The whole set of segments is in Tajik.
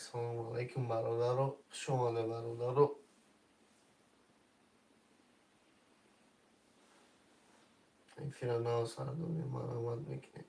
Ассалому алайкум, бародаро, хуш омаде, бародаро. Эфира нав сар додем, марҳамат мекунем.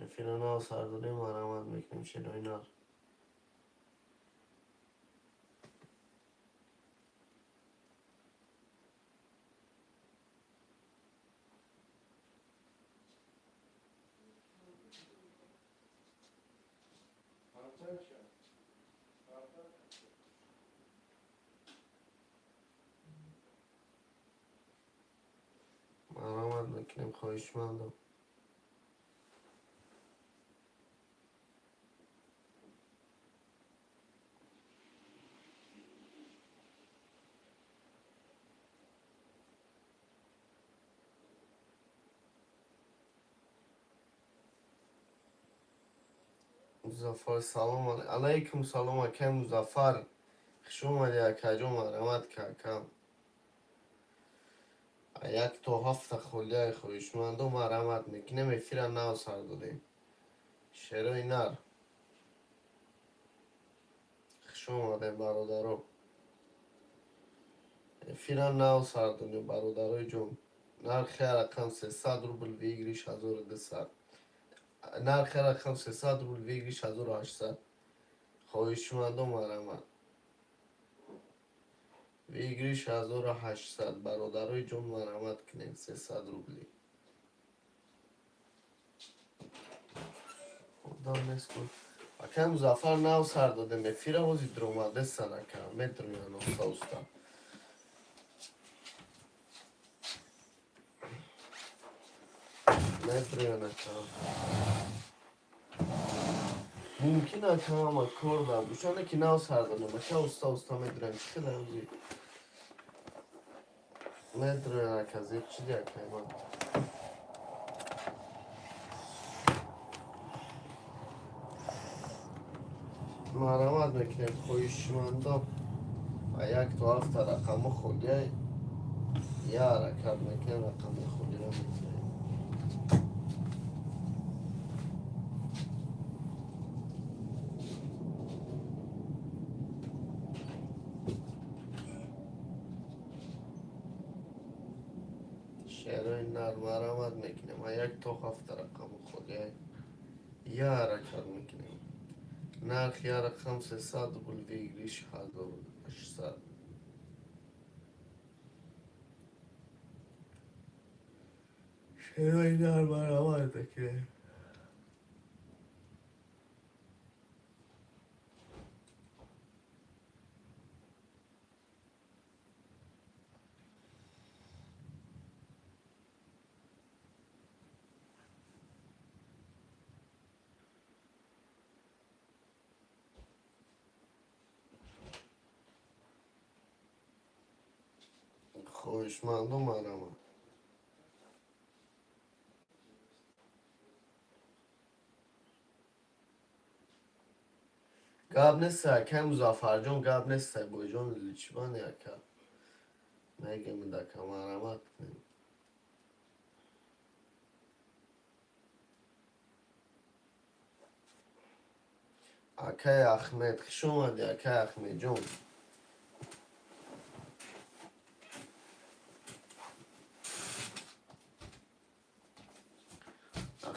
Эфира нав сар додем, марҳамат мекунем, шерои нар. Марҳамат мекунем, хоҳишмандам. Музаффар, салом алайкум, салом, акай Музаффар, хуш омадӣ, акаҷон, марҳамат, какам. Як то ҳафта холияи, хоҳишмандо, марҳамат мекунем. Эфира нав сар додем, шерои нар, хуш омадем, бародаро. Эфира нав сар додем, бародарои ҷон. Нархи рақам 300 рубл, выигрыш 1200. Нархи рақам 300 рубл, выигрыш 1800. Хоҳишмандо, марҳамат, выигрыш 1800. Бародарои ҷон, марҳамат кунем, 300 рубли. Одам нест ку, акай Музаффар? Нав сар додем эфира, ҳози дуромадесан, ака, медроян оста уста. Медроян, ака. Мумкин, ака, ҳама кор дар бошане, ки нав сар додем, ака, уста уста медроян. Чӣ хела ҳози медроян, ака, зиқ чиди, акай ман. Марҳамат мекунем, хоҳишмандо, а як то ҳафта рақамҳо холияй, я ҳаракат мекунем, рақами холиро мегирем. Шерои нар, марҳамат мекунем, а як то ҳафта рақами холияй, я ҳаракат мекунем. Нарх я рақам 300 рубл, выигрыш 1800. Шерои нар, марҳамат мекунем. Хоҳишмандо, марҳамат. Гап нест, акай Музаффарҷон, гап нест, бойҷон, личбани, ака, мегем, ака, марҳамат кунем. Акай Ахмед, хуш омадӣ, акай Ахмедҷон.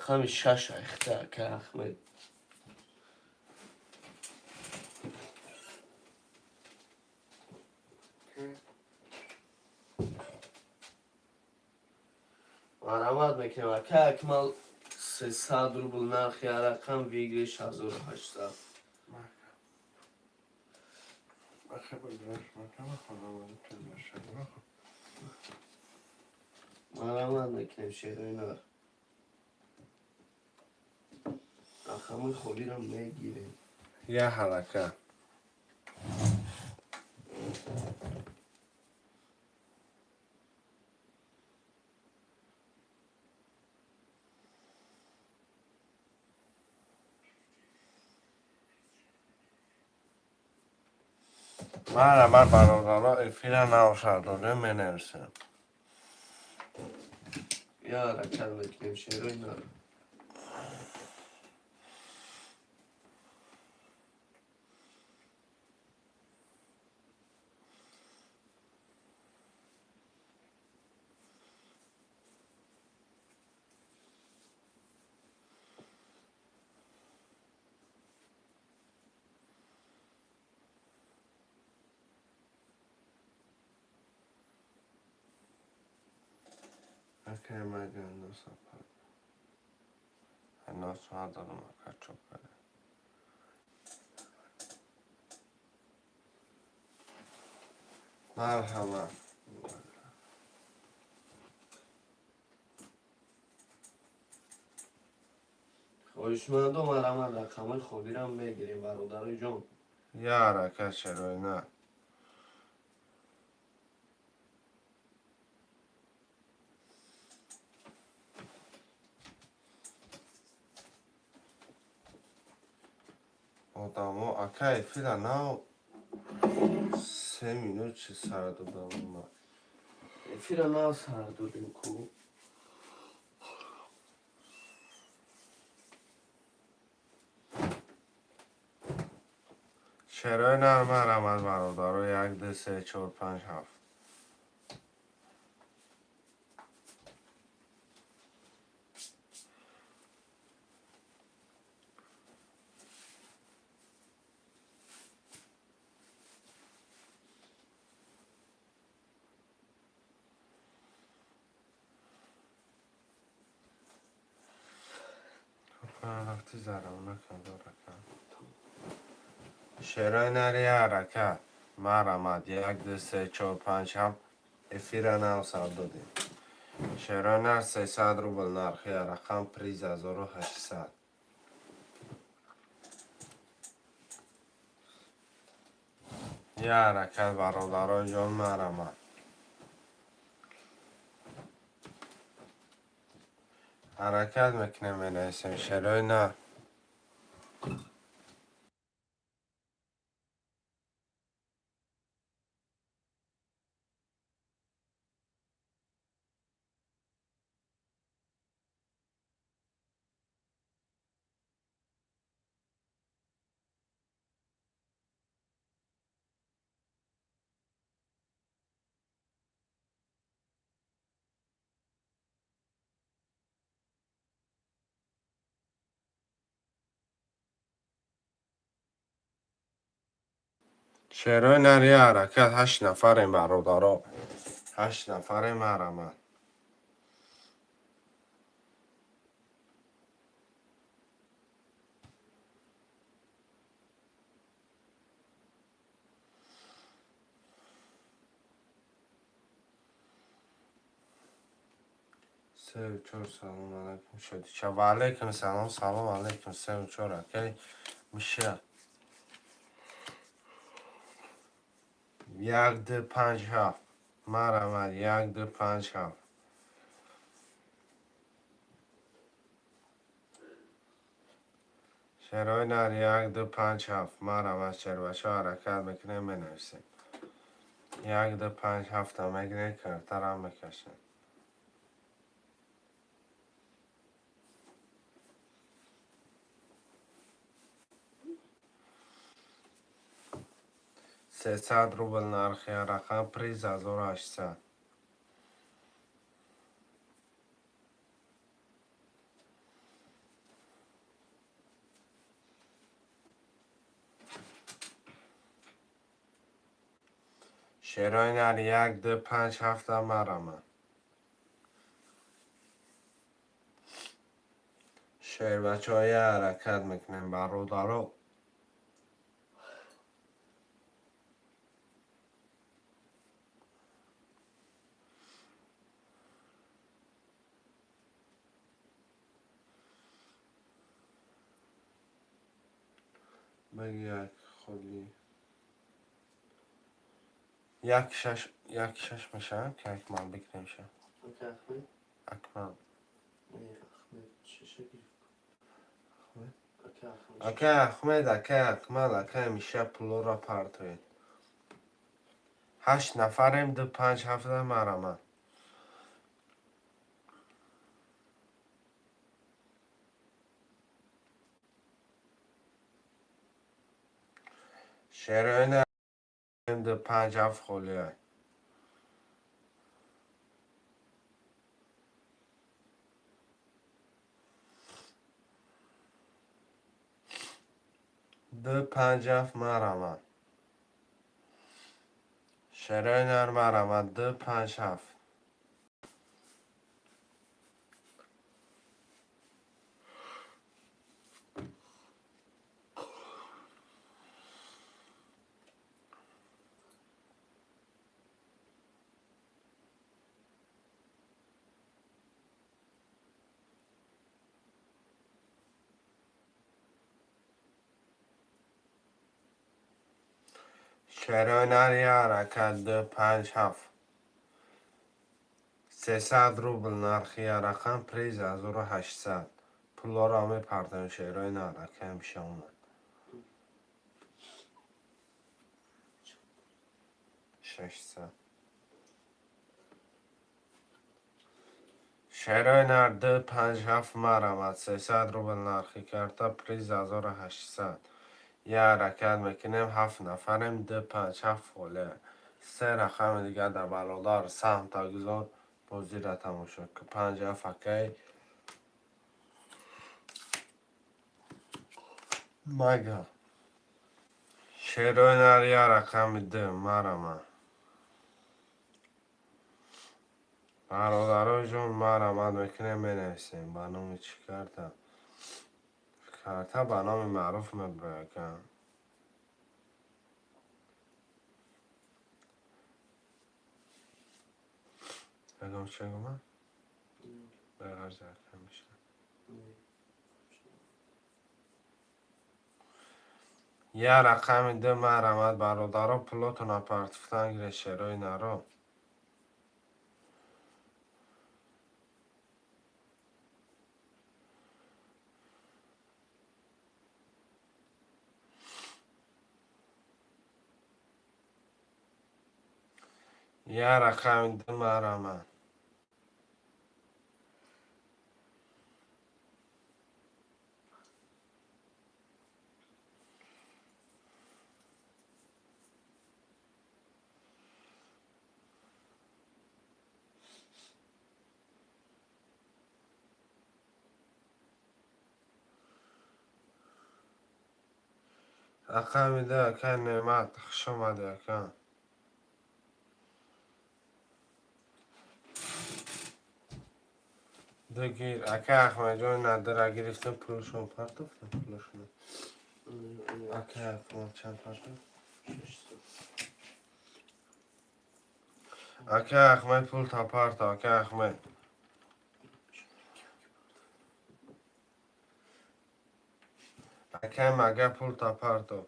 Рақами шаш айхта, акай Ахмед. Марҳамат мекунем, акай Акмал, 300 рубл нархи рақам, выигрыш 1800. Бахе бозаш макама хонавода пизашад. Марҳамат мекунем, шерои нар, рақамои холиро мегирем. Я ҳарака. Марҳамат, бародаро, эфира нав сар додем, менависем. Я ҳаракат мекунем, шерои нар. Акай магандо сапар. Нос надорам, ака, чопаре. Марҳамат. Хоҳишмандо, марҳамат, рақамҳои холирам мегирем, бародарои ҷон. Я ҳаракат, шерои нар. Одамо, ака, эфира нав 3 минут чи сар додам ма. Эфира нав сар додем ку. Шерои нар, марҳамат, бародаро, як, ду, се, чор, панҷ, ҳафт. Рафти зарам накард ҳаракат. Шерои нари ҳаракат. Марҳамат, як, ду, се, чор, панҷ, ҳафт. Эфира нав сар додем. Шерои нар, 300 рубл нархи рақам, приз 1800. Я ҳаракат, бародарои ҷон, марҳамат. Ҳаракат мекунем, менависем шерои нар. Шерои нар, я ҳаракат, ҳашт нафарем, бародаро. Ҳашт нафарем, марҳамат. Сею чор, салом алайкум, шодича. Ва алайкум салом, салом алайкум, сею чор, акай миша. Як, ду, панҷ, ҳафт. Марҳамат, як, ду, панҷ, ҳафт. Шерои нар, як, ду, панҷ, ҳафт. Марҳамат, шербачаҳо, ҳаракат мекунем, менависем. Як, ду, панҷ, ҳафта мегирем, картарам мекашем. 300 рубл нархи рақам, приз 1800. Шерои нар, як, ду, панҷ, ҳафта, марҳамат. Шербачаҳо, ҳаракат мекунем, бародаро. Баги як холи. Як шаш, як шаш мешавад, ки Акмал бикунем ша. Ака Ахмед? Акмал. Не, Ахмед шаша гирифт. Ахмед? Ака Ахмед. Акай Ахмед, акай Акмал, акай Миша, пулоро партоед. Ҳашт нафарем, ду панҷ ҳафта марама. Шерои ду панҷ ҳафт холиай. Ду панҷ ҳафт марама. Шерои нар марама ду панҷ ҳафт. Шерои нар як ҳаракат ду панҷ ҳафт. 300 рубл нархи як рақам, приз 1800. Пулҳоро мепартоем шерои нар, акаям омад. 600. Шерои нар ду панҷ ҳафт марамад. 300 рубл нархи карта, приз 1800. Як ҳаракат мекунем, ҳафт нафарем, ду панҷ ҳафт холе. Се рақами дигар дар бародар саҳмта гузор, бозиро тамошо кун. Панҷ ҳафт акай мага. Шерои нар як рақами ду марама. Бародарои ҷон, марамад мекунем, менависем ба номи чӣ карта? Карта ба номи маъруф мебирояд ака. Бегом чӣ гума? Беғарз ака меша. Як рақами ду марамад бародаро, пулотона партофтан гиред шерои наро. Як рақами ду марамад. Рақами ду ака Неъмат, хуш омадӣ ака. Ду гир ака Аҳмадҷон надира гирифтем, пулшон партофтем пулшон. Ака Акмал чанд партофт? Ака Аҳмад пул та парто, ака Аҳмад. Ака мага пул та парто.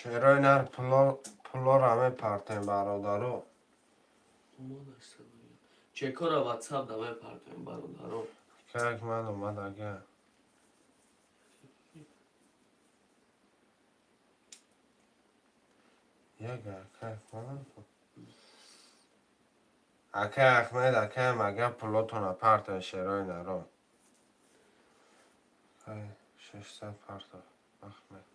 Шерои нар пулҳоро мепартоем бародаро. Чекора ватсап да мепартоем бародаро. Как ман омад ага. Яга ака Акмал. Ака Ахмед, ака мага пулотона партоем шерои наро. Ай 600 парто Ахмед.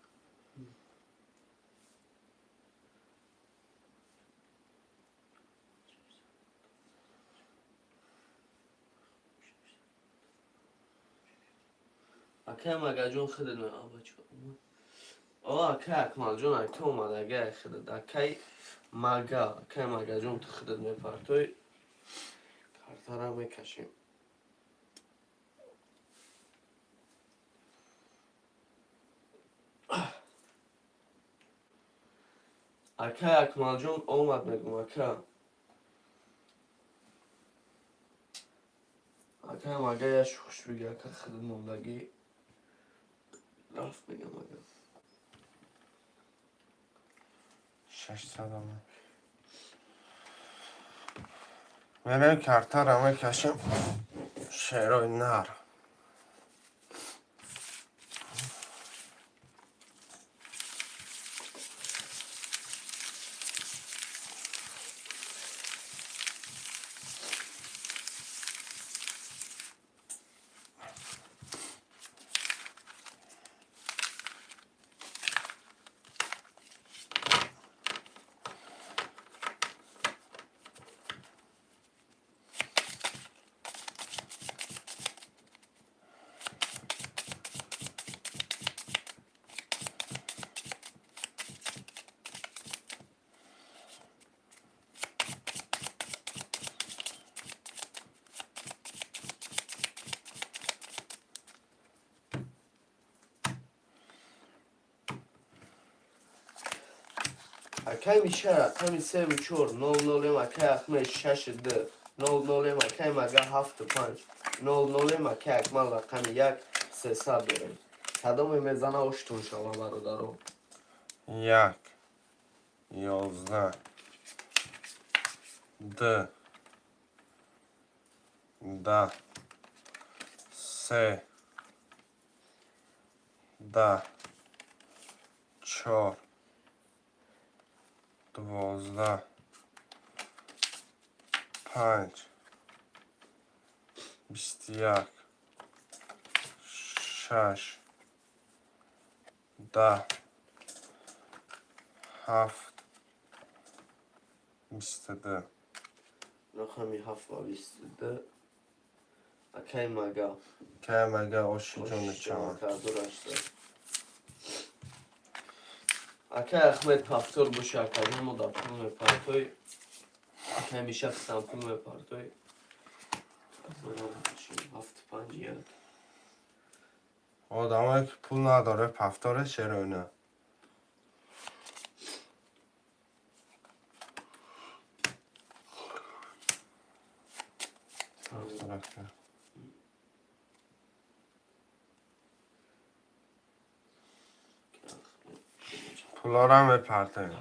Акай Магаҷон худат бача омад. О, акай Акмалҷон, ай ту омад, агай худат. Акай Мага, акай Магаҷон, ту худат мепартои. Картара мекашем. Акай Акмалҷон омад мегум, ака. Акаям, агар я шухш бига, ака, хиди мондагӣ рафт, мегам, ага. 600 омад. Мерем, картара мекашем, шерои нар. Акай Миша, рақами севу чор нол нолем, акай Ахмед, шашу ду нол нолем, акай Мага, ҳафту панҷ нол нолем, акай Акмал, рақами як, 300 дорем. Кадоме мезана, оштун шава, бародаро. Як, 11, ду, 10, се, 10, чор, 12, панҷ, 21, шаш, 10, ҳафт, 22. Рақами ҳафт ва 22, акай Мага. Акай Мага, оши ҷони чаман. 1800. Акай Ахмед, повтор боша, акаҷон, мо дар пул мепартой. Акай Миша, хитам пул мепартой. Ҳафту панҷ як. Одамое ки пул надоре, повторе, шероина. Рафта. Пулора мепартем.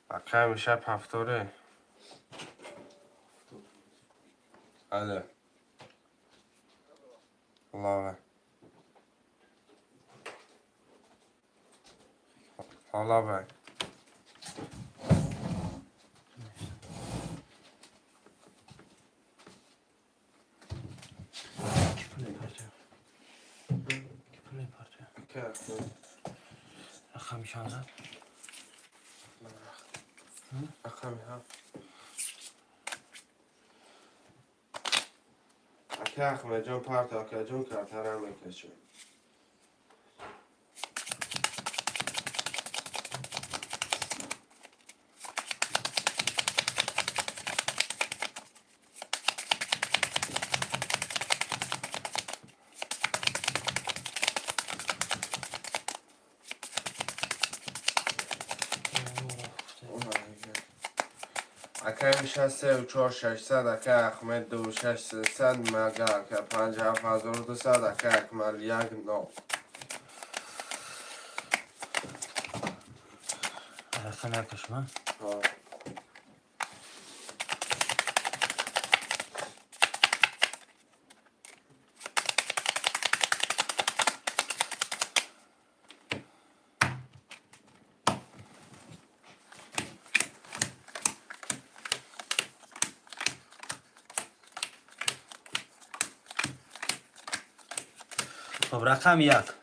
Акай Миша, повторе. Алло. Лава. Лава. Ки пул мепартоям? Ки пул мепартоям? Акай Ахмед. Рақами чанд зад? Рақами ҳафт. Акай Ахмедҷон, парто, акаҷон, картара мекашем. Акай Миша, сеу чор, 600, акай Ахмед, ду, шаш, 300, Мага ака, панҷ, ҳафт, 1200, акай Акмал, як, нол. Рақами якашма? Ҳо. Хоб, рақами як.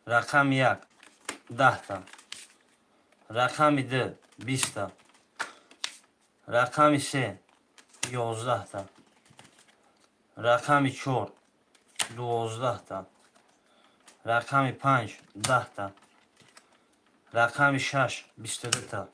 Рақами як 10та. Рақами ду 20та. Рақами се 11та. Рақами чор 12та. Рақами панҷ 10та. Рақами шаш 22та.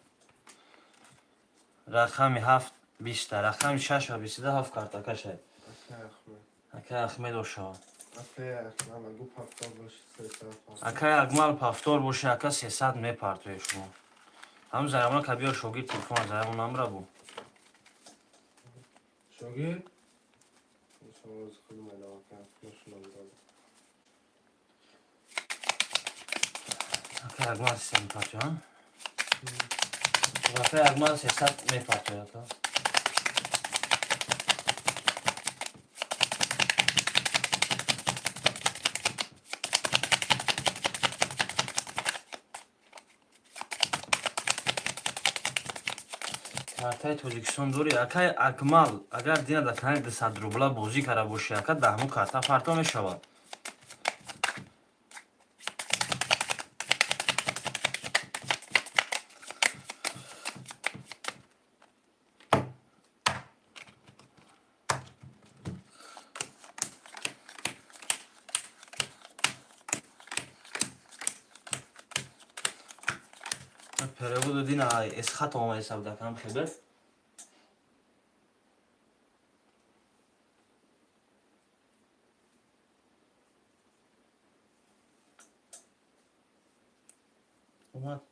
Рақами ҳафт 20та. Рақами шаш ва 22, ҳафт картакашай. Акай Ахмед. Акай Ахмед, ошава. Акай Акмал, агу повтор боши, 300. Акай Акмал, повтор боше, ака, 300 мепартоед шумо. Ҳам заямона ка биёр, шогирд, телефон заямон намра бу. Ҷогир? Иншоаллоҳ худ мелавака ношунам дод. Ака Акмал се мепартояд. Ака Акмал 300 мепартояд. Ака. Картаи Тоҷикистон дорӣ, акай Акмал, агар дина дар канали 200 рубла бозӣ карда бошӣ, ака, дар ҳамун карта парто мешавад. Переводу дина эсхат омада ҳисаб хебер. Омад.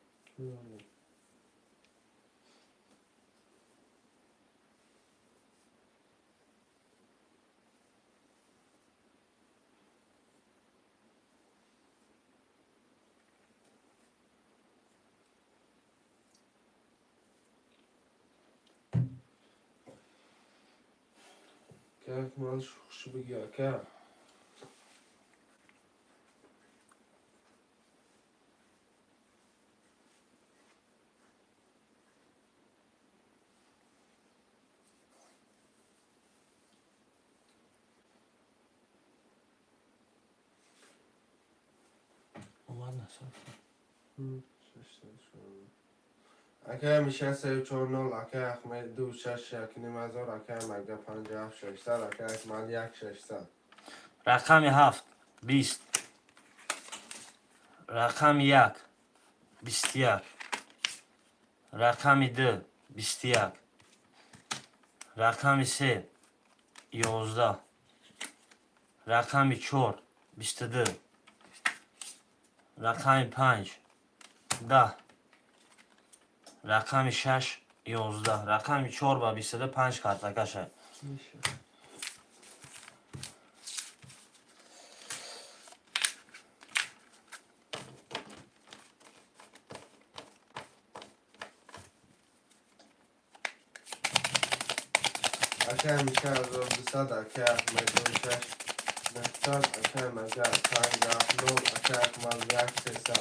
Ака Акмал, шухши биги, ака. Омад насаб. Ака ҳамиша 3 4 0, ака Ахмед 2 6 1,5 ҳазор, ака Мага 5 7 600, ака Акмал 1 600. Рақами ҳафт 20, рақами як 21, рақами ду 21, рақами се 11, рақами чор 22, рақами панҷ 10, рақами шаш 11. Рақами чор ба 22 панҷ картакаша. Меша. Ака ҳамиша 1200, ака Ахмед 2 6 900, ака Мага 5 7 0, ака Акмал 1 300.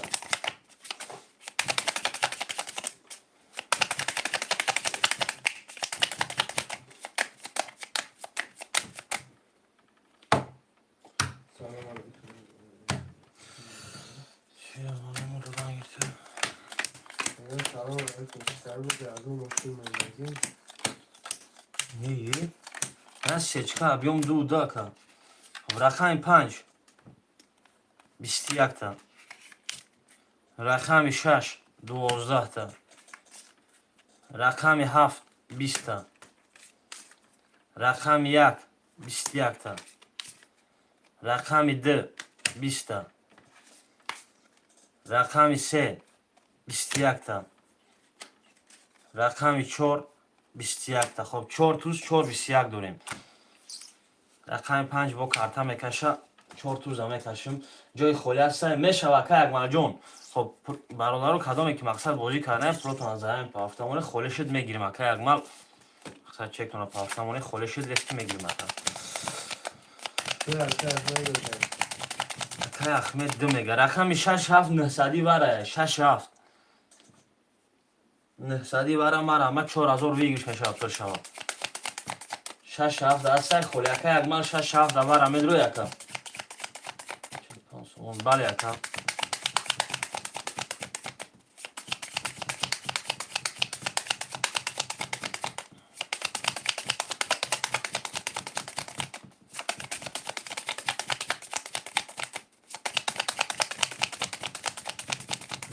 Салом алейкум. Салом алейкум. Писар буди, аз он мошин мендазим. Не, на сечка объем ду дака. Рақами панҷ 21-та. Рақами шаш 12-та. Рақами ҳафт 20-та. Рақами як 21-та. Рақами ду 20-та. Рақами се 21-та. Рақами чор 21-та. Хоб, чор туз, чор 21 дорем. Рақами панҷ бо карта мекаша, чор туза мекашем. Ҷои холӣ ҳаста, мешава, ака Акмалҷон. Хоб, бародаро, кадоме ки мақсад бозӣ кардаем, пулотон зараем пафтамоне холӣ шуд, мегирем, ака Акмал. Мақсад чектона пафтамоне холӣ шуд, лески мегирем, ака. Ду, ака Ахмед мега. Акай Ахмед ду мега. Рақами шаш ҳафт нӯҳсадӣ вара, шаш ҳафт. Нӯҳсадӣ вара мара, ма 4000 выигрыш мешавад, пур шавад. Шаш ҳафт ҳастай холӣ, ака Акмал, шаш ҳафт вара медрӯй, ака. 45 сомон, бале, ака.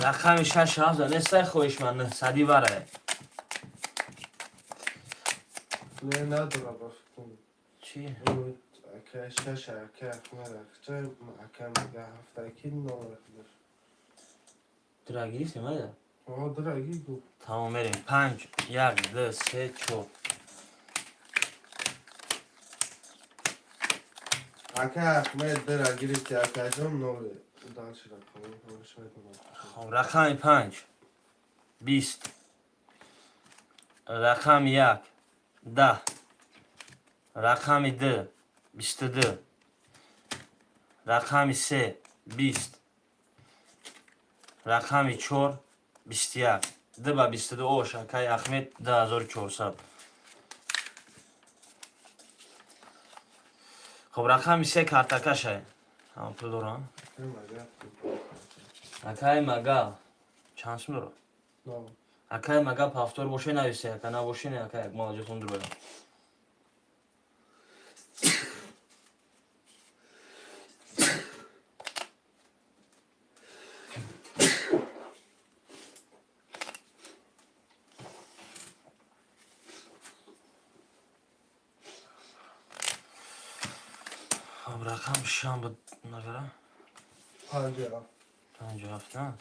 Рақами шаш ҳафт нестай хоҳишманд, нӯҳсадӣ вара. Не, надора ба фикрам. Чӣ? Ака шаш, ака Ахмед ахча, ака мега ҳафт, аки номер худаш. Дра гирифтем, айда? О, драги гу. Тамом, мерем. Панҷ, як, ду, се, чор. Ака Ахмед дира гирифти, акаҷон, нове. Дальше рақам. Хоб, рақами панҷ 20, рақами як 10, рақами ду 22, рақами се 20, рақами чор 21. Ду ба 22 ош, акаи Ахмед, 2400. Хоб, рақами се картакашай, ҳама пул дорам. Акаи Мага чанд сум дорад? Акаи Мага, повтор боше, нависе, ака, набоше не. Ака, молодец, он дурбарам. Хоб, рақам шам буд нагара. 57. 57, на?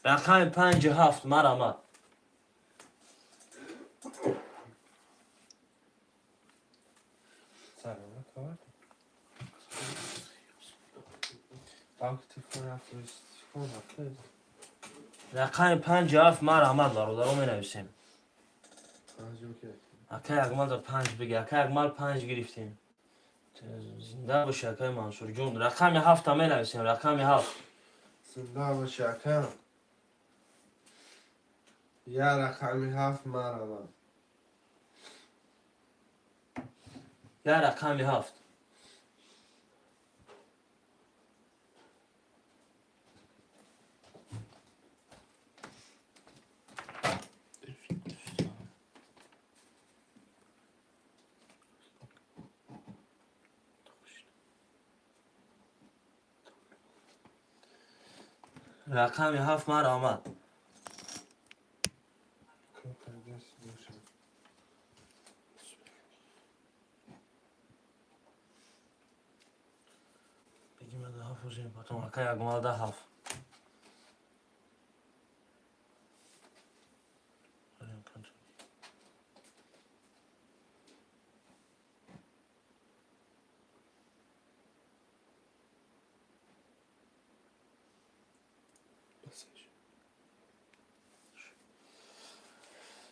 Рақами 57, марамад. Саломат овард. Банк телефон рафт. Рақами 57, марамад, бародаро, менависем. Акай Акмал да панҷ биги, акай Акмал, панҷ гирифтем, зинда боши, акай Мансурҷон. Рақами ҳафта менависем, рақами ҳафт. Зинда боши, ака. Я рақами ҳафт, марамад. Я рақами ҳафт. Рақами ҳафт, марамад. Копайдас бошад. Бигим да ҳафт узем, потом, акай Акмал, да ҳафт.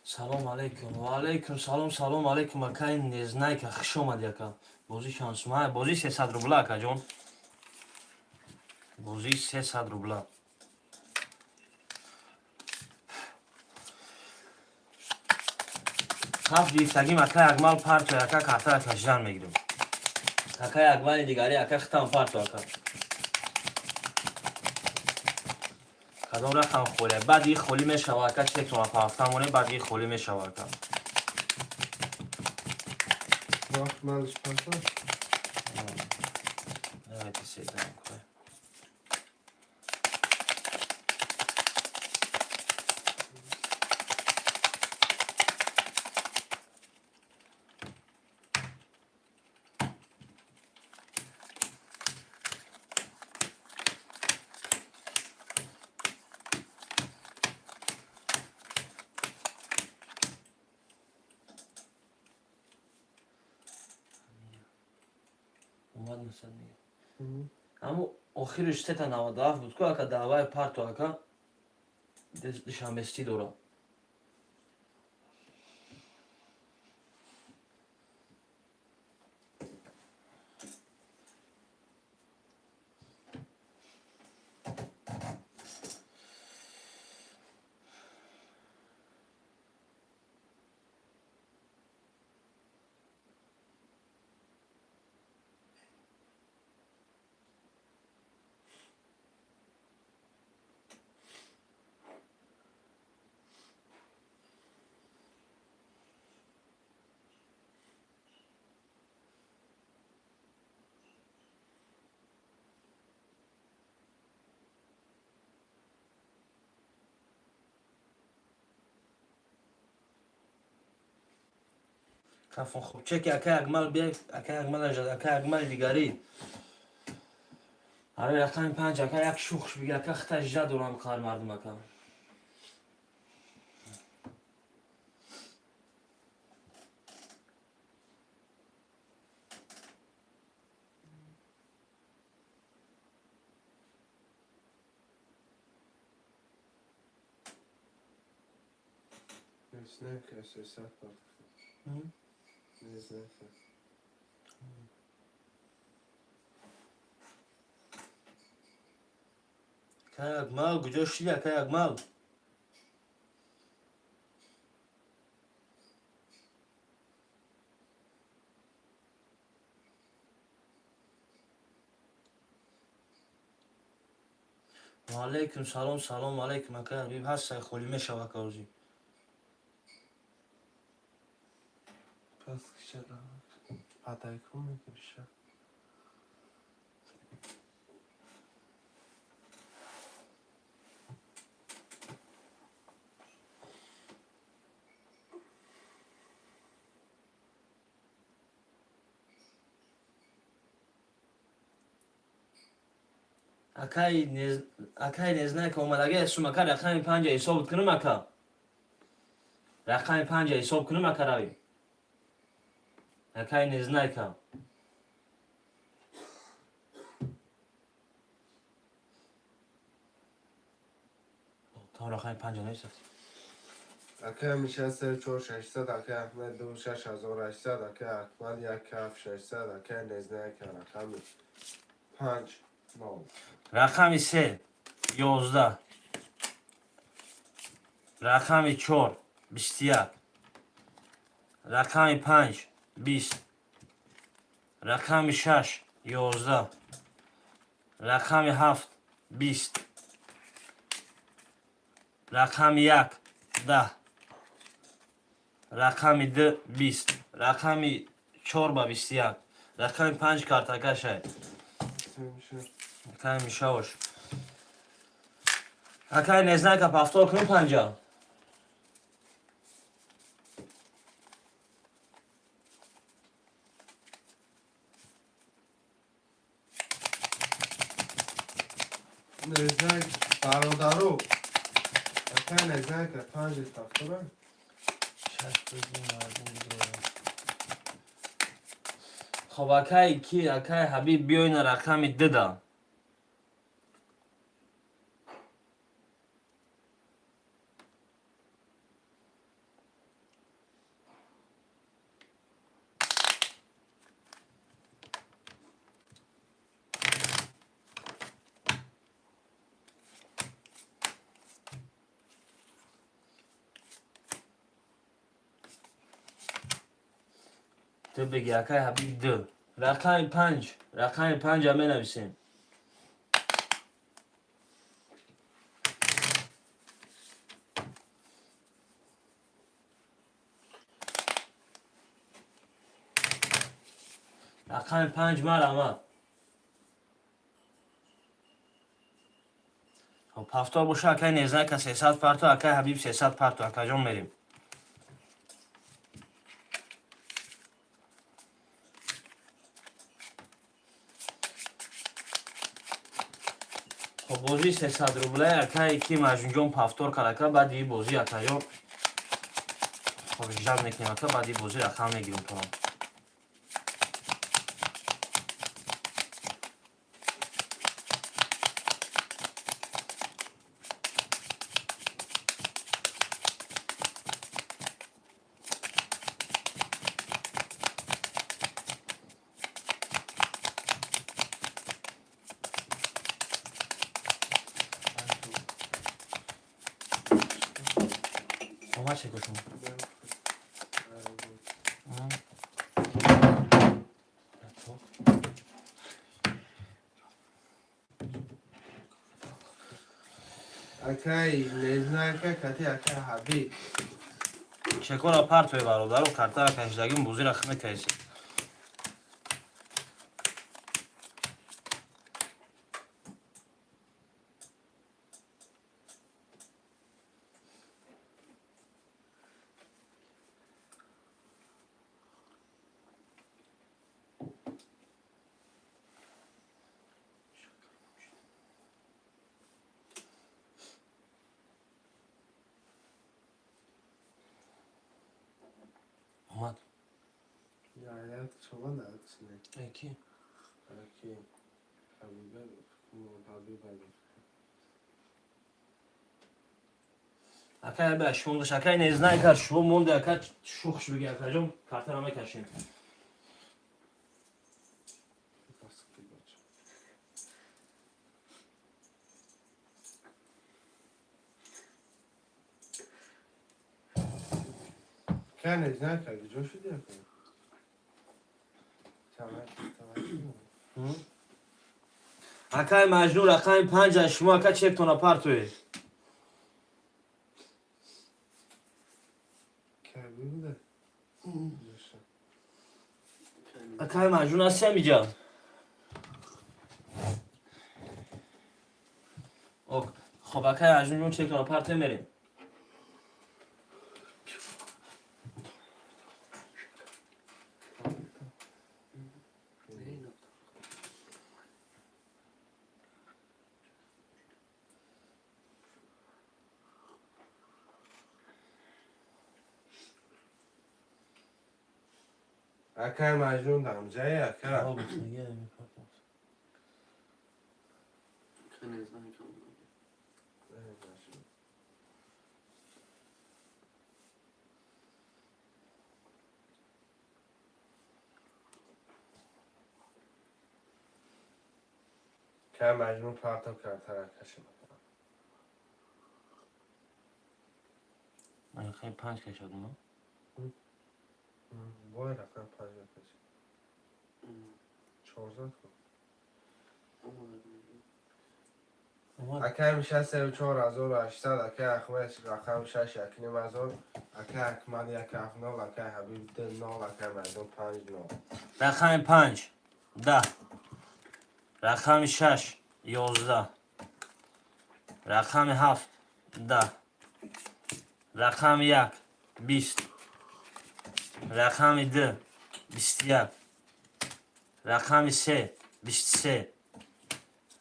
Салом алейкум. Ва алейкум салом, салом алейкум, акай Незнайка, хуш омадӣ, ака. Бозӣ шансума, бозӣ 300 рубла, акаҷон. Бозӣ 300 рубла. Ҳафт гирифтагим, акай Акмал, парто, ака, картара кашидан мегирем. Акай Акмали дигари, ака, хитам парто, ака. Кадом рақам холия? Баъди холӣ мешава, ака, чекто ҳафта монем, баъди холӣ мешава, ака. Вақт малиш паса. Давайте седаем кой. Омад масад мега. Аммо охириш сета 97 буд ку, ака, даъваи парто, ака, душанбестӣ дорам. Кафон хуб чеки, акай Акмал, бия, акай Акмал, акай Акмали дигарӣ. Аре, рақами панҷ, ака, як шухш биги, ака, хита жа дорам қар мардум, ака. Незнайка 300 партофт. Незнайка. Акай Акмал, куҷо шиди, акай Акмал? Ваалайкум салом, салом алайкум, акай Ҳабиб. Ҳастай, холӣ мешава, ака, ҳозир. Пас кишада. Падайку мегириша. Акай Незнайка омадаги сум, ака, рақами панҷа ҳисоб кунам, ака, рақами панҷа ҳисоб кунам, ака, равем, акай Незнайка. То рақами панҷа нависафти. Акай Миша се чор 600, акай Аҳмед ду 6800, акай Акмал як ҳафт 600, акай Незнайка рақами панҷ нол. Рақами се 11, рақами чор 21, рақами панҷ 20, рақами шаш 11, рақами ҳафт 20, рақами як 10, рақами ду 20, рақами чор ба 21, рақами панҷ картакашай. Акай Мишаош, акай Незнайка, повтор кунем панҷа. Незнайка бародару. Акай Незнайка панҷи повтора. Шаш бизин, мардум бигирем. Хоб, акай ки, акай Ҳабиб, биёйна рақами дуда. Ту биги, акай Ҳабиб, ду. Рақами панҷ, рақами панҷа менависем. Рақами панҷ, марҳамат. Хоб, повтор боша, акай Незнайка, 300 парто, акай Ҳабиб, 300 парто, акаҷон, мерем. Хоб, бозии 300 рубле, акай ки, Маҷнунҷон, повтор кард, ака. Баъди и бозӣ, акаҷон, хоб, ждать мекунем, ака, баъди бозӣ рақам мегирем то. Омад чекошум. Акай Незнайка кати акай Ҳабиб. Чекора партои, бародаро, картара кашидагим, бозира мекайсед. Омад. Я шумо надсне. Ки? Аки Ҳабиба, Ҳабиба. Акай ба шумо даш, акай не знай кар шумо монде, ака шухш биги, акаҷон, картара мекашем. Ка не знаю, как ҷо шуди, ака? Акай Маҷнун, рақами 5 аз шумо, ака, чектона партоед. Каби буда? Акай Маҷнун ҳасти ҳамиҷа? Ок, хоб, акай Маҷнун ҷон, чектона партоед, мерем. Акай Маҷнун дамҷаи, ака? Ка не знаю, кам. Ка Маҷнун парто картара кашим. Рақами 5 кашад, но? Бой рақам 5 кашим. 4 кун. Акай миша 34 800, акай Ахмед рақам 6 1,5 ҳазор, акай Акмал 1 7 0, акай Ҳабиб 2 0, акай Маҷнун 5 0. Рақами 5 10, рақами 6 11, рақами 7 10, рақами 1 20, рақами 2 21, рақами 3 23,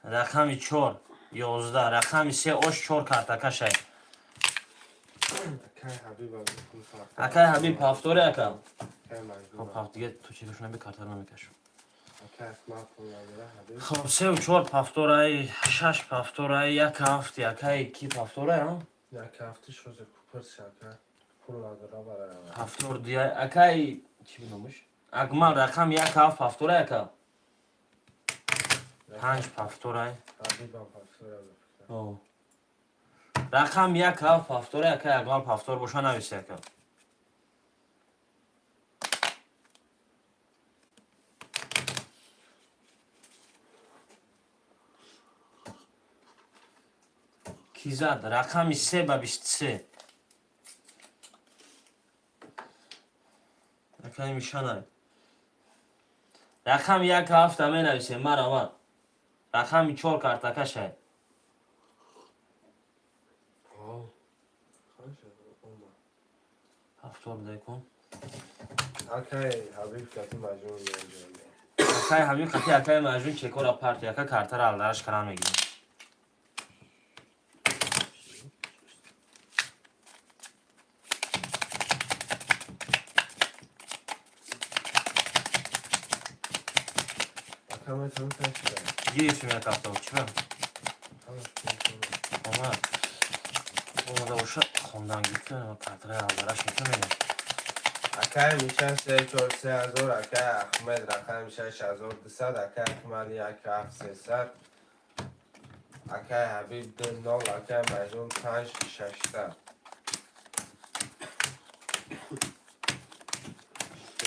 рақами 4 11, рақами 3 ош чор картакашай. Акай Ҳабиб аз пул фарқ. Акай Ҳабиб ҳафтори, ака. Акай Маҷнун. Хоб, ҳафт дига ту чекашона би, картара намекашам. Акай Акмал пул надора, Ҳабиб. Хоб, сеу чор пафторай, шаш пафторай, як ҳафт, якай ки пафторай, а? 1 ҳафти шозе купирси, ака. Пул надора барои. Ҳафтор дия, акай, чӣ биномаш? Акмал, рақам як ҳафт пафторай, ака. Панҷ пафторай. Ҳабибам пафтора бификр. О. Рақам як ҳафт пафторай, акай Акмал, пафтор боша нависи, ака. Ки зад? Рақами се ба 23. Акай мишанай. Рақами як ҳафта менависем, марамад. Рақами чор картакашай. О. Хорошо, омад. Ҳафтор дай кун. Акай Ҳабиб кати Маҷнун меанҷом. Акай Ҳабиб қати акай Маҷнун чекора парти, ака, картара алдараш каран мегирем. Ака, метавон кашида. Гирифтим як ҳафта, чӣ ба? Ҳамаш пул. Омад. Омада боша, хондан гирифтем, картара алдараш мекунем. Акай Миша 3 4 3 ҳазор, акай Ахмед рақами 6200, акай Акмал 1 7 300, акай Ҳабиб 2 0, акай Маҷнун 5 600.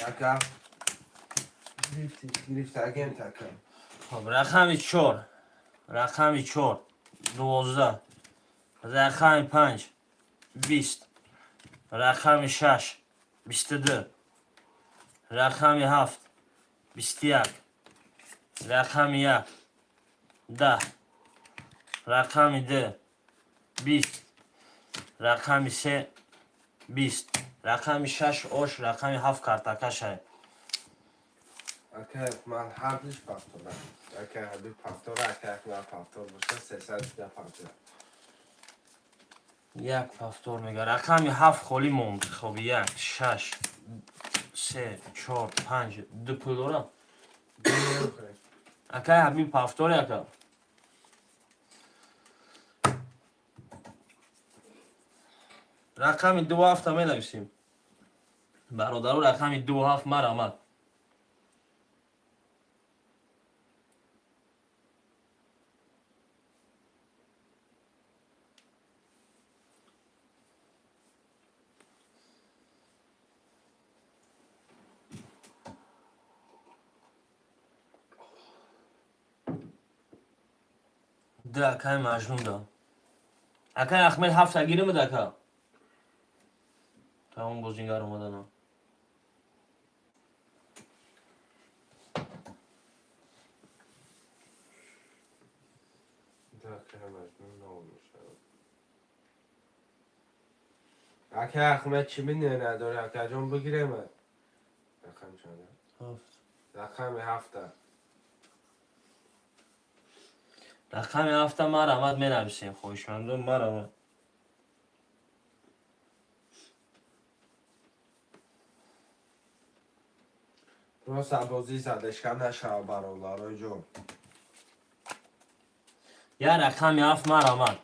1 ҳафт гирифти, гирифтагем така. Хоб, рақами чор, рақами чор 12, рақами 5 20, рақами 6 22, рақами 7 21, рақами 1 10, рақами 2 20, рақами 3 20, рақами 6 ош, рақами 7 картакашай. Акай Акмал ҳардуш пафтора. Акай Ҳабиб пафтора, акай Акмал пафтор боша, 300 да пафтора. Як пафтор мега, рақами 7 холӣ монд. Хоб, як, шаш, се, чор, панҷ, ду пул дорам. Акай Ҳабиб пафтори, ака. Рақами ду ҳафта менависем, бародаро. Рақами ду ҳафт, марамад. Ду акаи Маҷнун да. Акаи Ахмед, ҳафта гиримад, ака. Тамом, бозингар омадана. Ду акаи Маҷнун нол мешавад. Акаи Ахмед, чӣ бине надори, акаҷон, бигиремад. Рақам чанда? Ҳафт. Рақами ҳафта. Рақами ҳафта, марамад, менависем, хоҳишмандон, марамад. Просто бозӣ задешка нашава, бародарои ҷон. Я рақами ҳафт, марамад.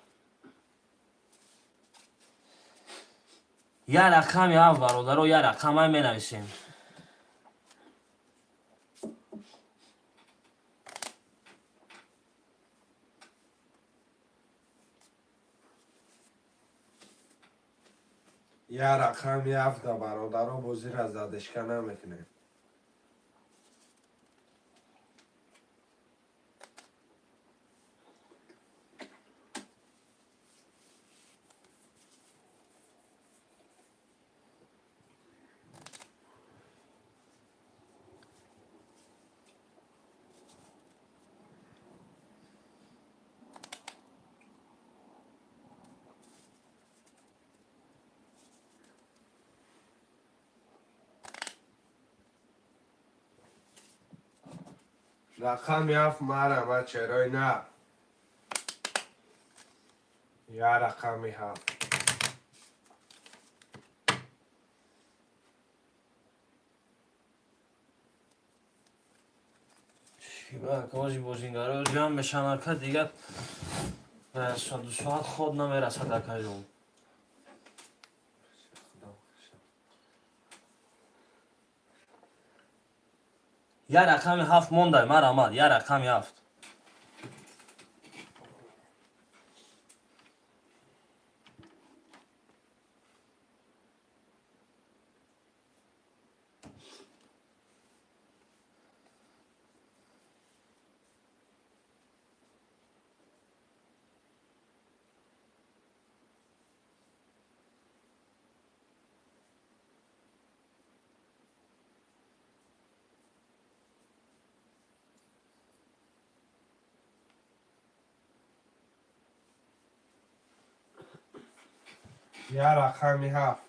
Я рақами ҳафт, бародаро, я рақамай менависем. Я рақами ҳафта, бародаро, бозиро задешка намекунем. Рақами ҳафт, марама, чарои на? Я рақами ҳафт. Кози бозингаро ҷамъ мешан, ака, дигар 2 соат ход намерасад, акаҷон. Я рақами ҳафт мондай, марамад, я рақами ҳафт. Я рақами ҳафт.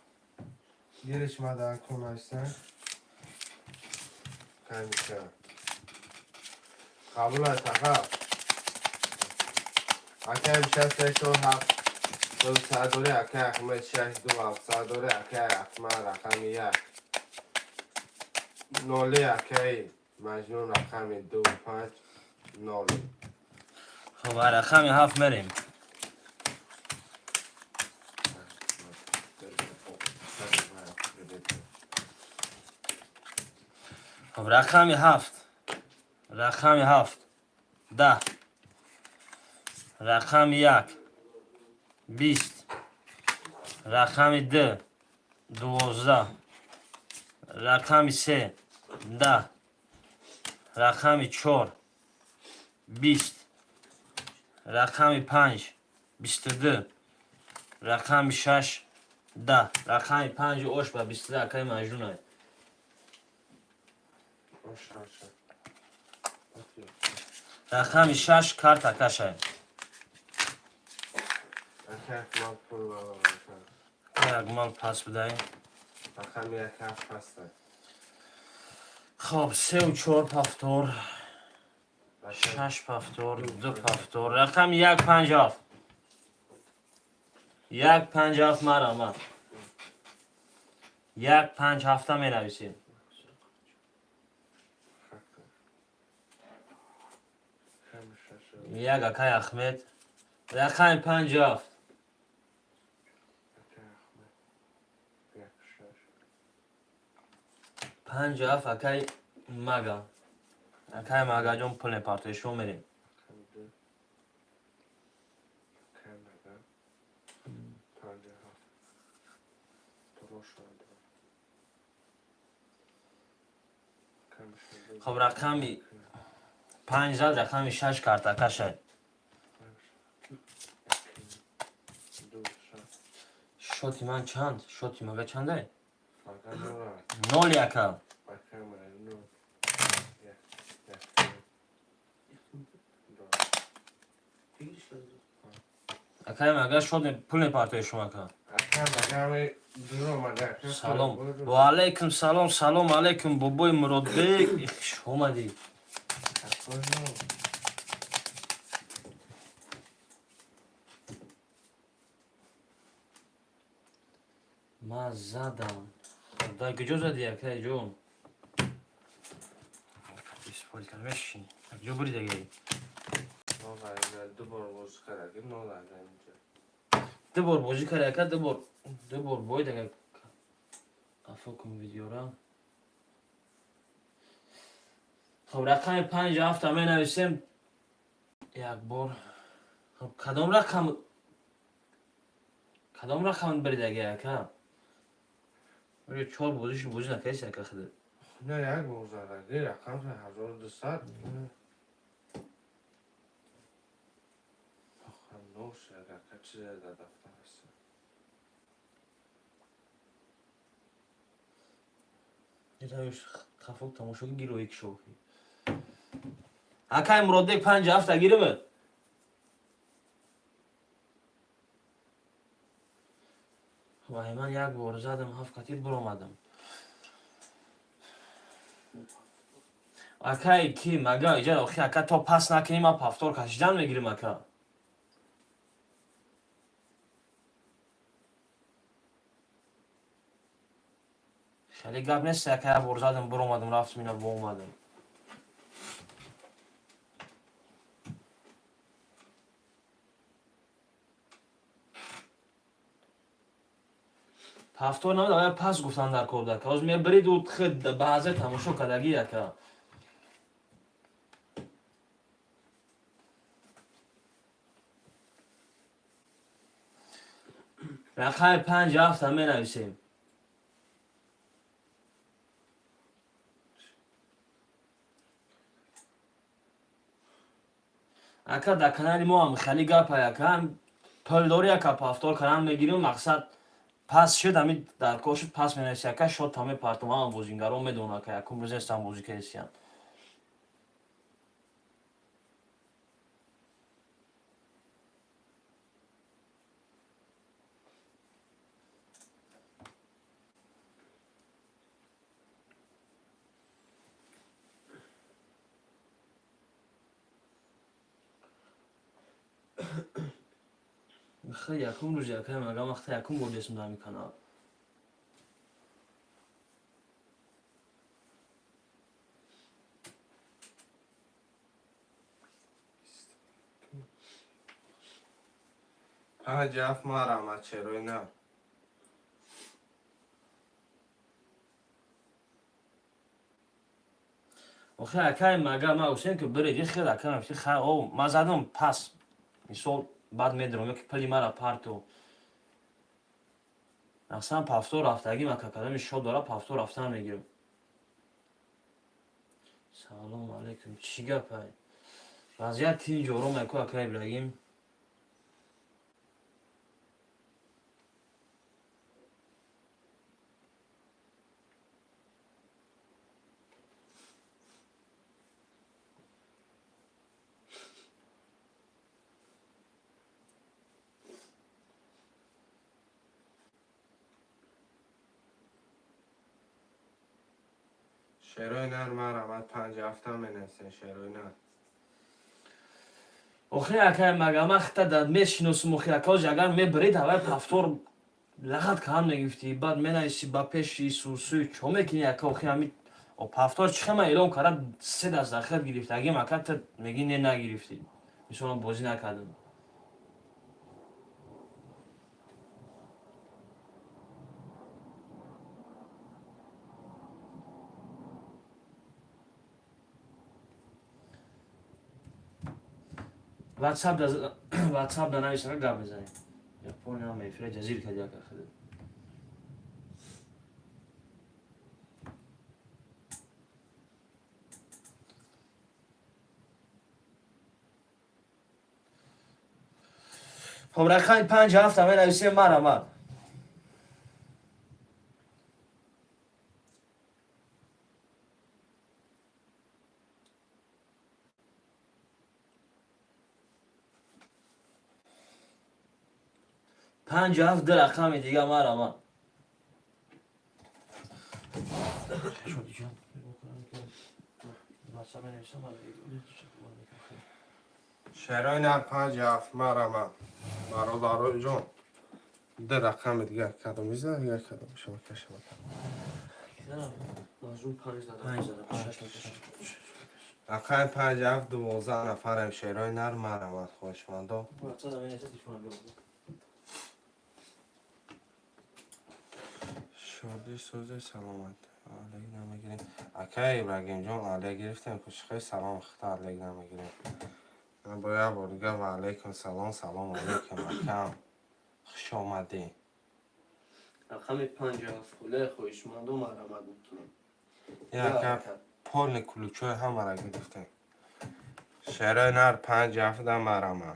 Гириш мадан кунайсан. Камиша. Қабул аст, ака. Ака имшаб се чор ҳафт. Сардори акай Ахмед шаш ду ҳафт. Сардори акай Ахмад рақами як. Ноли акаи Маҷнун рақами ду панҷ нол. Хоб, рақами ҳафт мерем. Хоб, рақами ҳафт, рақами ҳафт 10, рақами як 20, рақами ду 12, рақами се 10, рақами чор 20, рақами панҷ 22, рақами шаш 10. Рақами панҷи ош ба 22, акаи Маҷнунай. Ош, ош. Рақами шаш карта кашай. Акай Ахмад пул надорад. Як мал пас бидай. Рақами як ҳафт ҳаста. Хоб, сеу чор повтор, шаш повтор, ду повтор. Рақами як панҷ ҳафт, як панҷ ҳафт, марамад, як панҷ ҳафта менависем. Рақами шаш. Як акай Ахмед, рақами панҷ ҳафт. Акай Ахмед. 5 7, акай Мага. Акай Магаҷон, пул мепартои, шумо мерем. Рақами ду. Акай Мага. 5 7. Дуро шуд. Рақами шуд. Хоб, рақами панҷ зад, рақами шаш карта кашай. Ду, шаш. Шоти ман чанд? Шоти Мага чандай? Мага нол аст. Нол яка. Акай Мага нол. Як, як, ду. Акай Мага, шот пул мепартои шумо, ака. Акай Мага ами дуро мага. Салом. Ва алайкум салом, салом алайкум, бобои Муродбек. Хуш омадӣ. Какой нол? Ман задам. Дар куҷо задӣ, акай ҷон? Мешини. Куҷо буридагаи? Нол агар ду бор бозӣ кардаги, нол агар инҷа. Ду бор бозӣ карди, ака, ду бор, ду бор боид, агар афо кун видеора. Хоб, рақами 5 7-а менависем як бор. Хоб, кадом рақам биридаги, ака? Оё чор бозиш бозӣ накардиси, ака, худат? Не, як бор задаги, рақам 1200. Нол шуд, ака, чизе дар дафтар аст. Хафок тамошоги гирои кишохи. Акай Муродбек, 5 7-а гирифт. Вай, ман як бор задам, ҳафт катир биромадам. Акай ки Мага иҷа, охи, ака, то пас накунӣ, ман повтор кашидан мегирим, ака. Хеле гап нест, ака, як бор задам, биромадам, рафтам, ина боомадам. Повтор намуда, оя пас гуфтан дар кор, дака. Ҳозир мебариду хид баъзе тамошо кардагӣ, ака. Рақами 5 7-а менависем. Ака, дар канали мо ҳам хеле гапай, ака. Пул дори, ака, повтор кардан мегирим, мақсад пас шуд, ами дар кор шуд, пас менависи, ака, шот та мепартом, ҳама бозингарон медонанд, ака, якум рӯз нестам бозӣ кардисиян. Хеле якум рӯзи, ака, мага вақта якум бор десм дар ҳамин канал. 5 7, марҳамат, шерои нав. Охи, акай Мага, ма гуфтем, ки биреди хел, ака, мефти хай, о, ма задам пас. Мисол, баъд медурам, ёки пули мара парту. Мақсадан повтор рафтагим, ака, кадоми шот дора, повтор рафтан мегирам. Салом алейкум, чӣ гапай? Вазъият тинҷ, ором яку, ака Ибрагим. Шерои нар, марҳамат, 5 7-а менависен, шерои нар. Охи, акай Мага, ман хита да мешиносум, охи, ака, ҳози агар мебирид, ҳавай повтор лағат кам мегирифтӣ, баъд менависи ба пеши сусӯй, чо мекунӣ, ака, охи, ҳами о повтор чӣ хема эълон карда, се даст дар хел гирифтагим, ака, ту мегӣ не, нагирифтӣ. Мисол, ман бозӣ накардам. Ватсап да нависана, гап мезанем. Япония мефира ҷазир кади ака хеле. Хоб, рақами панҷ ҳафта менависем, марама. Панҷ ҳафт, ду рақами дига, марама. Шерои нар, панҷ ҳафт, марама. Бародароҷон, ду рақами дига кадом иза, я кадом шумо кашама? Рақами панҷ ҳафт, 12 нафарем. Шерои нар, марамат, хоҳишмандо. Шодӣ, сӯзи, саломат. Алек намегирем, акай Ибрагимҷон, алек гирифтем. Кушихои салом хита алек намегирем. Бо як бор дига ва алайкум салом, салом алейкум, акам, хуш омадӣ. Рақами панҷ ҳафт хуле, хоҳишманду, марҳамат мекунем. Яка полный ключои ҳамара гирифтем. Шерои нар, панҷ ҳафта, марама.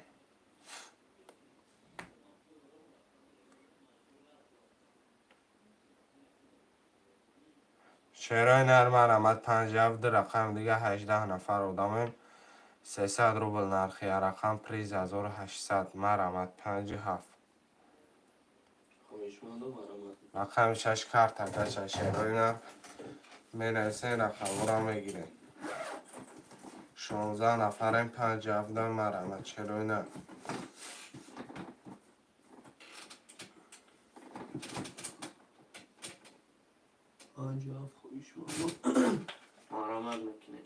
Шерои нар, марамат, панҷ ҳафт, ду рақам дига, 18 нафар одамем. 300 рубл нархи рақам, приз 1800. Марамат, панҷи ҳафт. Рақами шаш карта каша. Шерои нар менависем, рақамҳоро мегирем. 16 нафарем, панҷ ҳафта, марамат, шерои нар. Панҷ ҳафт, хоҳишманду, марҳамат мекунем.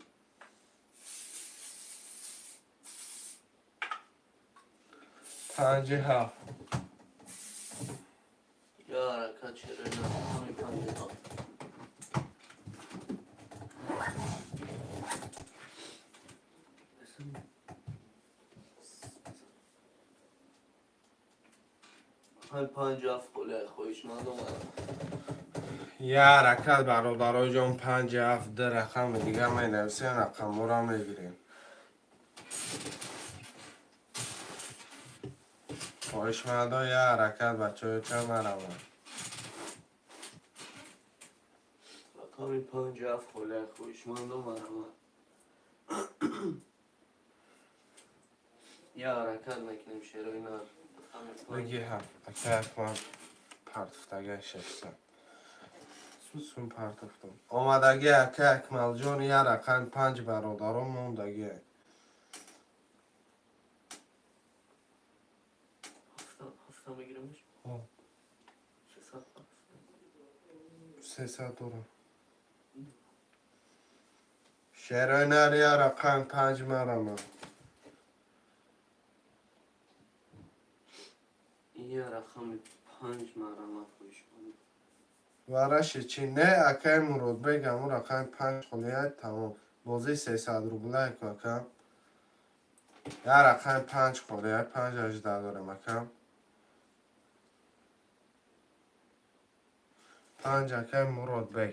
Панҷи ҳафт. Я ҳаракат, шерои нар, рақами панҷи ҳафт. Рақами панҷ ҳафт холе, хоҳишманду, марҳамат. Я ҳаракат, бародароҷон, панҷи ҳафт, ду рақами дига менависем, рақамҳоро мегирем. Хоҳишмандо, я ҳаракат, бачаҳо, ча мараванд. Рақами панҷ ҳафт холе, хоҳишманду, марҳамат. Я ҳаракат мекунем, шерои нар. Рақами панҷ. Бигӣ ҳафт, ака Акмал, партуфтага 600 сум партуфтум. Омадагӣ, ака Акмалҷон, я рақами панҷ, бародарон, мондагӣ. Ҳафта мегиремш? 300. 300 дорам. Шерои нар, я рақами панҷ, марама. Я рақами панҷ, марҳамат, хоҳишманду. Вараши чи не, акаи Муродбек, ҳамун рақами панҷ холия, тамом. Бозии 300 рублае ку, ака. Я рақами панҷ холия, панҷ 18 дорем, ака. Панҷ, акаи Муродбек.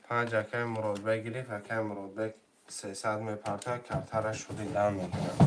Панҷ, акаи Муродбек гирифт, акаи Муродбек 300 мепарта, картара шуридан мекунад.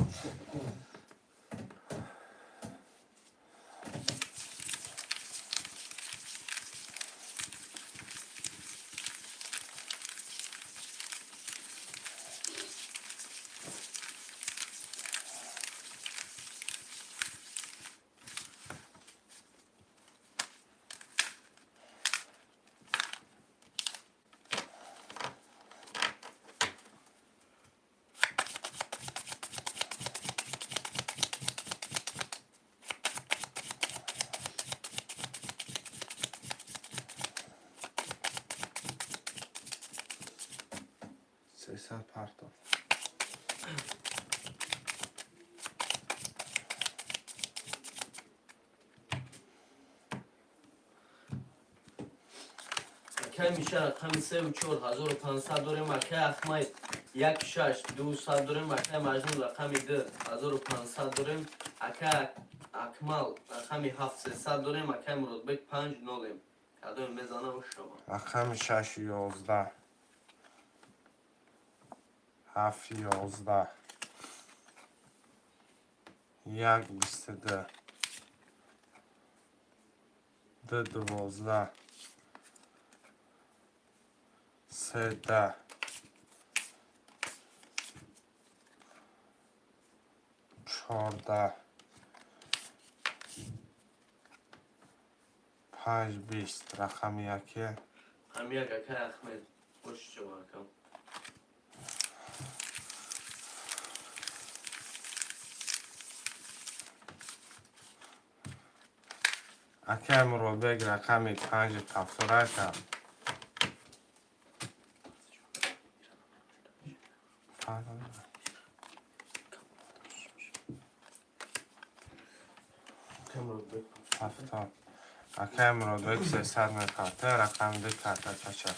300 партов. Акай Миша, рақами севу чор, 1500 дорем. Акай Ахмад. Як шаш 200 дорем, акай Маҷнун рақами ду 1500 дорем, акай Акмал рақами ҳафт 300 дорем, акай Муродбек панҷ нолем. Кадоме мезана, шава. Рақами шаш 11, ҳафт 11, як 22, ду 12, се 10, 14, панҷ 20. Рақами яке. Рақами як, акай Ахмед, бош шава, акам. Акай Муродбек рақами панҷи тафтора кард. Акай Муродбек. 70. Акай Муродбек 300 мепарта, рақами ду карта каша.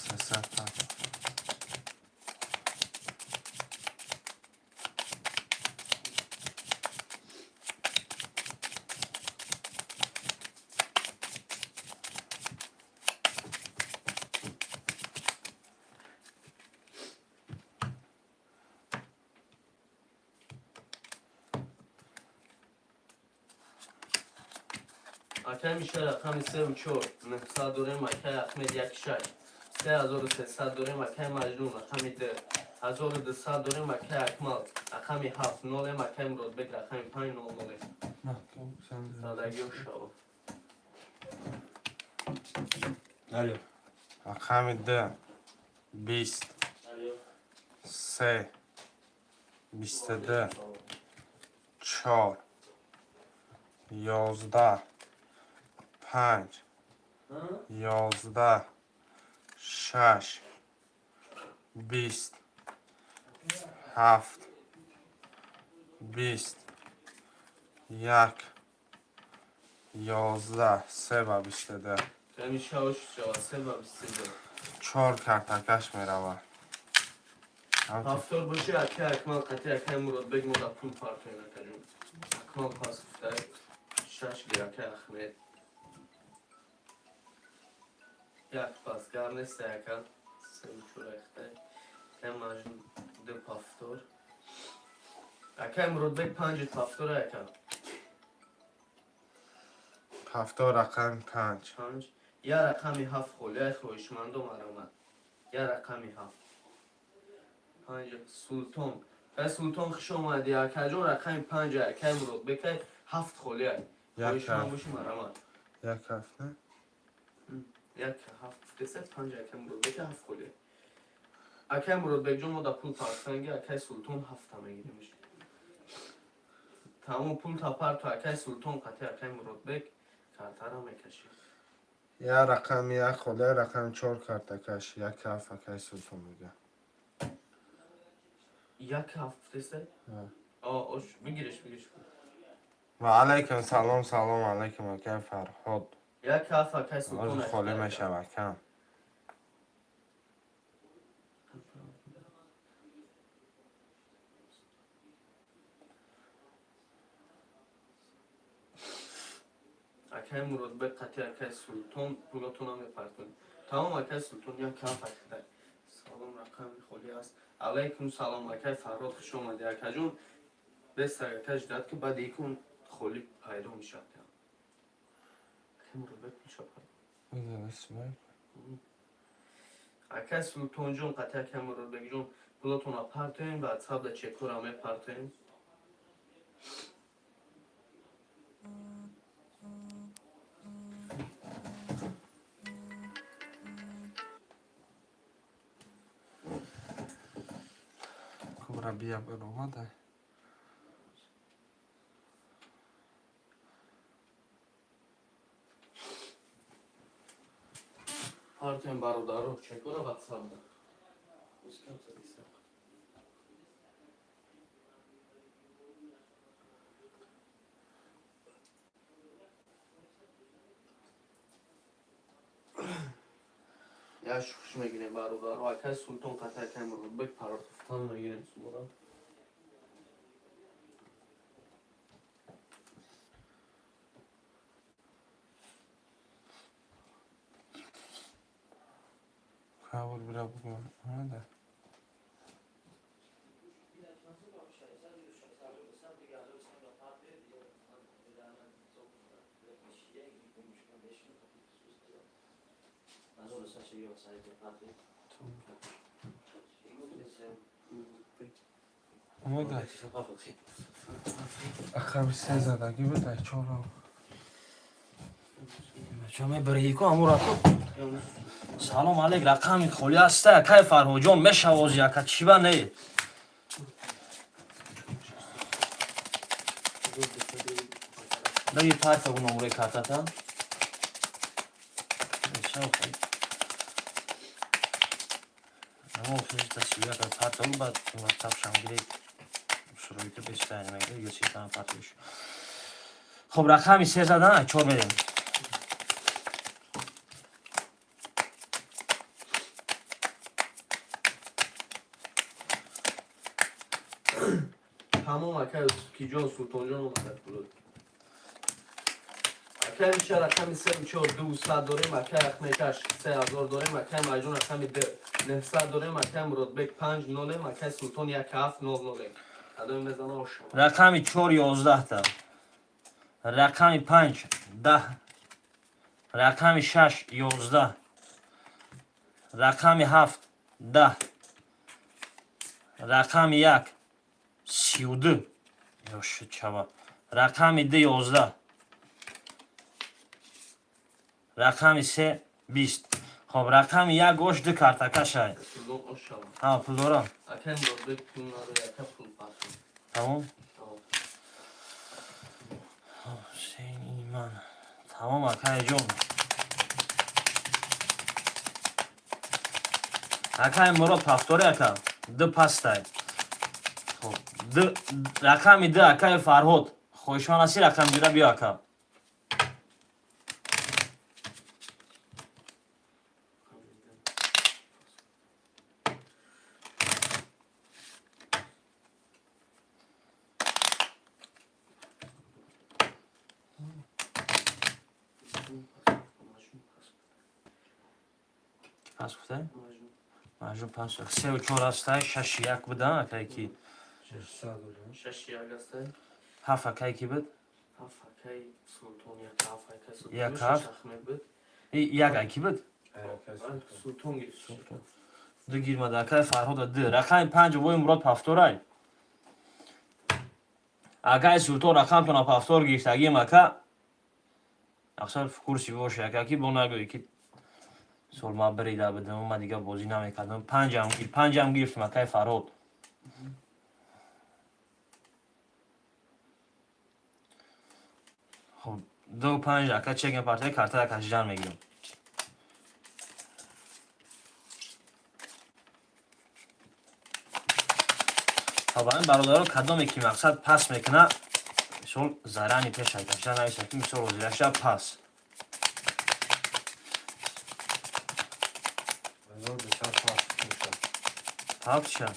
300 парта. Акай Миша рақами севу чор 900 дорем, акай Ахмед як шаш 3300 дорем, акай Маҷнун рақами ду 1200 дорем, акай Акмал рақами ҳафт нолем, акай Муродбек рақами панҷ нол нолем. Задагиё шава. Алло. Рақами ду 20, се 22, чор 11, панҷ 11, шаш 20, ҳафт 20, як 11, се ба 22. Ҳамиша ош шава, се ба 22. Чор картакаш меравад. Ҳафтор боши, акай Акмал қати акай Муродбек мо да пул партоем, акаҷон. Акмал пас гуфтай, шаш гир, акай Ахмед. Як пас гар нест, ака. Севу чор ахтай. Акай Маҷнун ду пафтор. Акай Муродбек панҷи пафтор, ака. Ҳафтор, рақами панҷ. Панҷ. Я рақами ҳафт холиай, хоҳишмандо марамад. Я рақами ҳафт. Панҷ Султон. Акай Султон, хуш омадӣ. Акаҷон, рақами панҷ акай Муродбек ҳафт холиай. Як Хоҳишманд ҳафт. боши, марамад. Як ҳафт, не? Як ҳафт гуфтеса, панҷ акай Муродбек ҳафт холиай. Акай Муродбекҷон, мо да пул партанги, акай Султон ҳафта мегиримш. Тамом, пул тапарту, акай Султон қати акай Муродбек картара мекашӣ. Я рақами як холия, рақами чор картакаш. Як ҳафт акай Султон мега. Як ҳафт гуфтеса? Ҳа. О, ош, бигириш, бигириш. Ва алайкум салом, салом алайкум, акай Фарҳод. Як ҳафт акай Султон. Ҳозир холӣ мешавад кам. Акай Муродбек қати акай Султон пулотона мепартонед. Тамом, акай Султон, як ҳафт акай. Салом, рақами холӣ аст. Алайкум салом, акай Фарҳод, хуш омадӣ, акаҷон. Бестак, акай, ждать ки баъд икун холӣ пайдо мешавад. Акай Муродбек пулша парт. Акай Султонҷон қати акай Муродбекҷон пулотона партоем, ватсап да чекора мепартоем. Кубра бия баромада. Партиям, бародаро, чекора ватсап. Я шуш мегирем, бародаро, акай Султон қатай акай Муродбек парортуфтан мегирем сумора. Қабул бира бугун. Омада. Омада. Рақами се задагӣ буд, ай чорро. Бача мебарӣ ку амураку. Салом алейк, рақами холӣ аста, акай Фарҳоҷон, мешавози, ака, чиба не? Даги парта гуномуре картата. Мешав хай. Амо физта сия карта у бад WhatsApp шамгире шуруито бестайни мега ё ситан партиш. Хоб, рақами се задан, чор медем. Тамом, акай Киҷон, Султонҷон омадад пулот. Акай миша рақами се чор ду сад дорем, акай Ахмедаш 3000 дорем, акай Маҷнун рақами д 900 дорем, акай Муродбек панҷ нолем, акай Султон як ҳафт нол нолем. Кадоме мезана ошам. Рақами чор 11-та. Рақами панҷ 10. Рақами шаш 11. Рақами ҳафт 10. Рақами як 32. Ёшуд чава. Рақами ду 11. Рақами се 20. Хоб, рақами як ош ду картакашай. Султон ошам. Ҳа, пул дорам. Акай Муродбек пул надорад, акай пул пасум. Тамом? Тамом. Ҳусейн Иман. Тамом, акайҷон. Акай Мурод пафтори, ака. Ду пастай. Хоб, ду рақами ду, акай Фарҳод. Хоҳишманд ҳастӣ рақами дура биё, ака. Ки пас гуфтай? Маҷнун пас. Сеу чор ҳастай, шаши як будан, акай ки. Шаши як ҳастай. Ҳафт акай ки буд? Ҳафт акай Султон, як ҳафт акай Султон. Як Шаш ҳафт. Ахмед буд. И як ай ки буд? Султон гирифт. Ду гирмада, акай Фарҳода ду. Рақами панҷ вои Мурод пафторай. Акай Султон рақамтона пафтор гирифтагим, ака. Аксар в курсе боше, ака, ки бо нагӯӣ ки сол ман бирида будам, ман дига бозӣ намекардам. Панҷам гир, панҷам гирифтам, акай Фарҳод. Хоб, ду панҷ, ака, чеген партия карта кашидан мегирам. Хоб, ҳамин бародаро, кадоме ки мақсад пас мекуна, мисол зарани пеша кашидан нависа ки мисол ҳозираша пас. Ҳафт ша.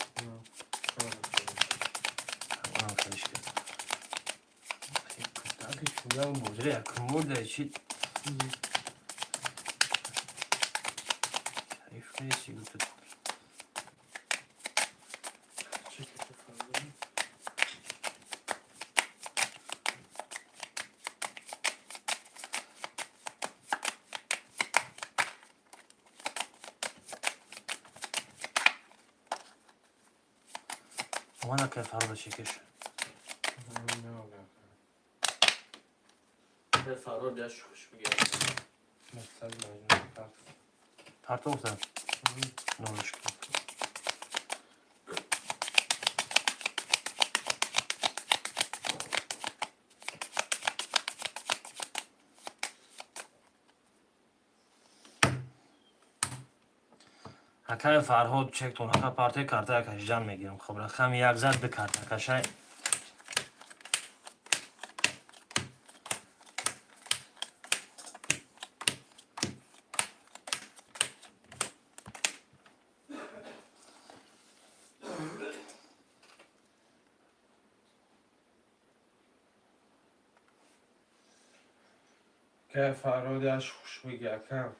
Онам хелиш кард. Бозиро якум бурда чи кайф неси гуфт. Чеки фарҳод. Омада кай Фарҳода чекеш. Акай Фарҳод я шухш бигирад. Партофта. Нолиш. Акаи Фарҳод, чектон ака, парте карта кашидан мегирам. Хоб, рақами як зад, ду карта кашай. Ка Фарҳод, яш хуш биги, акам.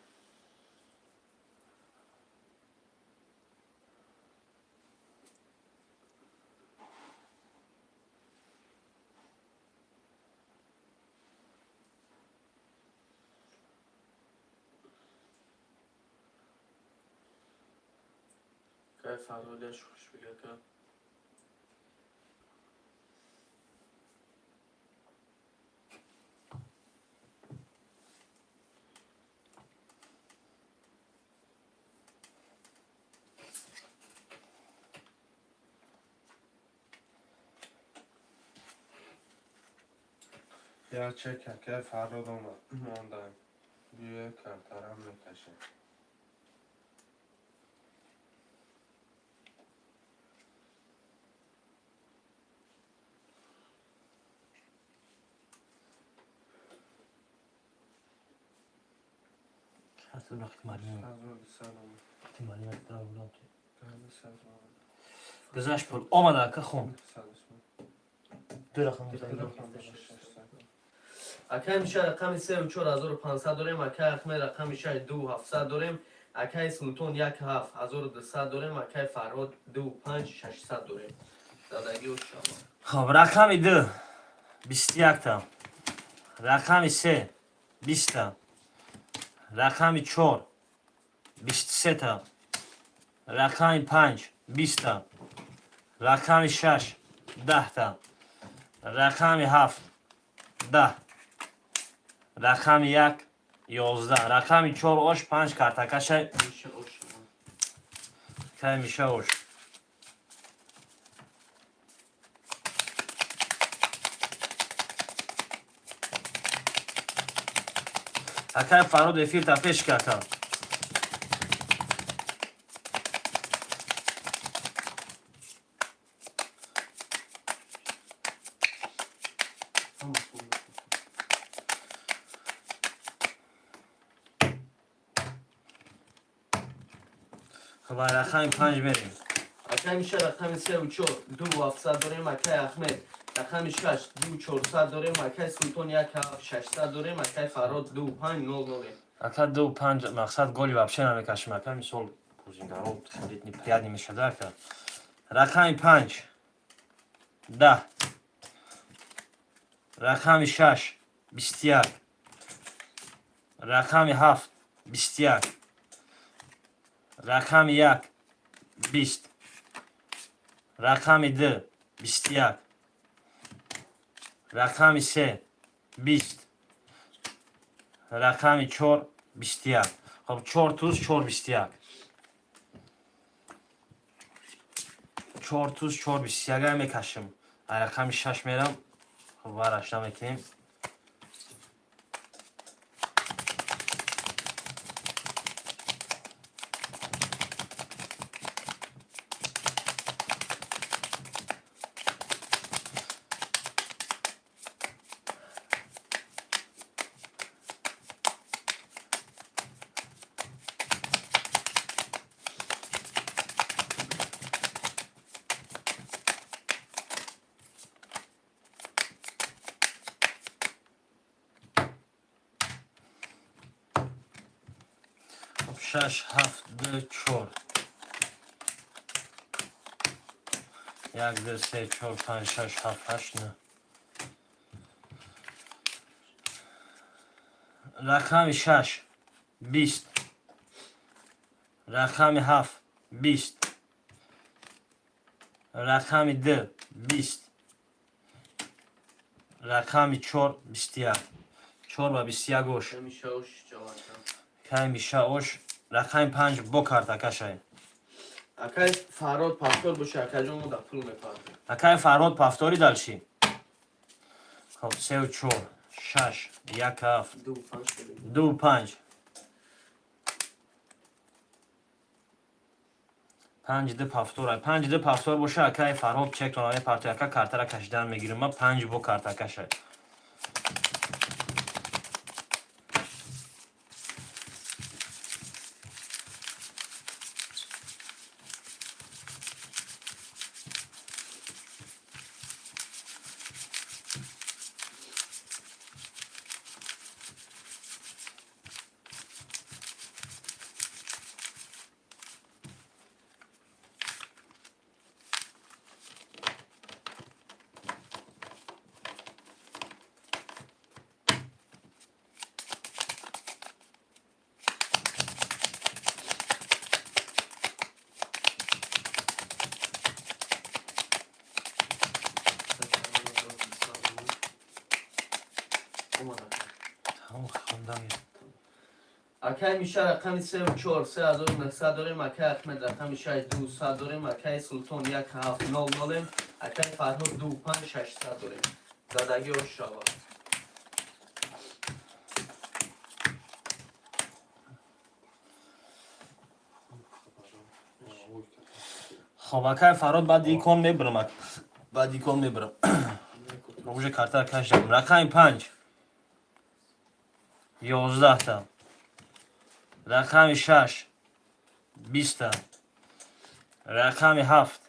Кай Фарҳод, яш хуш биги, ака. Я чек, акай Фарҳод омад, мондаем. Биё, картарам мекашем. Гузашт, пул омада, ака, хун. Ду рақам. Акай Миша, рақами сеу 4500 дорем, акай Ахмед, рақами шаш, 2700 дорем, акай Султон, як ҳафт, 1200 дорем, акай Фарҳод, ду панҷ, 600 дорем. Дадагӣ шама. Хоб, рақами ду 21-та, рақами се 20-та, рақами чор 23-та, рақами панҷ 20-та, рақами шаш 10-та, рақами ҳафт 10, рақами як 11, рақами чор ош, панҷ картакашай. Миша ош шама. Кай Миша ош. Акай Фарҳод, эфирта пеш ки, ака. Хоб, рақами панҷ мерем. Акай Миша, рақами сеу чор, 2700 дорем, акай Ахмед, рақами шаш, 2400 дорем, акай Султон, як ҳафт, 600 дорем, акай Фарҳод, ду панҷ, нол нолем. Ака, ду панҷ, мақсад, голи вообще намекашем, ака. Мисол, бозингаро хеле неприятный мешада, ака. Рақами панҷ 10, рақами шаш 21, рақами ҳафт 21, рақами як 20, рақами ду 21, рақами се 20, рақами чор 21. Хоб, чор туз, чор 21, чор туз, чор 21 мекашем. Рақами шаш мерам. Хоб, варашта мекунем. Хоб, шаш, ҳафт, ду, чор, як, ду, се, чор, панҷ, шаш, ҳафт, ҳашт, нӯ. Рақами шаш 20, рақами ҳафт 20, рақами ду 20, рақами чор 21, чор ба 21 ош. Акай Миша ош ҷавака. Кай Миша ош. Рақами панҷ бо карта кашай. Акай Фарҳод, повтор боша, акаҷон, мо да пул мепардем. Акай Фарҳод, повтори дальше. Хоб, сеу чор, шаш, як, ҳафт, ду панҷ дорем. Ду панҷ. Панҷ ду повтор. Панҷ ду повтор боша, акаи Фарҳод, чектона мепартои, ака. Картара кашидан мегирим ма. Панҷ бо карта кашай. Тамом, хондам. Акай Миша, рақами сеу чор, 3900 дорем. Акай Ахмед, рақами шаш, 200 дорем. Акай Султон, як ҳафт, нол нолем. Акай Фарҳод, ду панҷ, 600 дорем. Задагӣ ош шавад. Хоб, акай Фарҳод, баъди икон мебирам, баъди икон мебирам. Уже картара кашидам. Рақами панҷ, 11-та. Рақами шаш, 20-та. Рақами ҳафт,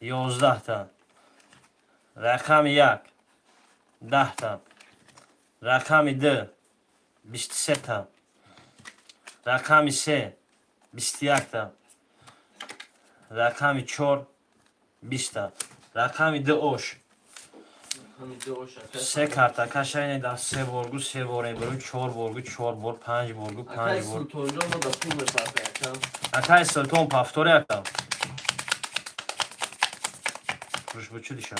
11-та. Рақами як, 10-та. Рақами ду, 23-та. Рақами се, 21-та. Рақами чор, 20-та. Рақами ду ош. Рақами ду ош, акай. Се карта кашайне дар се боргу, се бор мебарем, чор боргу, чор бор, панҷ боргу, Акай панҷ бор. Султонҷон, мо да пул мепартои, ака. Акай Султон, повтори, ака. Фурӯш буд чӣ дишам?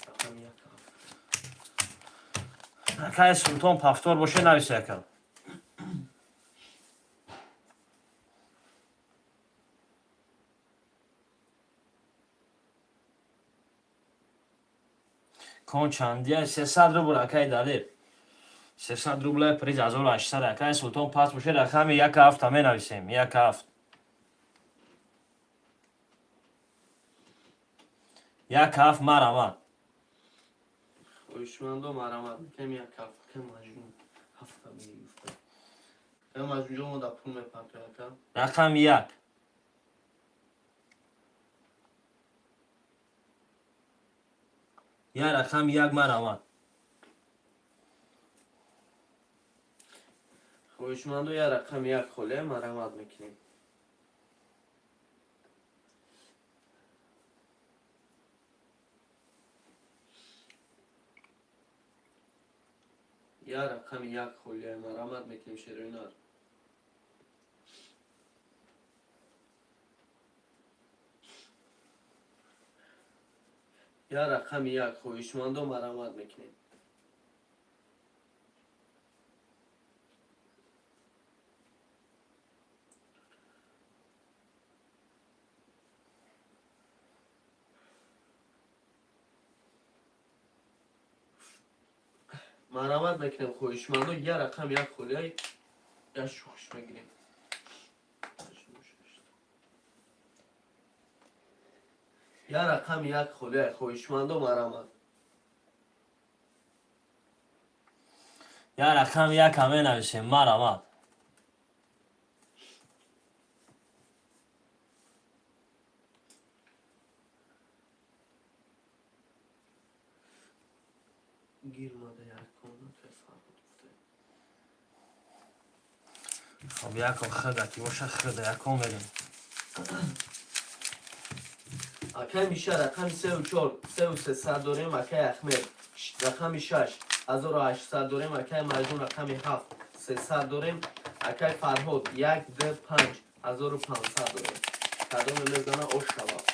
Рақами як ҳафт. Акай Султон, повтор боше, нависе, ака. Кон чандия? 300 рубл, акай Далер. 300 рубла, приз 1800. Акай Султон, пас боше, рақами як ҳафта менависем. Як ҳафт. Як ҳафт, марама. Хоҳишмандо, марамат мекунем, як ҳафт. Акай Маҷнун ҳафта мегуфта. Акай Маҷнунҷон, мо да пул мепартои, ака. Рақами як. Я рақами як, марама. Хоҳишмандо, я рақами як холия, марамат мекунем. Я рақами як холия, марамат мекунем, шероинар. Я рақами як, хоҳишмандо, марамат мекунем. Марамат мекунем, хоҳишмандо, я рақам як холия, я шӯхиш мегирем. Я рақами як холия, хоҳишмандо, марамат. Я рақами як ҳам менависем, марама. Гирмада як кона Фарҳод гуфта. Хоб, якон хда ки боша, хда якон мерем. Акай Миша, рақами сеу чор, сеу сесад дорем. Акай Ахмед, рақами шаш, 1800 дорем. Акай Маҷнун, рақами ҳафт, 300 дорем. Акай Фарҳод, як д панҷ, 1500 дорем. Кадоме мезана, ош шавад.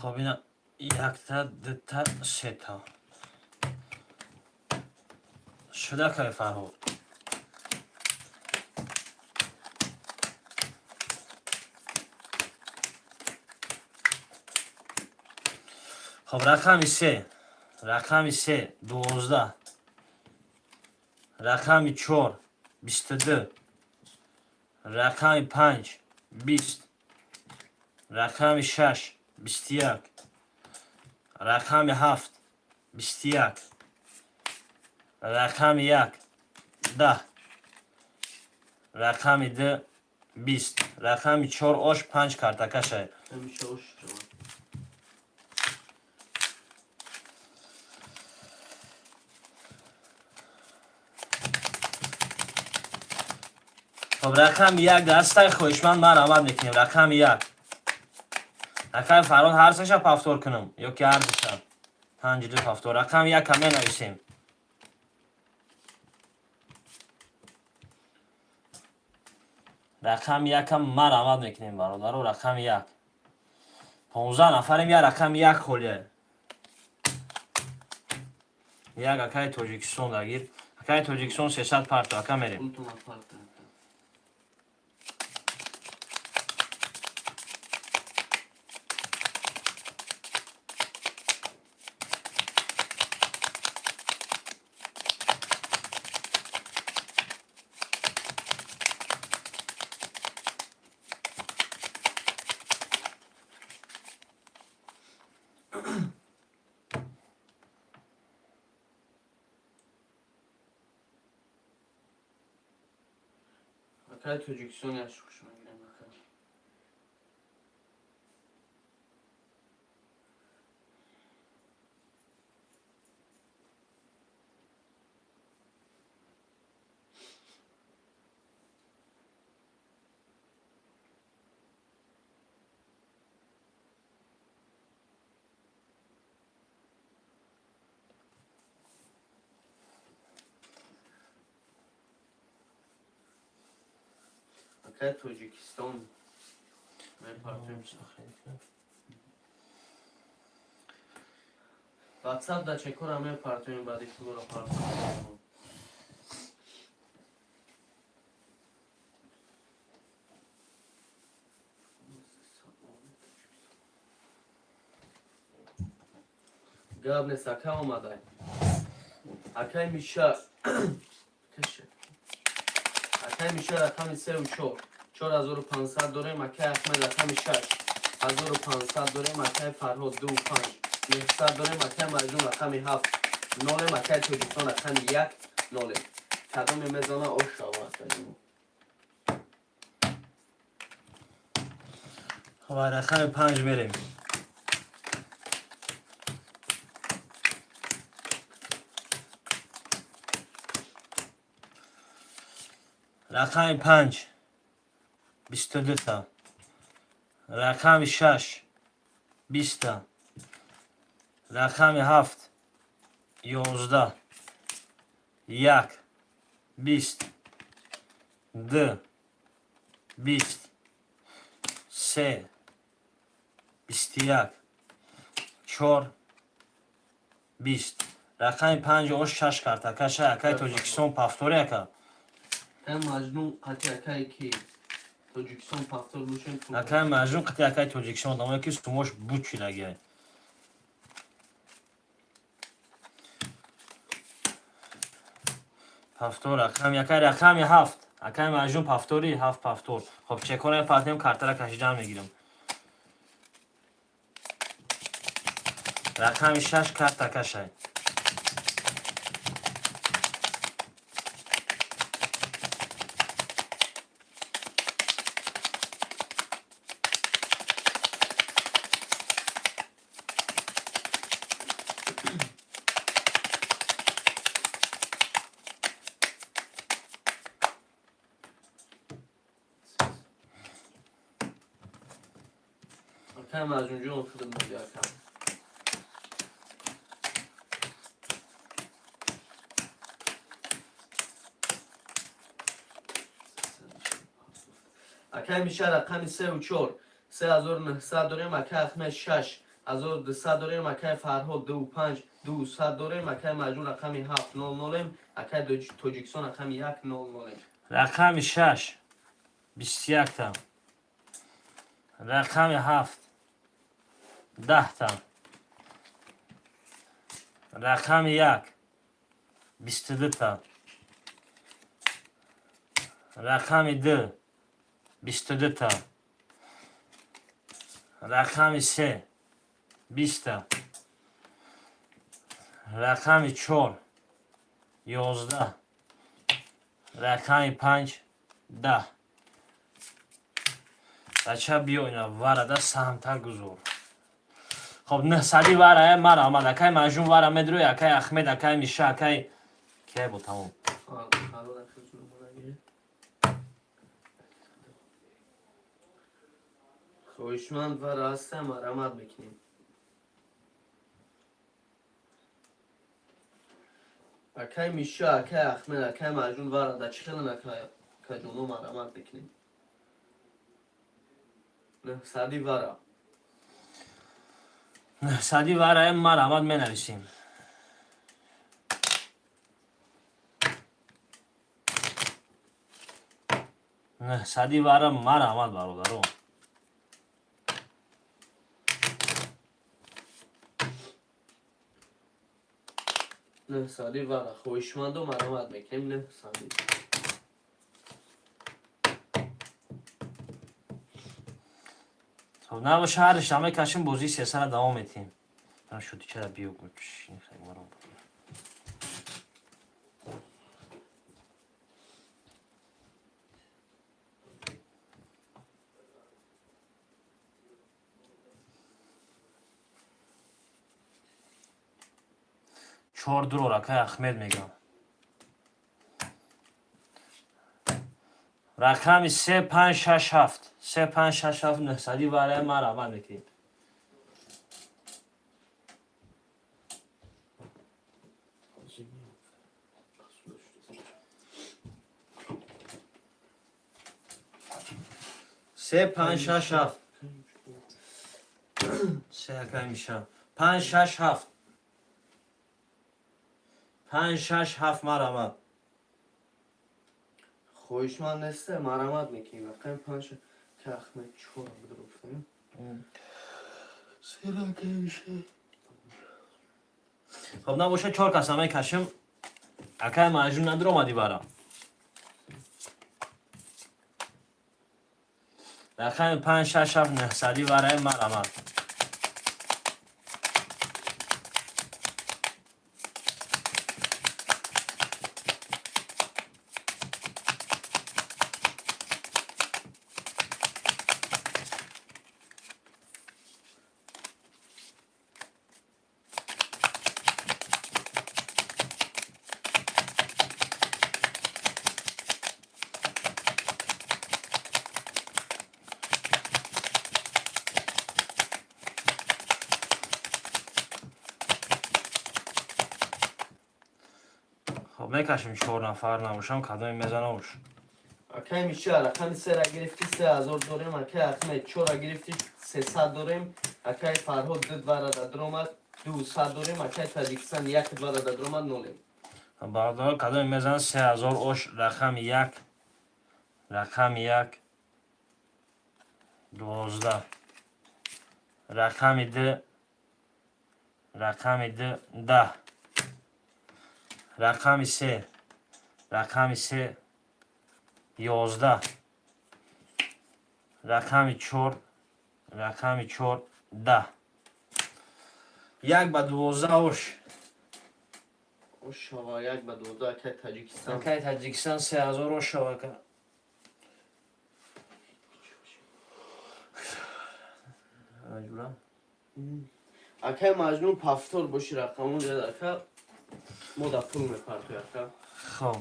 Хоб, ина якта, дута, сета шуда, акай Фарҳод. Хоб, рақами се, рақами се 12, рақами чор 22, рақами панҷ 20, рақами шаш 21, рақами ҳафт 21, рақами як 10, рақами ду 20, рақами чор ош панҷ картакашай. Ҳамеша ош шавад. Хоб, рақами як дастай хоҳишманд, марҳамат мекунем. Рақами як, акай Фарҳод, ҳар сеша повтор кунам ё ки ҳар душа? Панҷ, ду, повтор. Рақами якка менависем. Рақами якка марҳамат мекунем, бародаро. Рақами як, 15 нафарем, як рақами як холия. Як, акаи Тоҷикистон дагир, акаи Тоҷикистон, 300 парто, ака, мерем. Пултона парта. Акаи Тоҷикистон, яш хуш мегирем, ака. Акаи Тоҷикистон, мепартоем. Ватсап да чекора мепартоем, баъди пулро партоем. Гап нест, ака, омадай. Акай Миша. Каше. Акай Миша, рақами сеу чор. 4500 дорем, акай Ахмед, рақами шаш. 1500 дорем, акай Фарҳод, ду панҷ. 900 дорем, акай Маҷнун, рақами ҳафт. Нолем, акай Тоҷикистон, рақами як, нолем. Кадоме мезана, ош шава, акай. Хоб, рақами панҷ мерем. Рақами панҷ 22-та, рақами шаш 20-та, рақами ҳафт 11, як 20, ду 20, се 21, чор 20. Рақами панҷ ош шаш карта каша, акаи Тоҷикистон, повтори, ака. Акай Маҷнун қати акай ки Тоҷикистон повтор бошем. Акаи Маҷнун қати акаи Тоҷикистон, одамое ки сумош буд шидагиай. Повтор рақами акаи, рақами ҳафт, акаи Маҷнун, повтори, ҳафт повтор. Хоб, чекора партем, картара кашидан мегирам. Рақами шаш карта кашай. Акай Маҷнунҷон, худат моди, ака. Акай Миша, рақами сеу чор, 3900 дорем, акай Ахмед, 6200 дорем, акай Фарҳод, ду панҷ, 200 дорем, акай Маҷнун, рақами ҳафт, нол нолем, акай Тоҷикистон, рақами як, нол нолем. Рақами шаш 21-та, рақами ҳафт 10-та. Рақами як 22та. Рақами ду 22та. Рақами се 20та. Рақами чор 11. Рақами панҷ 10. Бача, биё, ина варада саҳмтар гузор. Хоб, нҳсади вара мара омад. Акай Маҷнун вара медрӯй, акай Ахмед, акай Миша, акай кия бо тамом. Фарҳод акай ҷон омадагӣ. Хоҳишманд вара ҳастам, марамат мекунем. Акай Миша, акай Ахмед, акай Маҷнун вара да чӣ хелен, акай акайҷоно, марамат мекунем. Нҳсади вара. Нҳсади вара марамат менависем. Нҳсади вара марамат, бародаро. Нҳсади вара хоҳишмандо марамат мекунем нҳсади. Хоб, набоша, ҳар ришта мекашем, бозии сесара давом метиҳем. Шуди чара биё. Чор дуро ракай Ахмед мегам. Рақами се, панҷ, шаш, ҳафт, се, панҷ, шаш, ҳафт. Нҳсади варая ман раванд мекунем. Се, панҷ, шаш, ҳафт. Се, акай Миша. Панҷ, шаш, ҳафт, панҷ, шаш, ҳафт, марамад. Хоҳишманд несте, марамат мекунем. Рақами панҷ ки Ахмед чора бидрофтем. Се, акай Миша. Хоб, набоша, чор каса мекашем. Акай Маҷнун, надиромадӣ бара. Рақами панҷ, шаш, ҳафт, нҳсади вараи марамад. Хоб, мекашем, чор нафар набошам, кадоме мезанош. Акай Миша, рақами сера гирифти, 3000 дорем. Акай Ахмед, чора гирифти, 300 дорем. Акай Фарҳод ду вара дадромад, 200 дорем. Акай Таҷикистон як вара дадромад, нолем. Бародаро, кадоме мезанад 3000 ош? Рақами як, рақами як 12, рақами ду, рақами ду 10, рақами се, рақами се 11, рақами чор, рақами чор 10. 1 ба 12 ош. Ошава, 1 ба 12, акай Таҷикистон. Акай Таҷикистон, 3000 ош шава, ака. Ҷура. Акай Маҷнун, повтор боши рақамон ака, мо да пул мепартои, ака. Хоб.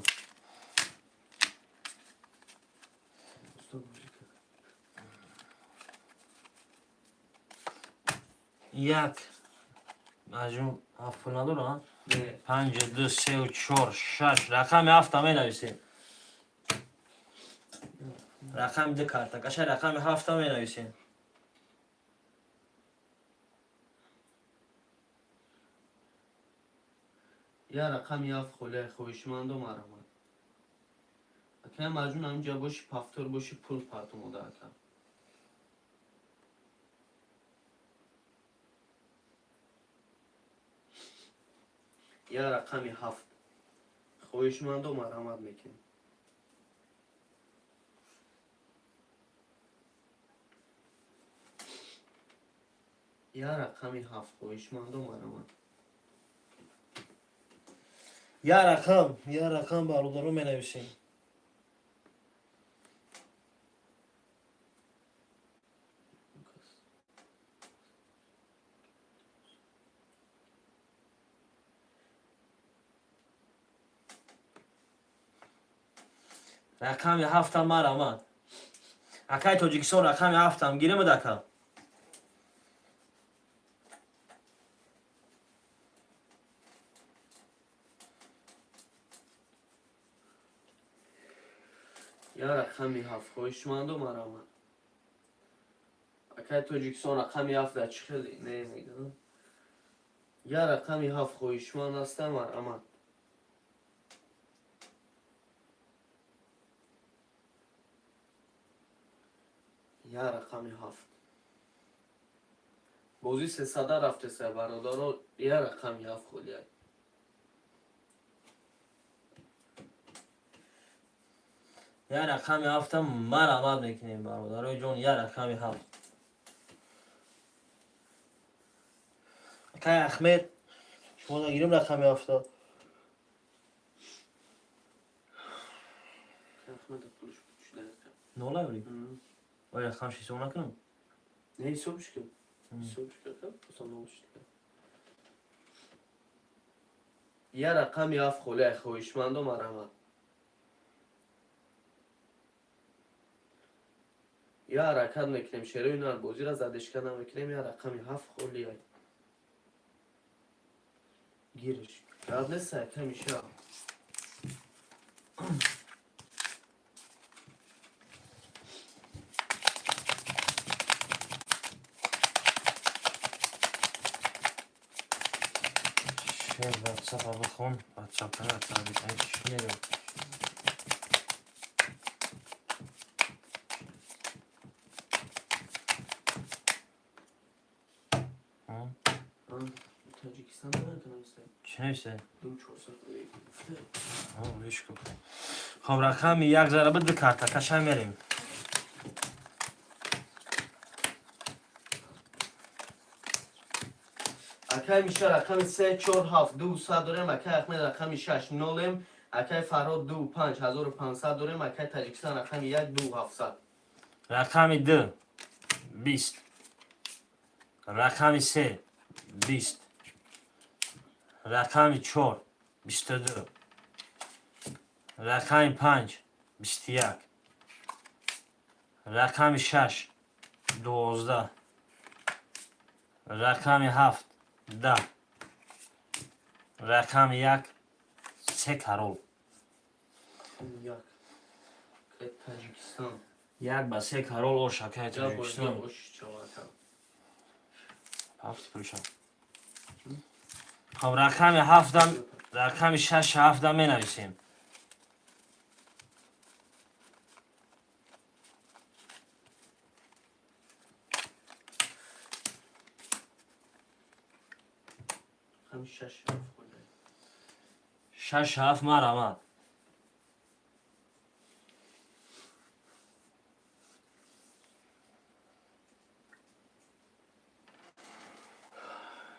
Як, Маҷнун ҳафт пул надора. Панҷ, ду, сеу, чор, шаш. Рақами ҳафта менависем. Рақами ду карта каша, рақами ҳафта менависем. Я рақами ҳафт холия, хоҳишмандо марамад. Акай Маҷнун, ҳаминҷа боши, повтор боши, пул партомода, ака. Я рақами ҳафт. Хоҳишмандо, марҳамат мекунем. Я рақами ҳафт, хоҳишмандо, марҳамат. Я рақам, я рақам, бародаро, менависем. Рақами ҳафтам марҳамат. Акай Тоҷикистон, рақами ҳафтам гиремад, ака. Я рақами ҳафт, хоҳишмандо, марҳамат. Акай Тоҷикистон, рақами ҳафт дар чӣ хеле не мегӯям. Я рақами ҳафт, хоҳишманд ҳастам, марҳамат. Я рақами ҳафт. Бозӣ сесада рафтеса, бародаро, я рақами ҳафт холия. Я рақами ҳафтам марҳамат мекунем, бародарои ҷон, я рақами ҳафт. Акай Ахмед, шумо нагирем рақами ҳафта. Ахмеда пулш шуда. Нола юри? Ой, рақам ҳисоб накунам? Не, ҳисобш кун. Ҳисобш кун, осон нол шуда. Я рақами ҳафт холия, хоҳишмандо, марҳамат. Я ҳаракат мекунем, шерои нар бозиро задешка намекунем, я рақами ҳафт холия. Гириш. Гап нест, ками ша. Шер ватсапа бихон, ватсапа чӣ мегӯям? Тоҷикистон накунам. Чӣ нависта? Ду чорсад. Хоб, рақами як зараба ду карта кашай мерем. Акай Миша, рақами се чор ҳафт ду сад дорем, акай Ахмед, рақами шаш нолем, акай Фарҳод, ду панҷ ҳазору пансад дорем, акай Таҷикистон, рақами як ду ҳафтсад. Рақами ду 20, рақами се 20, рақами чор 22, рақами панҷ 21, рақами шаш 12, рақами ҳафт 10, рақами як се карол. Як. Акай Таҷикистон. Як ба се карол ош, акай Тоҷикистон. Ош чавака. Ҳафт пулшам. Хоб, рақами ҳафтам, рақами шаш ҳафтам менависем. Рақами шаш ҳафт холия. Шаш ҳафт марҳамат.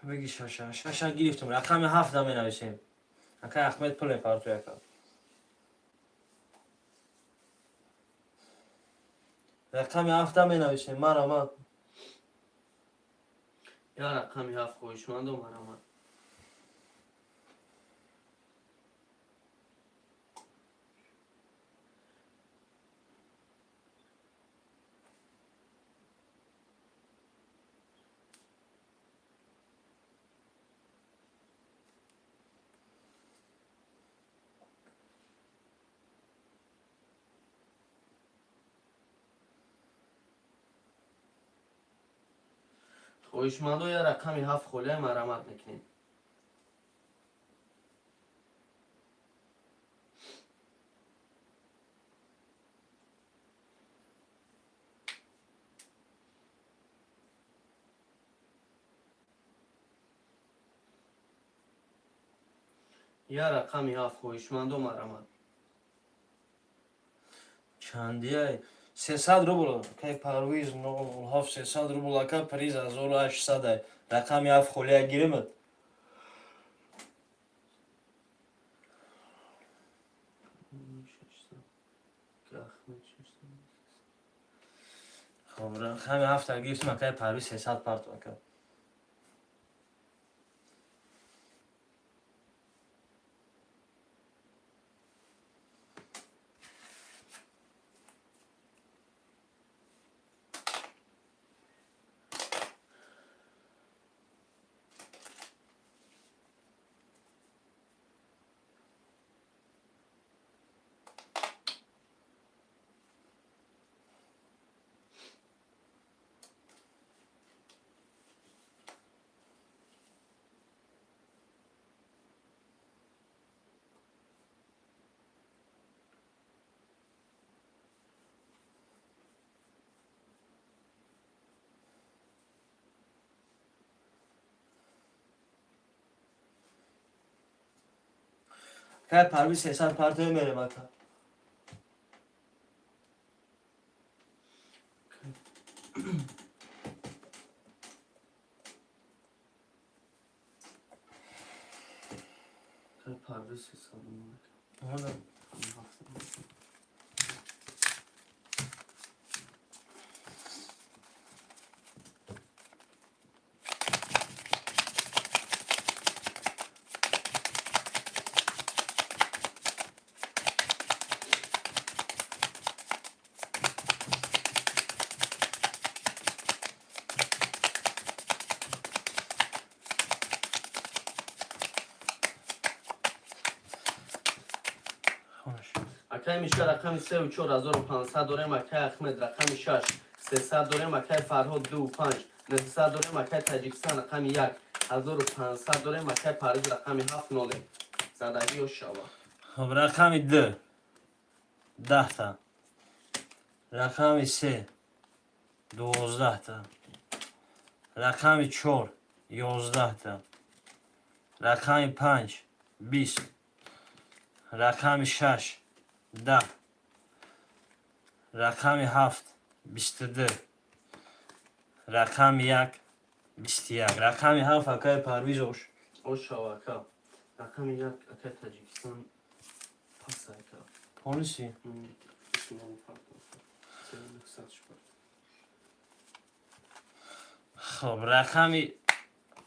Беги, шаша шаша гирифтум, рақами ҳафтам менависем. Акай Ахмед пул мепарту яка. Рақами ҳафтам менависем, марҳамат. Я рақами ҳафт, хоҳишмандо, марҳамат. Хоҳишмандо, я рақами ҳафт холия, марҳамат мекунем. Я рақами ҳафт, хоҳишмандо, марҳамат. Чандияй? 300 рубл, кай Парвиз, ҳафт, 300 рубл, ака, приз 1800. Рақами ҳафт холия гиримад. Хоб, рақами ҳафта гирифтим, акай Парвиз, 300 парту, ака. Кай Парвиз, 300 партоя мерем, ака. Кай Парвиз, 300. Омадам. Акай Миша, рақами сеу 4500 дорем. Акай Ахмед, рақами шаш, 300 дорем. Акай Фарҳод, ду панҷ, 900 дорем. Акай Таҷикистон, рақами як, 1500 дорем. Акай Парвиз, рақами ҳафт, ноле задагиё шава. Хоб, рақами ду 10-та, рақами се 12-та, рақами чор 11-та, рақами панҷ 20, рақами шаш 10, рақами ҳафт 22, рақами як 21. Рақами ҳафт, акай Парвиз, ош. Ошава, ака. Рақами як, акай Таҷикистон, пас, ака. Полиси. 900. Хоб, рақами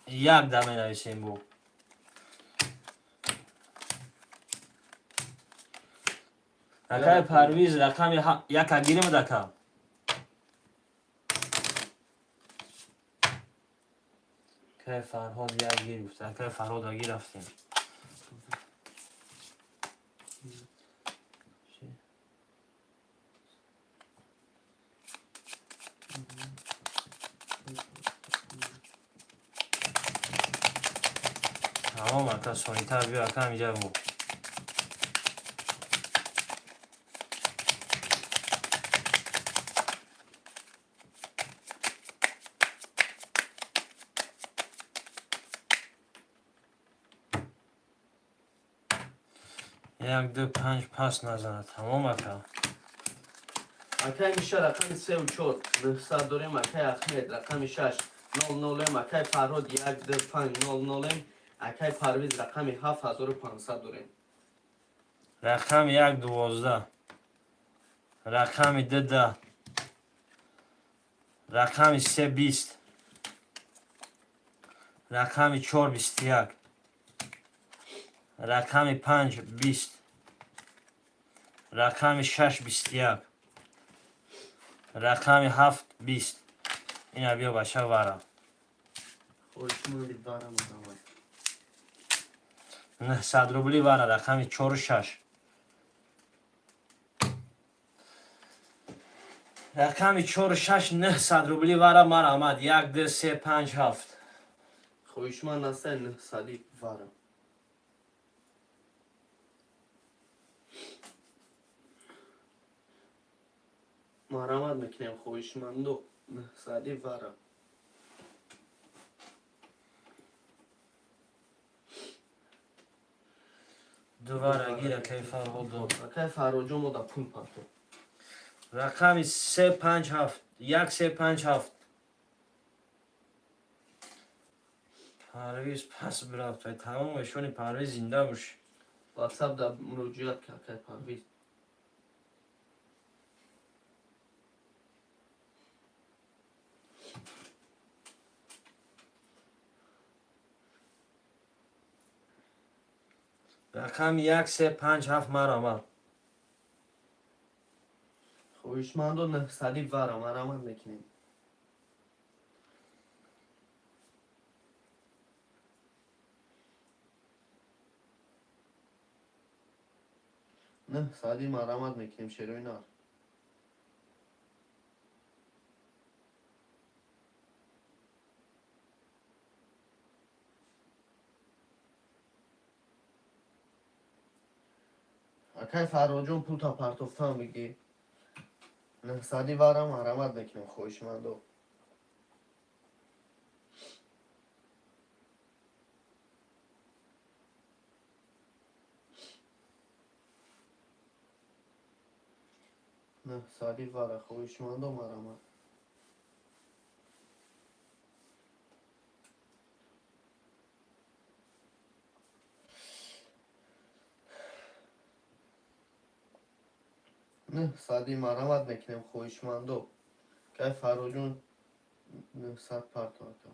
як да менависем бо. Акай Парвиз, рақами яка гиримад, ака. Акай Фарҳод як гирифт. Акай Фарҳода гирафтем. Тамом, ака, сонитар биё, ака, ҳамиҷа бо. Як, ду, панҷ пас назанад. Тамом, ака. Акай Миша, рақами сеу чор, 900 дорем. Акай Ахмед, рақами шаш, нол нолем. Акай Фарҳод, як, ду, панҷ, нол нолем. Акай Парвиз, рақами ҳафт, 1500 дорем. Рақами як 12, рақами ду 10, рақами се 20, рақами чор 21, рақами панҷ 20, рақами шаш 21, рақами ҳафт 20. Ина биё, бача, вара. Хоҳишманди вара, марҳамат. 900 рубли вара, рақами чору шаш. Рақами чору шаш, 900 рубли вара, марҳамат. Як, ду, се, панҷ, ҳафт. Хоҳишманд ҳастед, 900-и вара. Марҳамат мекунем, хоҳишмандо, 900-и вара. Дувара гир, акай Фарҳод дод. Акай Фарҳодҷон, мо да пул парто. Рақами се, панҷ, ҳафт, як, се, панҷ, ҳафт. Парвиз пас бирафт. Вай, тамом эшони Парвиз зинда бош. Ватсап да муроҷиат ка, акай Парвиз. Рақами як, се, панҷ, ҳафт, марамад. Хоҳишмандо, нӯҳсади вара марамат мекунем. Нӯҳсади марамат мекунем, шерои нар. Акай Фарҳодҷон, пулта партофтан бигӣ. Нӯҳсади вара марамат мекунем, хоҳишмандо. Нӯҳсади вара, хоҳишмандо, марамат. Нӯҳсади марамат мекунем, хоҳишмандо. Кай Фарҳодҷон, 900 парто, ака.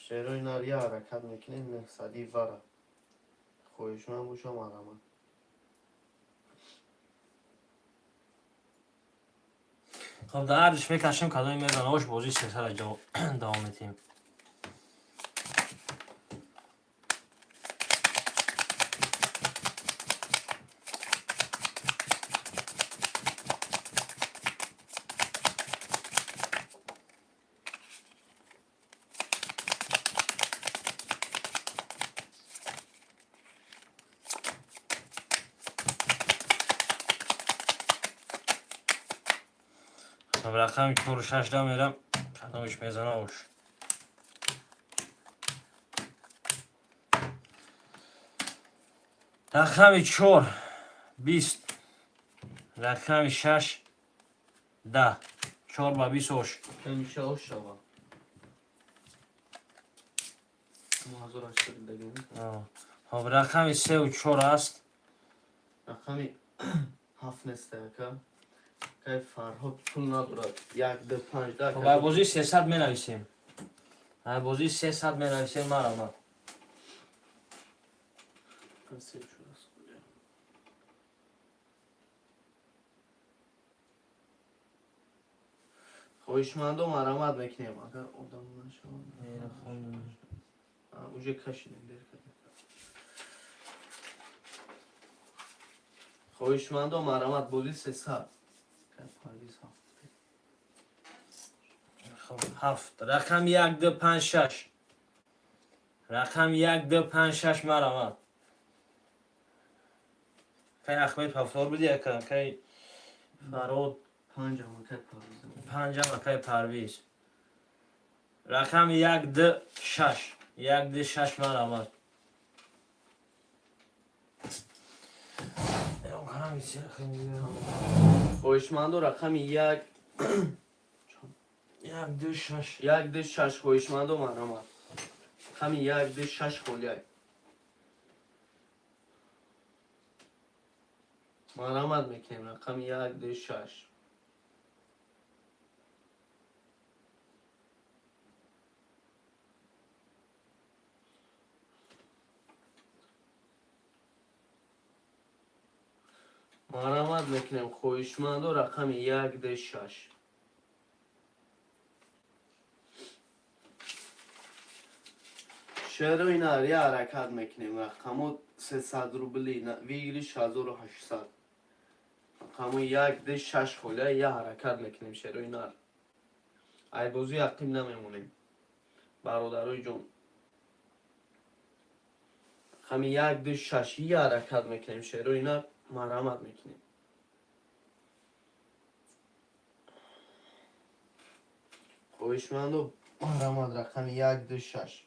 Шерои нар, я ҳаракат мекунем, нӯҳсади вара. Хоҳишманд боша, марамат. Хоб, дар ардиш мекашем, кадоми мезана ош, бозии сесара давом метиҳем. Хоб, рақами чору шаш да мерам, кадомиш мезана ош. Рақами чор 20, рақами шаш 10, чор ба 20 ош. Ҳамеша ош шава. Мо 1800 дагем. Хоб, рақами сеу чор аст. Рақами ҳафт неста, ака. Кай Фарҳод пул надорад. Як, ду, панҷ, да. Хоб, ай бозии 300 менависем, ай бозии 300 менависем, марамад. Се, чор аст. Хоҳишмандо, марамат мекунем, агар одам нашавад. Уже кашидем, дер кардем. Хоҳишмандо, марамат, бозӣ 300. Кай Парвиз ҳафт. Хоб, ҳафт, рақами як, ду, панҷ, шаш, рақами як, ду, панҷ, шаш, марамад. Кай Ахмед ҳафтор буди, ака, кай Фарҳод? Панҷам, акай Парвиз. Панҷам, акай Парвиз. Рақами як, ду, шаш, як, ду, шаш, марамад. Хоҳишмандо, рақами як. Як, ду, шаш. Як, ду, шаш, хоҳишмандо, марамат. Рақами як, ду, шаш холияй. Марамат мекунем, рақами як, ду, шаш. Марамат мекунем, хоҳишмандо, рақами як, ду, шаш. Шерои нар, я ҳаракат мекунем, рақамо 300 рубли, выигрыш 1800. Рақамо як, ду, шаш холия, я ҳаракат мекунем, шерои нар. Айбозӣ ақиб намемонем, бародарои ҷон. Рақами як, ду, шаш, я ҳаракат мекунем, шерои нар, марамат мекунем. Хоҳишмандо. Марҳамат, рақами як, ду, шаш.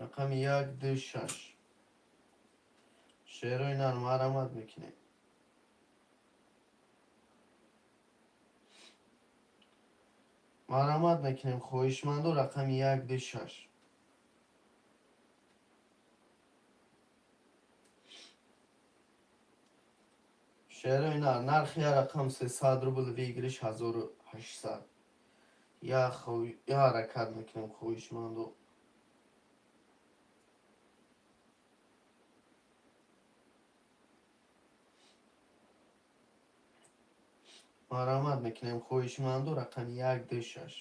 Рақами як, ду, шаш. Шерои нар, марҳамат мекунем. Марҳамат мекунем, хоҳишманду, рақами як, ду, шаш. Шерои нар, нархи як рақам 300 рубл, выигрыш 1800. Я ҳаракат мекунем, хоҳишманду. Марҳамат мекунем, хоҳишманду, рақами як, ду, шаш.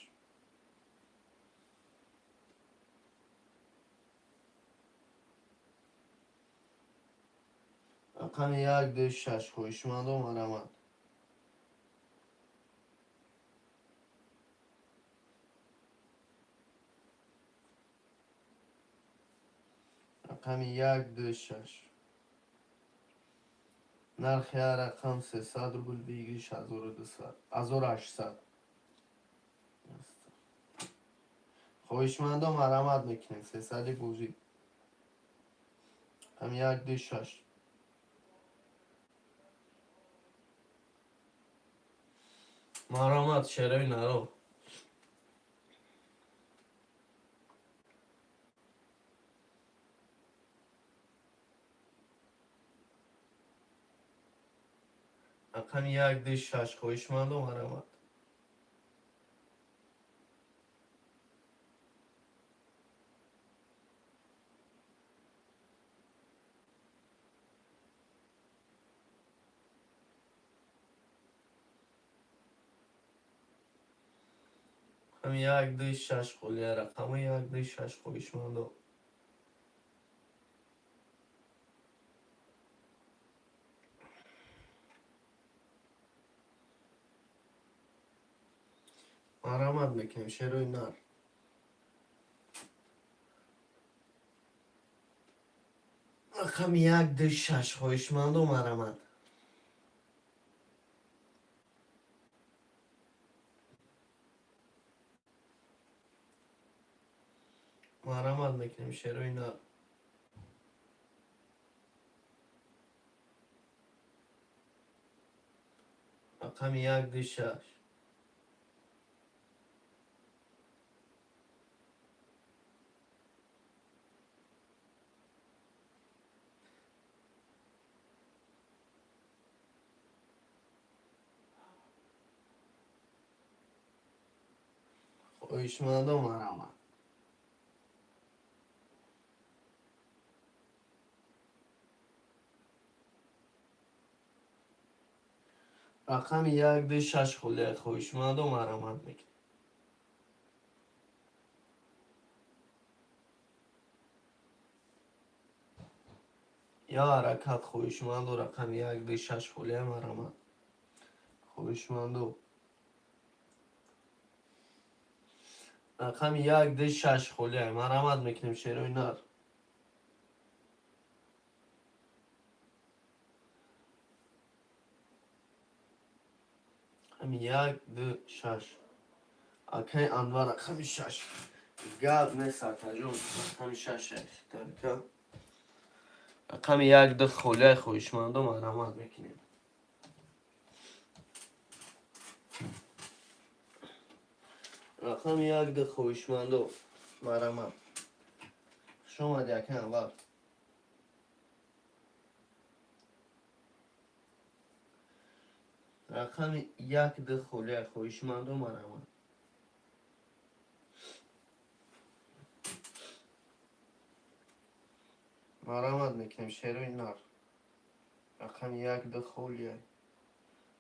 Рақами як, ду, шаш, хоҳишманду, марҳамат. Рақами як, ду, шаш. Нархи ҳар рақам 300 рубл, выигрыш 1200, 1800. Хоҳишмандо, марҳамат мекунем, сесади бозӣ. Рақами як, ду, шаш. Марҳамат, шерои наро. Рақами як, ду, шаш, хоҳишмандо, марҳамат. Рақами як, ду, шаш, холия, рақами як, ду, шаш, хоҳишмандо. Марҳамат мекунем, шерои нар. Рақами як, ду, шаш, хоҳишмандо, марҳамат. Марҳамат мекунем, шерои нар. Рақами як, ду, шаш. Хоҳишмандо, марҳамат. Рақами як, ду, шаш, холия, хоҳишмандо, марҳамат мекунем. Я ҳаракат, хоҳишмандо, рақами як, ду, шаш, холия, марҳамат. Хоҳишмандо. Рақами як, ду, шаш, холия, марҳамат мекунем, шерои нар. Рақами як, ду, шаш. Акай Анвар, рақами шаш. Гап нест, акаҷон, рақами шаш тарка. Рақами як, ду, холия, хоҳишмандо, марҳамат мекунем. Рақами як, ду, хоҳишмандо, марҳамат. Хуш омадӣ, акай Анвар. Рақами як, ду, холия, хоҳишмандо, марҳамат. Марҳамат мекунем, шерои нар. Рақами як, ду, холия.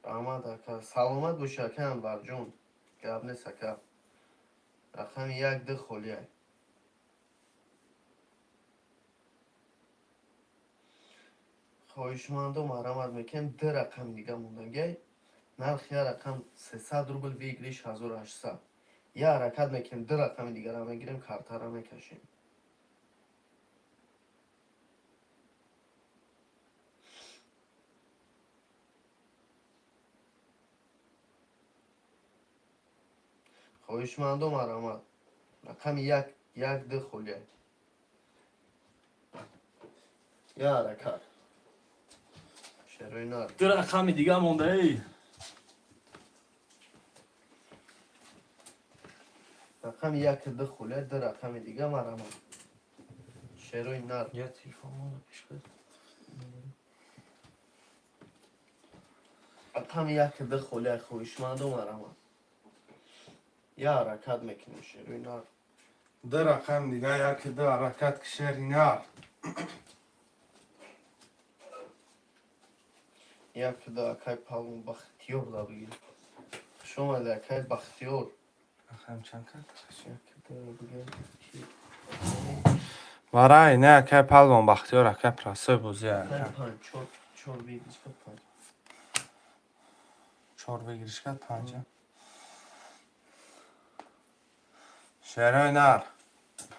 Раҳмат, ака. Саломат бошӣ, ака Анварҷон. Гап нест, ака. Рақами як, ду, холия. Хоҳишмандо, марҳамат мекунем, ду рақами дига мондагиай. Нархи як рақам 300 рубл, выигрыш 1800. Я ҳаракат мекунем, ду рақами дигара мегирем, картара мекашем. Хоҳишмандо, марҳамат. Рақами як, як, ду холия. Я ҳаракат. Шерои нар. Ду рақами дига монда, эй. Рақами як, ду холия, ду рақами дига, марҳамат. Шерои нар. Я телефон монда пеш кар. Рақами як, ду холия, хоҳишмандо, марҳамат. Я ҳаракат мекунем, шерои нар. Ду рақам дига, яки ду, ҳаракат ки, шери нар. Як, ду, акай Палвон Бахтиёр да бигир. Хуш омадӣ, акай Бахтиёр. Рақам чанд карта? Як, ду бигир. Барай, не, акай Палвон Бахтиёр, акай простой бозӣ. Акай Ака. панҷ, чор, чор выигрыш ка, панҷ. Чор выигрыш кард, панҷа. Шерои нар.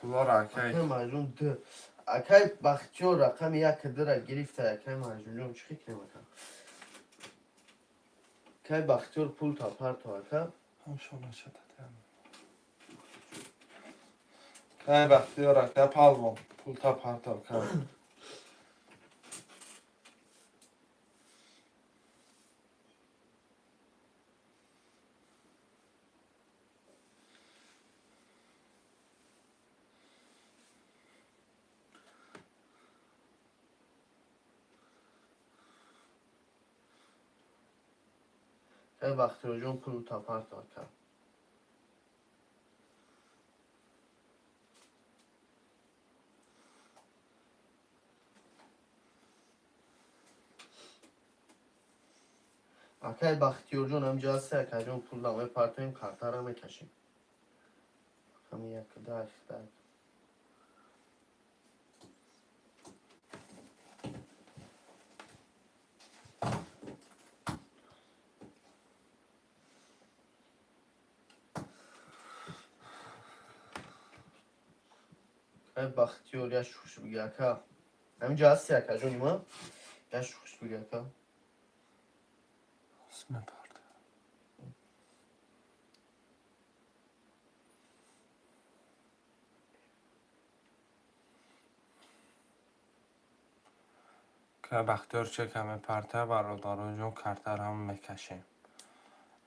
Пулоро, акай. Акай Маҷнун ду. Акай Бахтиёр рақами як, дура гирифта, акай Маҷнунҷон, чӣ фикрем, ака? Акай Бахтиёр, пул та парто, ака. Акай Бахтиёр, акай Палвон, пул та парто, ака. Акай Бахтиёрҷон, пул та парто, ака. Акай Бахтиёрҷон, ҳамҷо ҳасти, акайҷон, пул да мепартоем, картара мекашем. Рақами як, да, да. Акай Бахтиёр, як шухш биги, ака. Ҳаминҷо ҳасти, акаҷони ма? Як шухш биги, ака. Мепарто. Акай Бахтиёр чека мепарта, бародароҷон, картаро ҳам мекашем.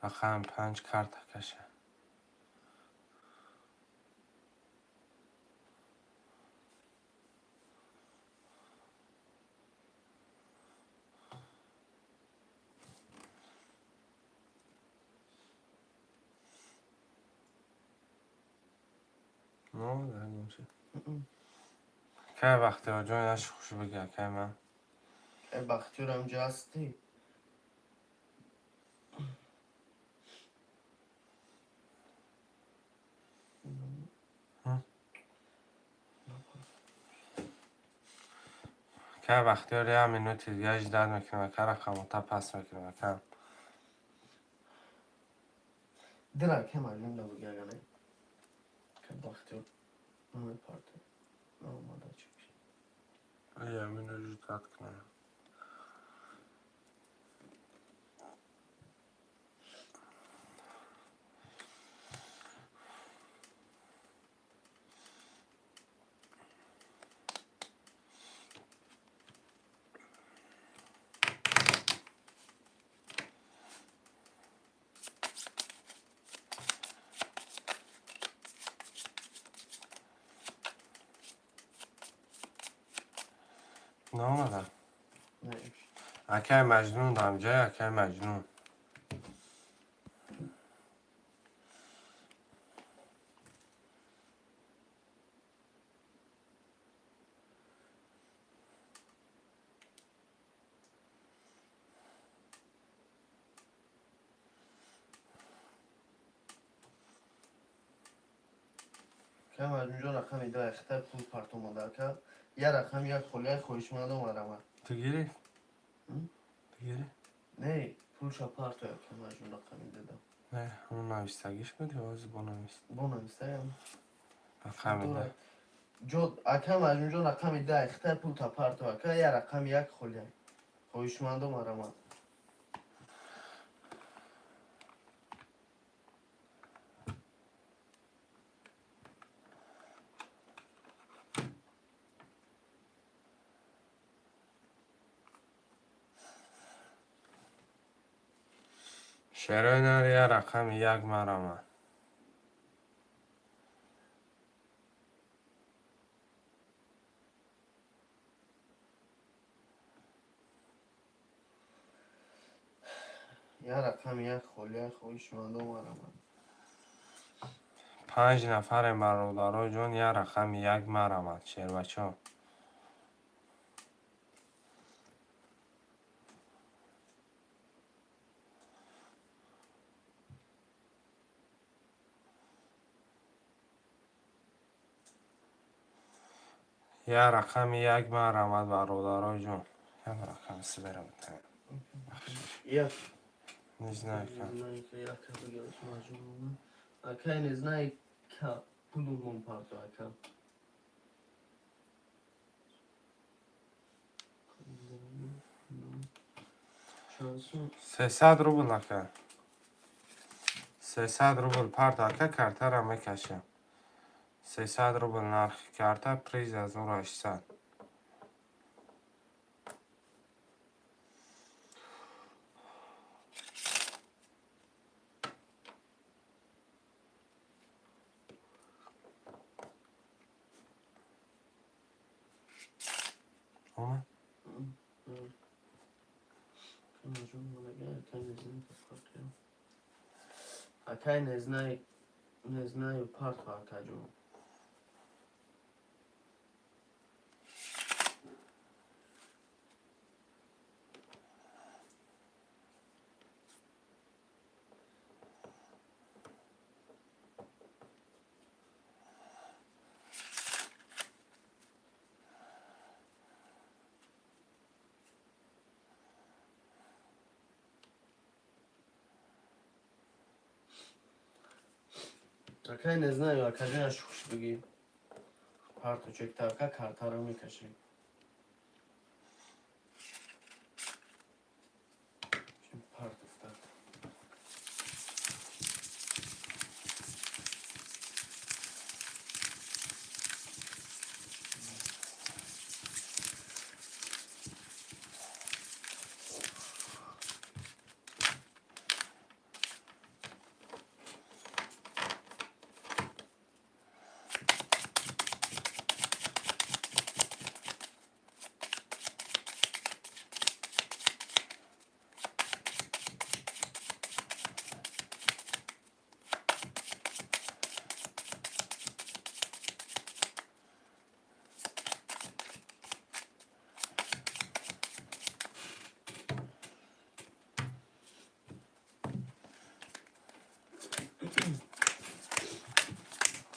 Рақами панҷ карта каша. Ну, дагимчи. Акай Бахтиёрҷон, як шухш биги, акай ман. Акай Бахтиёр, ҳаминҷо ҳастӣ? Акай Бахтиёр, як минути дига ждать мекунем, ака, рақамота паст мекунем, ака. Дира, акай Маҷнун да биги, ага не. Акай Бахтиёр намепарто. Наомада чекш. Як минут ждать кунем. Наомада. Не. Акай Маҷнун ҳамҷай, акай Маҷнун. Акай Маҷнунҷон, рақами ду ахтар пул партомада, ака. Я рақами як холияи, хоҳишмандо, марҳамат. Ту гирифт? М? Ту гирифт? Не, пулша парто, акай Маҷнун, рақами дуда. Не, ҳамон навистагиш буд ё ҳозир бо навист? Бо навистаям. Рақами ду. Ҷо, акай Маҷнунҷон, рақами ду ахтар пул та парто, ака, я рақами як холияй. Хоҳишмандо, марҳамат. Шерои нар я рақами як марама. Я рақами як холия хоҳишмандо марама. Панҷ нафарем, бародаро ҷон, я рақами як марамад, шербачо. Я рақами як марамад, бародаро ҷон. Як рақами сибера битаем. Як. Не знаю, ка. Незнайка, яка бигираш маҷмӯа. Акай Незнайка пулумон парто ака. Шансу 300 рубл, ака. 300 рубл парт, ака, картара мекашам. 300 рубл нархи карта, приз 1800. Омад? Акай Незнай Незнаю парто акаҷон. Акай Незнаю акаҷон аш хуш бигӣ. Парто чекта ака картаро мекашем. Парт уфтад.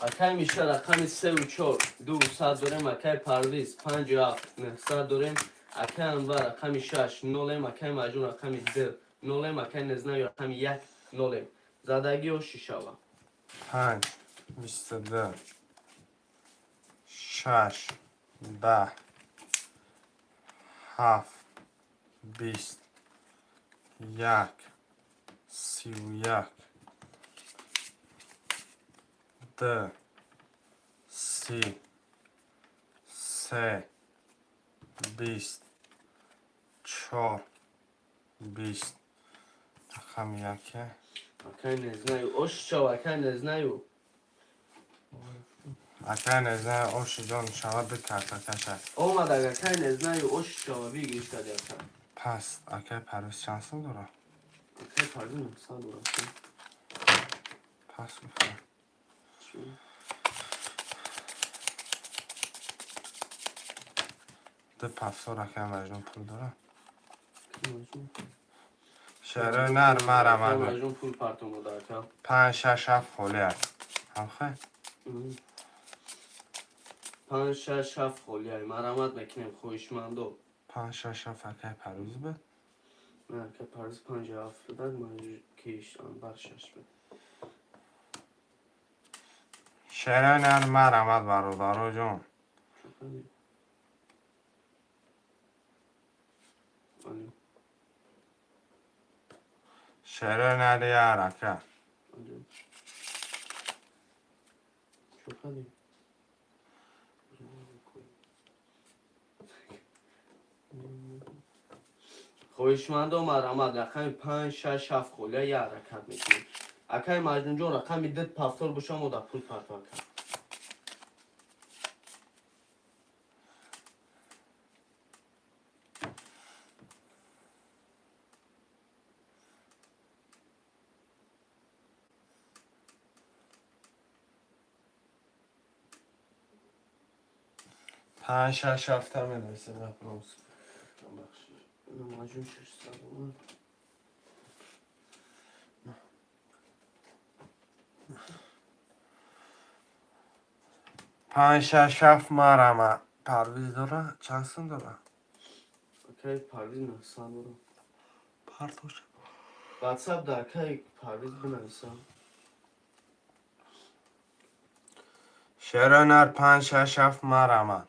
Акай Миша рақами севу чор ду сад дорем, акай Парвиз панҷу ҳафт нӯҳсад дорем, акай Анвар рақами шаш нолем, акай Маҷнун рақами ду нолем, акай Незнаю рақами як нолем. Задагиҳо шишава. Панҷ, 22, шаш, 10, ҳафт, 20, як, 31, ду, 30, се, 20, чор, 20. Рақами яке. Акай Незнаю ош шава, акай Незнаю. Акай Незнаю оши ҷон шава ду карта кашад. Омад акай Незнаю ош шава выигрыш карди ака. Пас акай Парвиз чанд сум дорад? Акай Парвиз 900 дорад. Пас гуфтам. Чӣ? Ду пафсор акай Маҷнун пул дорад. Маҷнун. Шерои нар марамад. Акай Маҷнун пул партомода ака. Панҷ, шаш, ҳафт холӣ аст. Ҳамхай? Панҷ, шаш, ҳафт холиай. Марамат мекунем хоҳишмандо. Панҷ, шаш, ҳафт акай Парвиз буд? Не, акай Парвиз панҷу ҳафт будак, киш Анвар шаш буд. Шерои нар марамад, бародаро ҷон. Алё. Шерои нар яр ака. Алё. Чо кардем? Хоҳишмандо, марҳамат, рақами панҷ, шаш, ҳафт холия, як ҳаракат мекунем. Акаи Маҷнунҷон, рақами дид повтор боша, мо да пул партова кард. Панҷ, шаш, ҳафта менависем вопрос. Маҷнун 600 омад. Панҷ, шаш, ҳафт, марама. Парвиз дора? Чанд сум дора? Акаи Парвиз 900 дора. Партош. Ватсап да акаи Парвиз бинависам. Шеронар, панҷ, шаш, ҳафт, марама.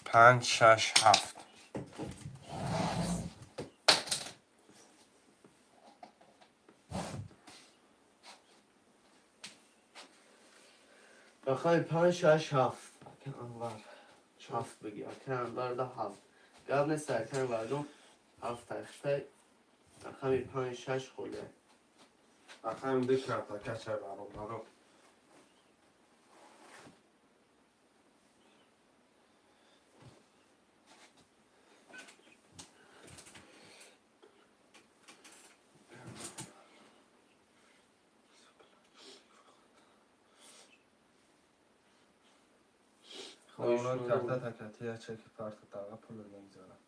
Панҷ, шаш, ҳафт. Рақами панҷ, шаш, ҳафт. Ака Анвар. Ҳафт бигӣ. Ака Анвар да ҳафт. Гап нест, ака Анварҷон, ҳафт тахтай. Рақами панҷ, шаш холия. Рақами ду карта качай, бародаро. Номер карта такати я чеки парта тага пул мегзарам.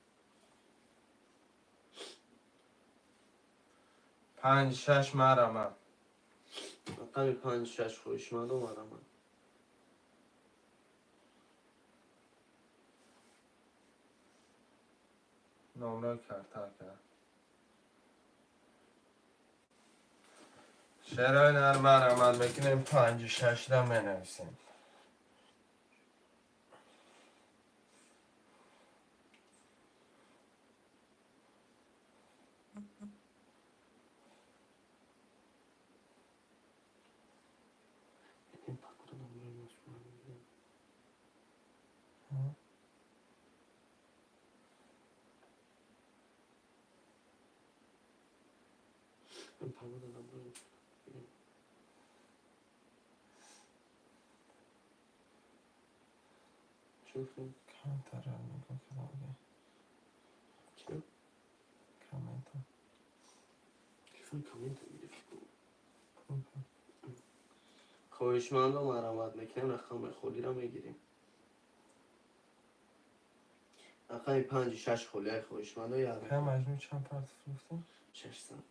Панҷ, шаш, марама. Рақами панҷ, шаш, хоҳишмандо, марҳамат. Номер карта ака. Шерои нар, марҳамат мекунем, панҷу шашда менависем. Ин пакура номерои масъула мегирем. Ин пагода номерои мегирем. Чӣ гуфтем? Камтара нигоҳ кардам. Чӣ? Коммента. Телефони коммента гирифти. Хоҳишмандо, марҳамат мекунем, рақами холиро мегирем. Рақами панҷи шаш холияи хоҳишмандо, як Ка маҷмӯъ чанд парта фурӯхтем? 600.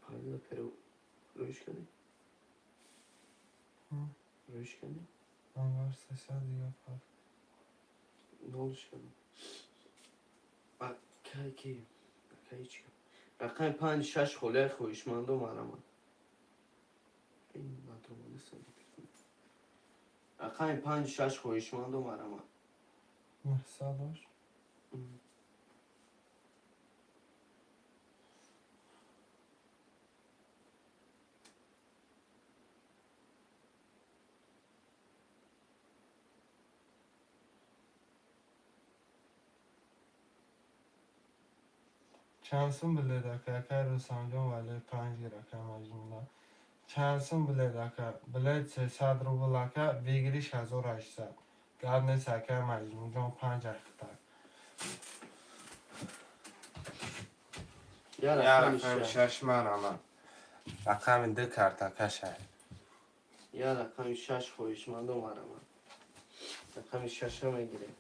Парвиза перо рӯиш кардӣ? Рӯиш кардӣ? Анвар 300 дига парт. Нолш кардам. Акай ки? Акай чӣ? Рақами панҷ, шаш холияи хоҳишмандо, марҳамат. Ин надромадеста телефон. Рақами панҷ, шаш, хоҳишмандо, марҳамат. 900 дошт. Чанд сум билет, ака? Акай Рустамҷон, вале панҷ гир, ака Маҷнунда. Чанд сум билет, ака? Билет 300 рубл, ака, выигрыш 1800. Гап нест, ака Маҷнунҷон, панҷ ахтак. Я Я рақами рақами шаш. шаш, марама. Рақами ду карта кашай. Я рақами шаш, хоҳишмандо, марҳамат. Рақами шаша мегирем.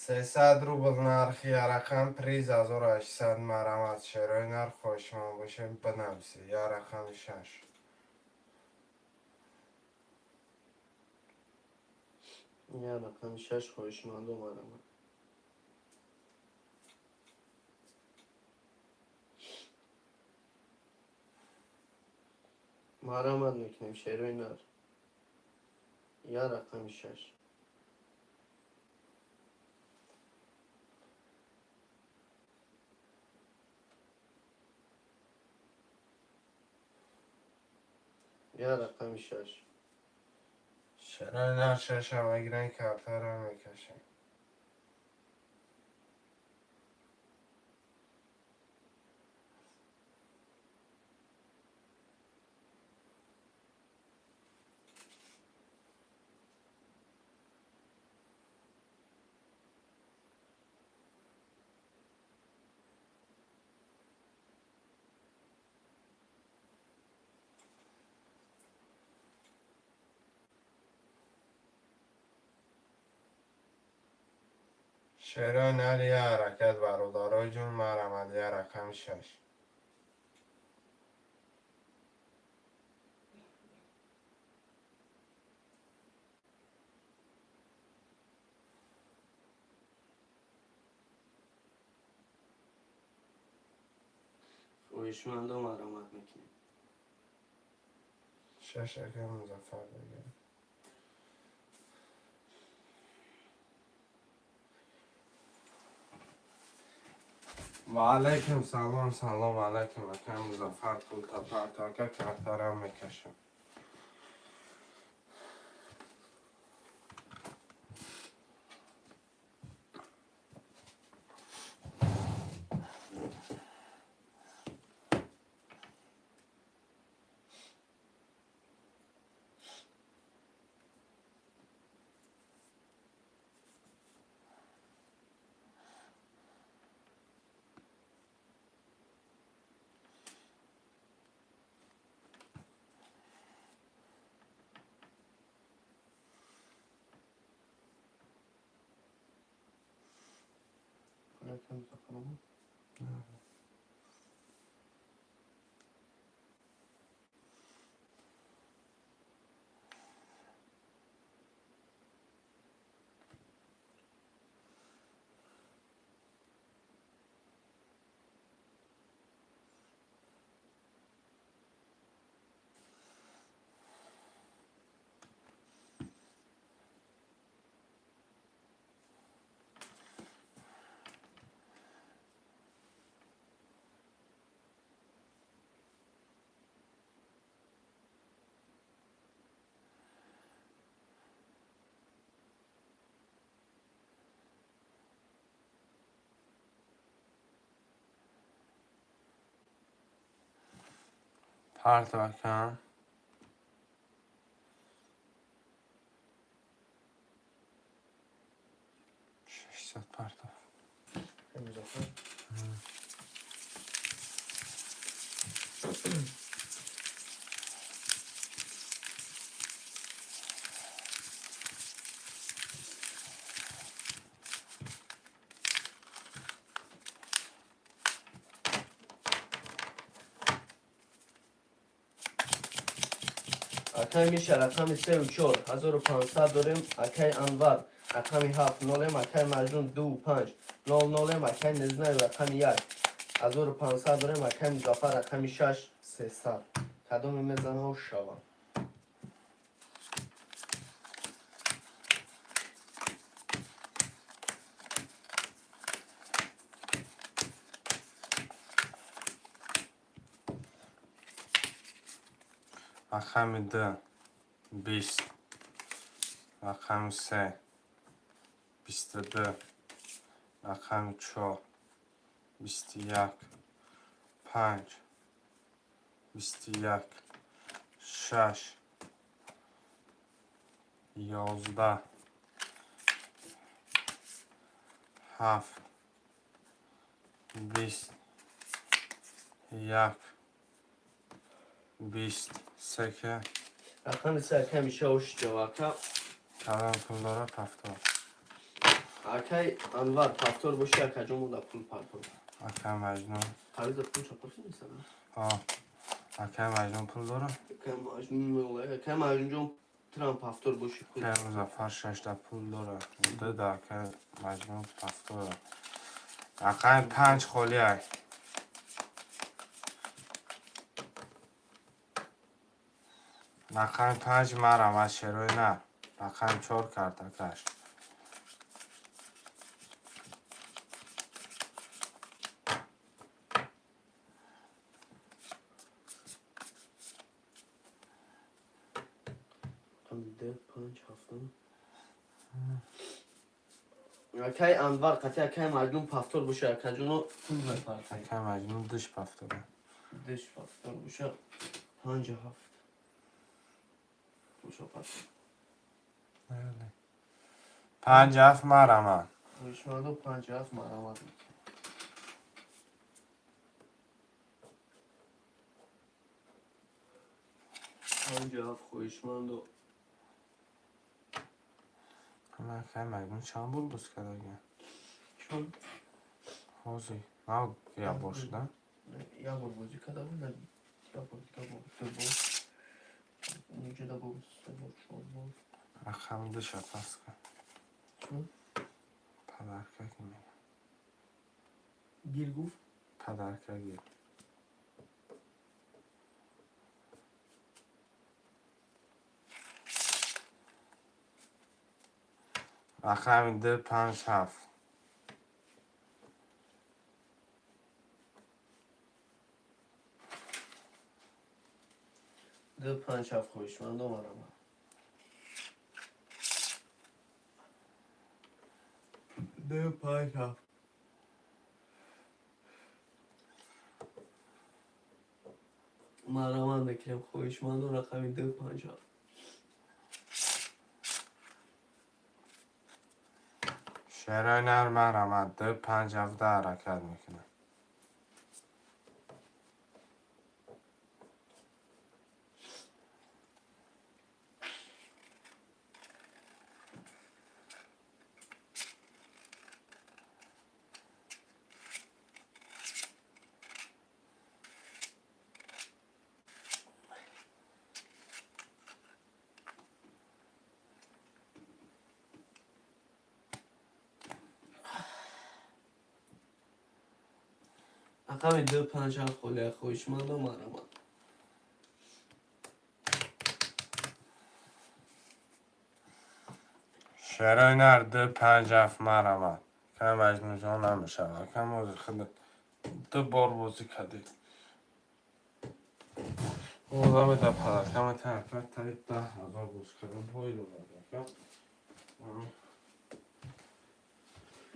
300 рубл нархи я рақам, приз 1800. Марҳамат, шерои нарх, хоҳишманд бошем, бинависед. Я рақами шаш. Я рақами шаш, хоҳишмандо, марҳамат. Марҳамат мекунем, шерои нар. Я рақами шаш. Я рақами шаш. Шерои нар шаша мегирен, картара мекашем. Шерои нар я ҳаракат, бародарои ҷон, марҳамат, я рақами шаш. Хоҳишмандо, марҳамат мекунем. Шаш ака Музаффар бигирад. Ва алайкум салом, салом алайкум, ака Музаффар, пулта парто, ака, картарам мекашам. Ака Музаффар омад. Парто, ака. 600 парто. Ака Музаффар. Акай Миша, рақами сеу чор 1500 дорем. Акай Анвар, рақами ҳафт нолем. Акай Маҷнун, дуву панҷ нол нолем. Акай Незнаю, рақами як 1500 дорем. Акай Музаффар, рақами шаш 300. Кадоме мезанао шава. Рақами ду 20, рақами се 22, рақами чор 21, панҷ 21, шаш 11, ҳафт 20, як 20, секе. Рақами се, акай Миша, ошиҷава, ака. Кадом пул дорад, ҳафтод. Акай Анвар, ҳафтор боши, акаҷон, монда пул партор. Акай Маҷнун. Париза пул чапорси нестам. Акай Маҷнун пул дорад. Акай Маҷнун, акай Маҷнунҷон, трамп ҳафтор боши пул. Акай Музаффар шашта пул дорад. Дуда акай Маҷнун ҳафтора. Рақами панҷ холиай. Рақами панҷ, марҳамат, шерои нар. Рақами чор картакаш. Рақами ду, панҷ, ҳафтам. Акай Анвар қати акай Маҷнун повтор боша, акаҷоно, пул мепартем. Акай Маҷнун душ повтора. Душ повтор боша, панҷу ҳафт боша пас. Панҷ ҳафт, марҳамат. Хоҳишмандо, панҷу ҳафт, марҳамат. Панҷу ҳафт, хоҳишмандо. Акай Маҷнун чанд бор боз кардага? Чон? Ҳозир нав як бор шуда. Як бор бозӣ карда буд, як бор дига бор, ду бор, инҷода бо се бор, чор бор. Рақами душа пас кун. Чон? Подарка ки мегӯям. Гир гуфт. Подарка гир. Рақами ду, панҷ, ҳафт. Ду, панҷ, ҳафт, хоҳишмандо, марҳамат. Ду, панҷ, ҳафт. Марҳамат мекунем, хоҳишмандо, рақами ду, панҷ, ҳафт. Шерои нар, марҳамат, ду, панҷ, ҳафта ҳаракат мекунад. Рақами ду, панҷ, ҳафт холия, хоҳишмандо, марҳамат. Шерои нар, ду, панҷ, ҳафт, марҳамат. Кай Маҷнунҷон, намешавад. Кай ҳозир худат ду бор бозӣ кардӣ. Одаме дар подарка метавонад таи 10 000 боз кардам, пой додам.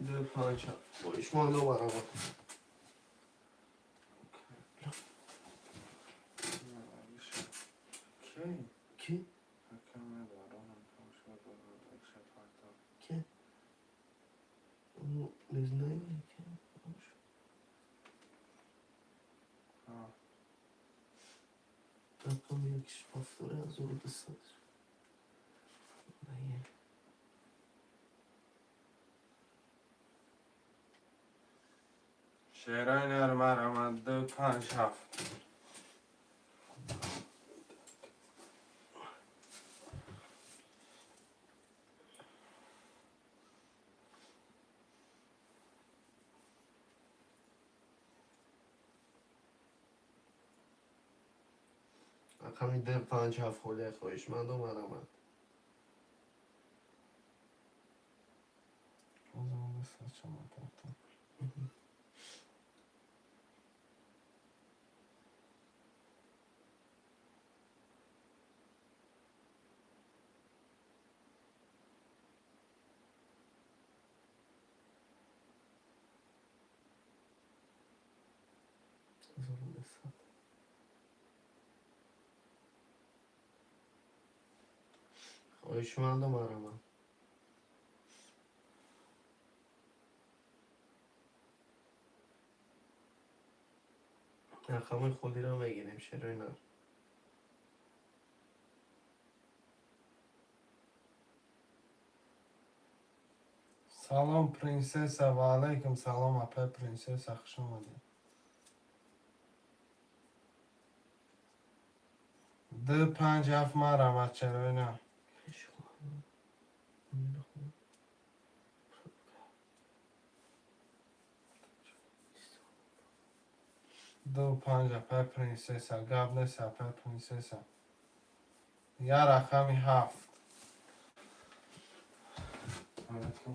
Ду, панҷ, ҳафт, хоҳишмандо, марҳамат. Ки? Ки? Ну, не знаю, ки. Рақами якиш повтори, 1200. Бае. Шерои нар, марҳамат, ду, панҷ, ҳафт. Рақами ду, панҷ, ҳафт холия, хоҳишмандо, марҳамат. 1200. Хоҳишмандо, марҳамат. Рақамҳои холиро мегирем, шерои нар. Салом, принсесса. Ва алайкум салом, апай принсесса, хуш омадед. Ду, панҷ, ҳафт, марҳамат, шерои нар. Пеш хоҳам. Хоҳам. Ду, панҷ, апай принсесса, гап нест, апай принсесса. Я рақами ҳафт. Алайкум.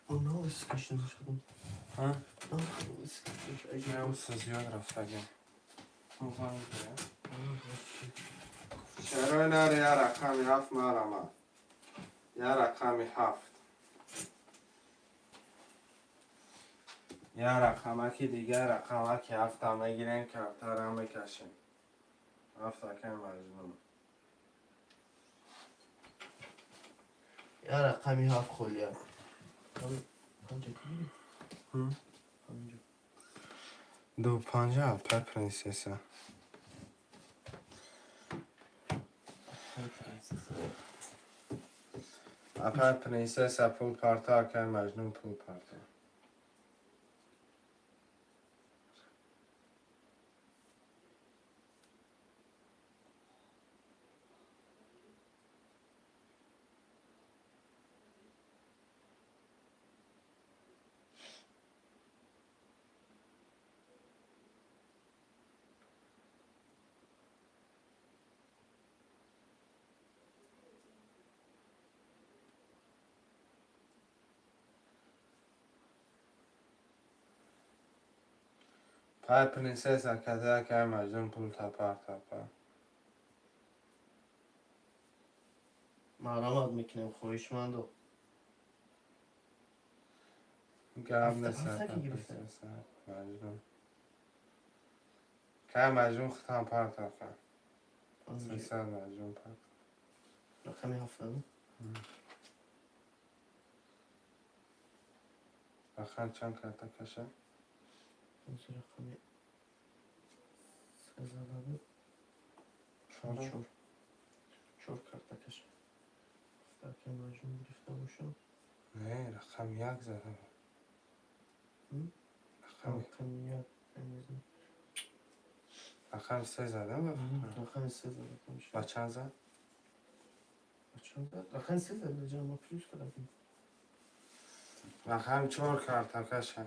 Она скачна. А? Скачна. Зиёд рафтагем. Шерои нари, я рақами ҳафт марама. Я рақами ҳафт. Я рақамаки дигар, рақамаки ҳафта мегирем, картара мекашем. Ҳафт, акай Маҷнун. Я рақами ҳафт холия. Панҷа ки? Панҷа. Ду панҷа, апай принсесса. Принсесса. Апай принсесса пул парто, акай Маҷнун пул парто. Пай принсесса ката, акай Маҷнун пул тапарто, апа. Марҳамат мекунем, хоҳишмандо. Гап нест, ҳафта апай ки гирифта? принсесса. Маҷнун. Кай Маҷнун худам парто, апа. Панҷа. 300 Маҷнун парто. Рақами ҳафта. Рақам чанд карта каша? Рақами се зада буд. Чор. Чор. Чор карта каша. Ҳафта, акай Маҷнун гирифта бошам. Не, рақам як зада буд. М? Рақами Рақами як. Не знаю. Рақами се зада буд? Рақами се зада. Ба чанд зад? Ба чанд зад? Рақами се зада, ҷа ма плюс кардам. Рақами чор карта каша.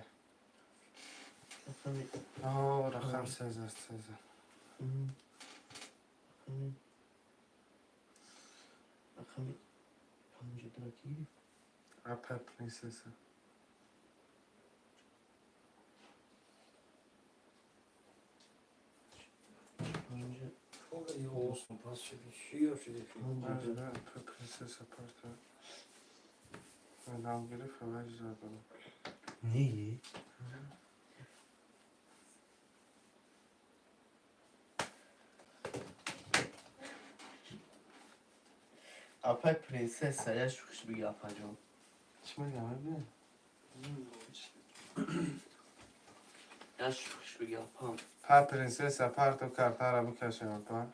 Рақами О, рақам се зад, се зад. Рақами панҷа дора ки гирифт? Апай принсесса. Панҷа. Olsun pas шуди. Шиё шуди. Панҷа. Да, апай принсесса парто. Адам гирифт, аваҷ зада. Не? Апай принсесса, я шӯхиш биги, апаҷон. Чӣ мегам, бибин? Я шӯхиш биги, апам. Пай принсесса парто, картара бикашем, апа.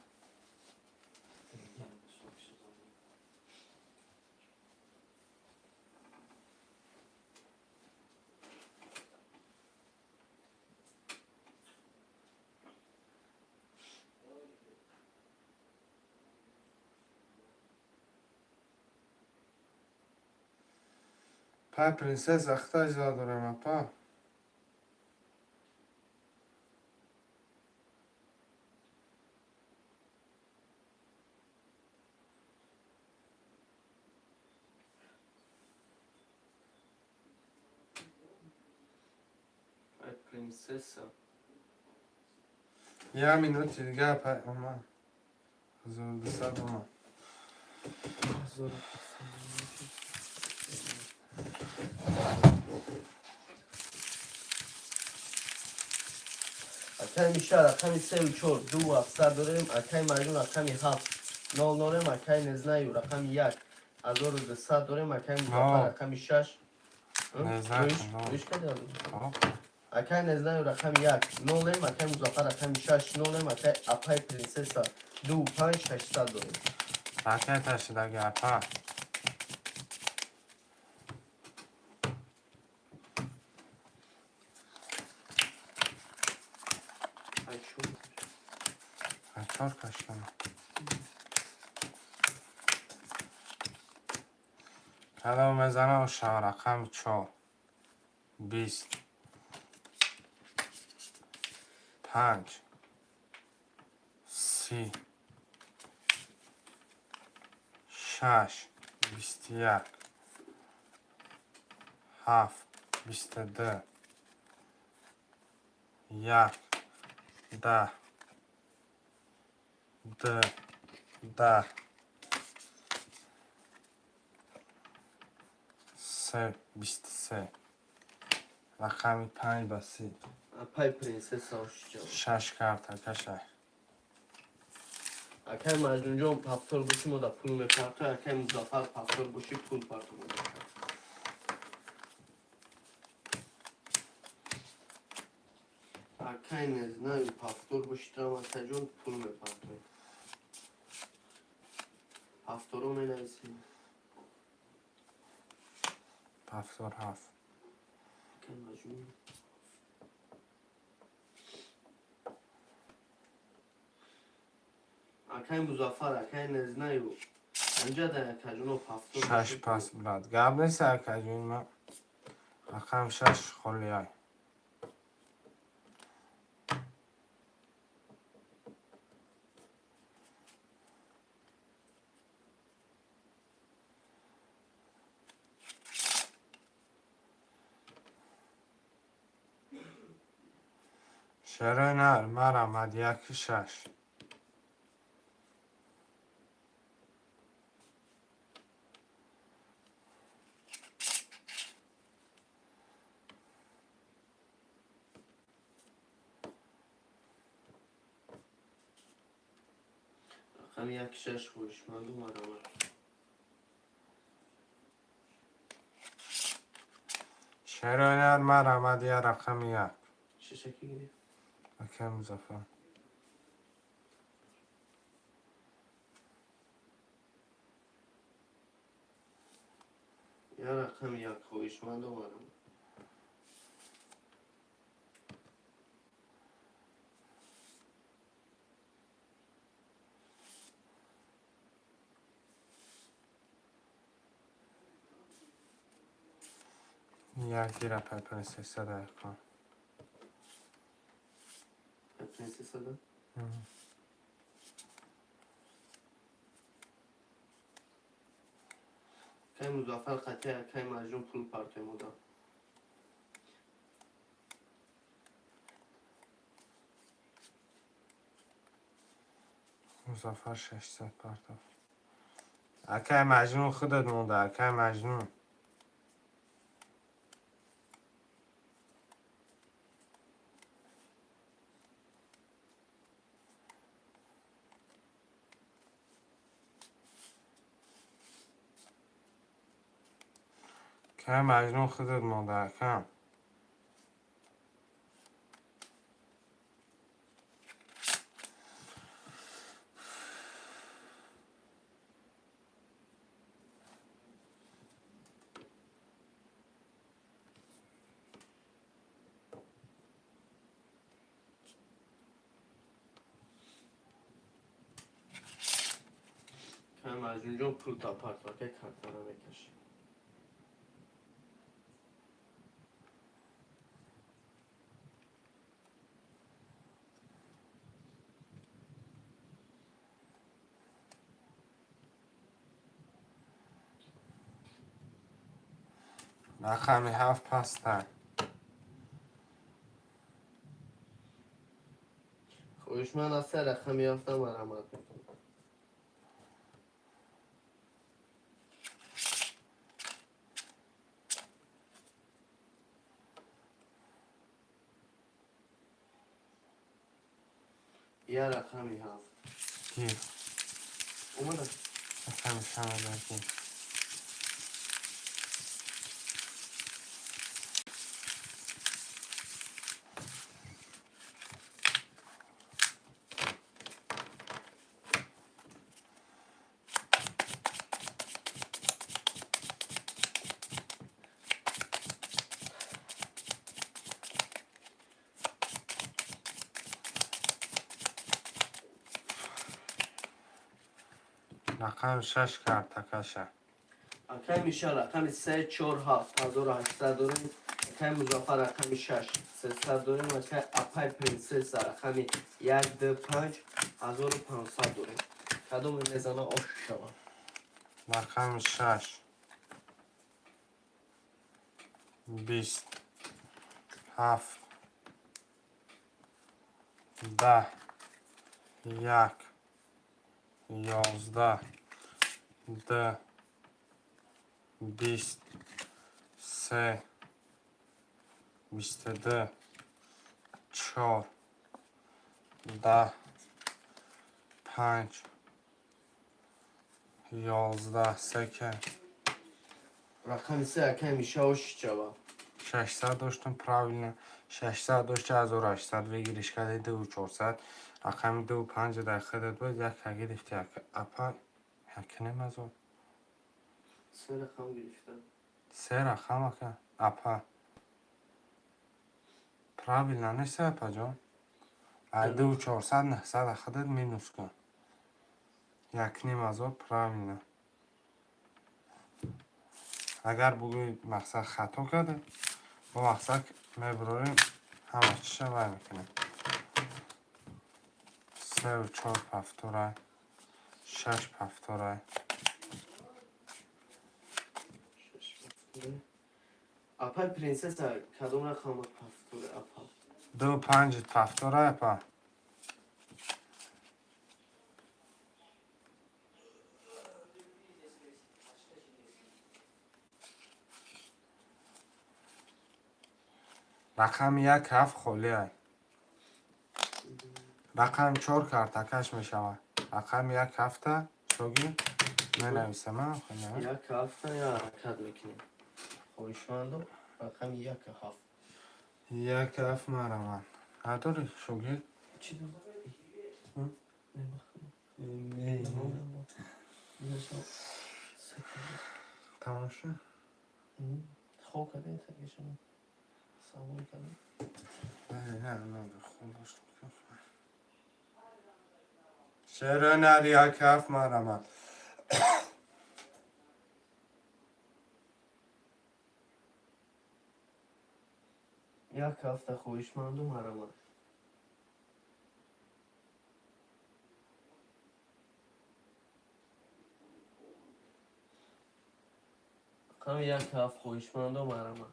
Пай принсесса хита иҷро дорем, апа. Пай принсесса. Я минути дига, апай, омад. 1200 омад. 1200. Акай Миша рақами сеу чор ду ҳафтсад дорем, акай Маҷнун рақами ҳафт нол дорем, акай Незнаю рақами як 1200 дорем, акай Музаффар Но. рақами шаш. Не знаю, но. Рӯиш кардӣ? Хоб. Акай Незнаю рақами як нолем, акай Музаффар рақами шаш нолем, акай апай принсесса ду панҷ 600 дорем. Ракета шудаги, апа. Ай, чор. А чор каштам. Кадом мезанам ша рақами чор. 20. Панҷ. 30. Шаш. 21. Ҳафт. 22. Як. 10. Д. 10, 3, 23. Рақами 5 ба 30. Апай принсесса ошиҷон. Шаш карта кашай. Акай Маҷнунҷон, повтор боши, мо да пул мепартой. Акай Музаффар, повтор боши, пул парто. Акай, не знаю, повтор боши трам, акайҷон, пул мепартой. Повторо менависем. Повтор ҳафт. Акай Маҷнун. Акай Музаффар, акай, не знаю. Анҷа да акаҷоно повтор Шаш боши, пас, брат. Гап нест, акаҷон, ма. Рақам шаш холиай. Шерои нар, марамад, яки шаш. Рақами як шаш, хоҳишманду марамад. Шерои нар, марамад, я рақами як. Шашаки гирифт. Акай Музаффар. Я рақами як, хоҳишманду марамад. Як гира, пай принсесса дар кун. Принсесса да? Акай Музаффар қатъи акай Маҷнун пул партоем одам. Музаффар 600 партоф. Акай Маҷнун, худат монда, акай Маҷнун. Акай Маҷнун, худат монда, акам. Акай Маҷнунҷон, пул та парто, акай, карта намекашӣ. Рақами ҳафт пастай. Хоҳишманд аст, рақами ҳафта марамат мекунам. Я рақами ҳафт. Гир. Омада. Рақами шамада гир. Рақами шаш карта каша. Акай Миша, рақами се, чор, ҳафт, 1800 дорем. Акай Музаффар, рақами шаш, 300 дорем. Акай апай принсесса, рақами як, ду, панҷ, 1500 дорем. Кадоме мезана, ош шавад. Рақами шаш. 20. Ҳафт. 10. Як. 11, 2, 20, 3, 22, 4, 10, 5, 11, 3. Рақами се, акай Миша, оши чава. 600 доштам, правильно. 600 дошт, 1800 выигрыш карди, 2400. Рақами ду панҷ дар худат буд, як гирифти, апа, якним ҳазор. Се рақам гирифтам. Се рақам, ака, апа. Правильно нест, апаҷон? Ай 2400 900 худат минус кун. Якним ҳазор, правильно. Агар бугӯи, мақсад, хато карда, бо мақсад мебурорем, ҳама чиша вай мекунем. Сеу чор повторай, шаш повторай. Шаш повторай. Апай принсесса, кадом рақама повторай, апа? Ду панҷ повторай, апа. Рақами як ҳафт холиай. Рақами чор картакаш мешавад. Рақами як ҳафта, шогир, менависам. Як ҳафта я ҳаракат мекунем. Хоҳишмандо, рақами як ҳафт. Як ҳафт, мараман. Надори, шогирд? Чӣ дорам? Не. Тамом шуд? Хоб кардем, тагишам. Савол кардем. Не, не, хун доштам. Чаро нари, як ҳафт, мараман. Як ҳафта, хоҳишманду, мараман. Рақами як ҳафт, хоҳишманду, мараман.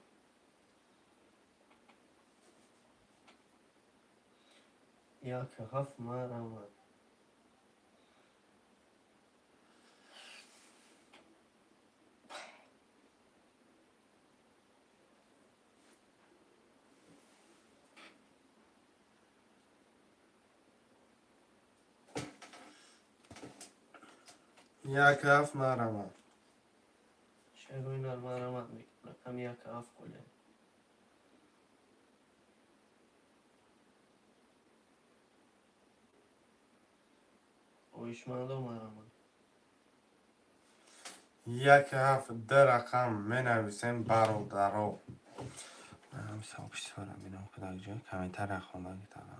Як ҳафт, мараман. Як ҳафт, мараман. Шерои нар, марамат мекунам. Рақами як ҳафт холе. Хоҳишмандо, мараман. Як ҳафт, ду рақам менависем, бародаро. Сообществора бинам, кудаҷо комментария хонда гитара.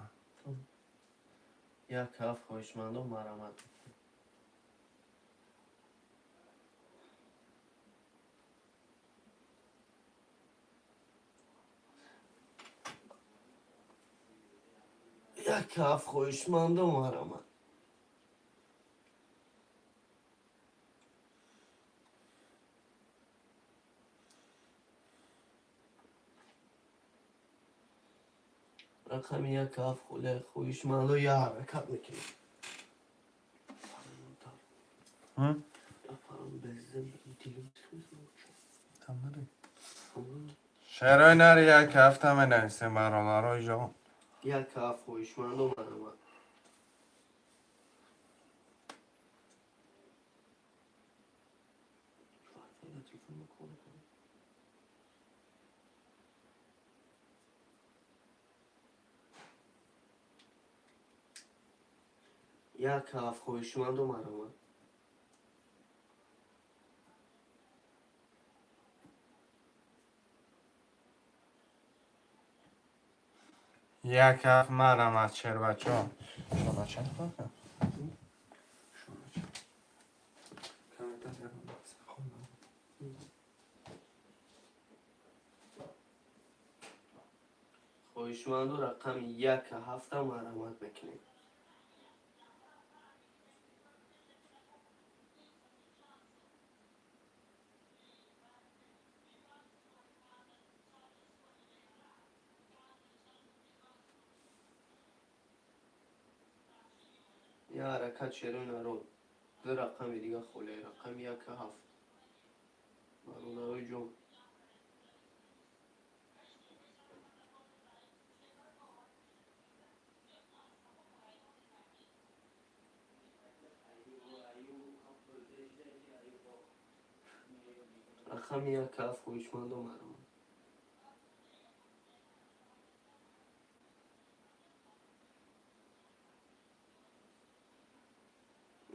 Як ҳафт, хоҳишмандо, марамат. Як ҳафт, хоҳишмандо, марамат. Рақами як ҳафт холе, хоҳишмандо, я ҳаракат мекунем. М? Апарам безем дилим сӯзм. Шерои нари, як ҳафта менависем, бародарои ҷон. Як ҳафт, хоҳишмандо, марамат. Як ҳафт, хоҳишманду, марамат. Як ҳафт, марамат, шербачо. Шобача. Шобача. Комментария хонда. Хоҳишманду, рақами як ҳафта марамат мекунем. Я ҳаракат, шерои народ. Ду рақами дига холия, рақами 1, 7. Бародарои ҷон, рақами 1, 7, хоҳишмандо, марҳамат.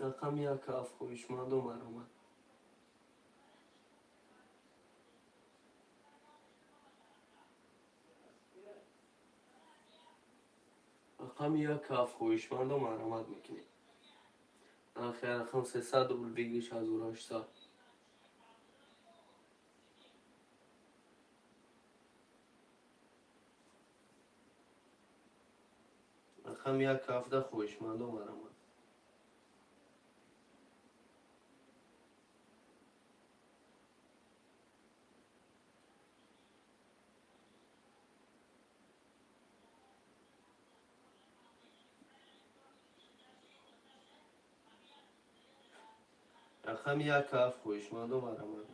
Рақами 1, 7, хоҳишмандо, марҳамат. Рақами 1, 7, хоҳишмандо, марҳамат мекунем. Нархи рақам 300 рубл, выигрыш 1800. Рақами 1, 7, хоҳишмандо, марҳамат. Рақами 1, 7, хоҳишмандо, марҳамат.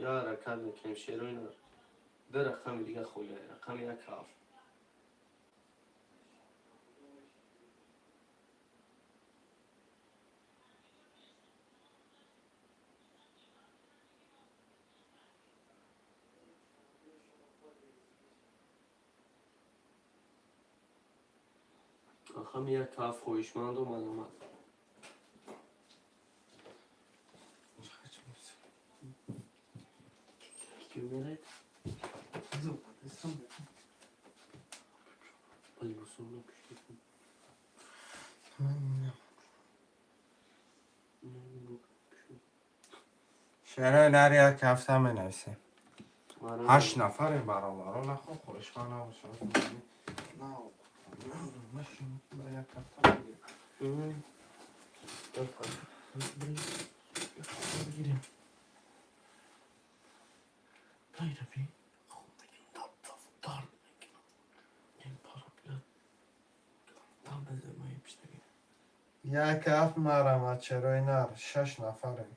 Я ҳаракат мекунем, шерои нар. Ду рақами дига холия, рақами 1, 7. Рақами 1, 7, хоҳишмандо, марҳамат. Ки умирает? Либосонро пӯшида. Шерои нар, 1, 7 менависем. Ҳашт нафарем, бародаро, нахо хоҳишманд набошад. 1, 7 мегирем. Бигирем. Пайрави дард мекунам. Ин пара бия. Там беземаи пиштаги. 1, 7, марҳамат, шерои нар, шаш нафарем.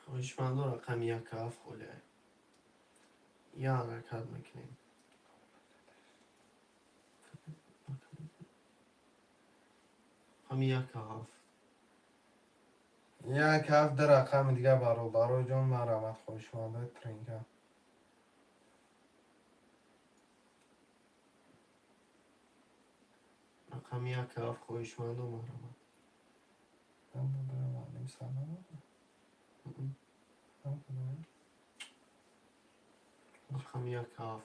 Хоҳишмандо, рақами 1, 7 холия. Я ҳаракат мекунем. Рақами 1, 7. 1, 7, ду рақами дига, бародарои ҷон, марҳамат, хоҳишмандои тринка. Рақами 1, 7, хоҳишмандо, марҳамат. Ним сар надорад? Рақами 1, 7.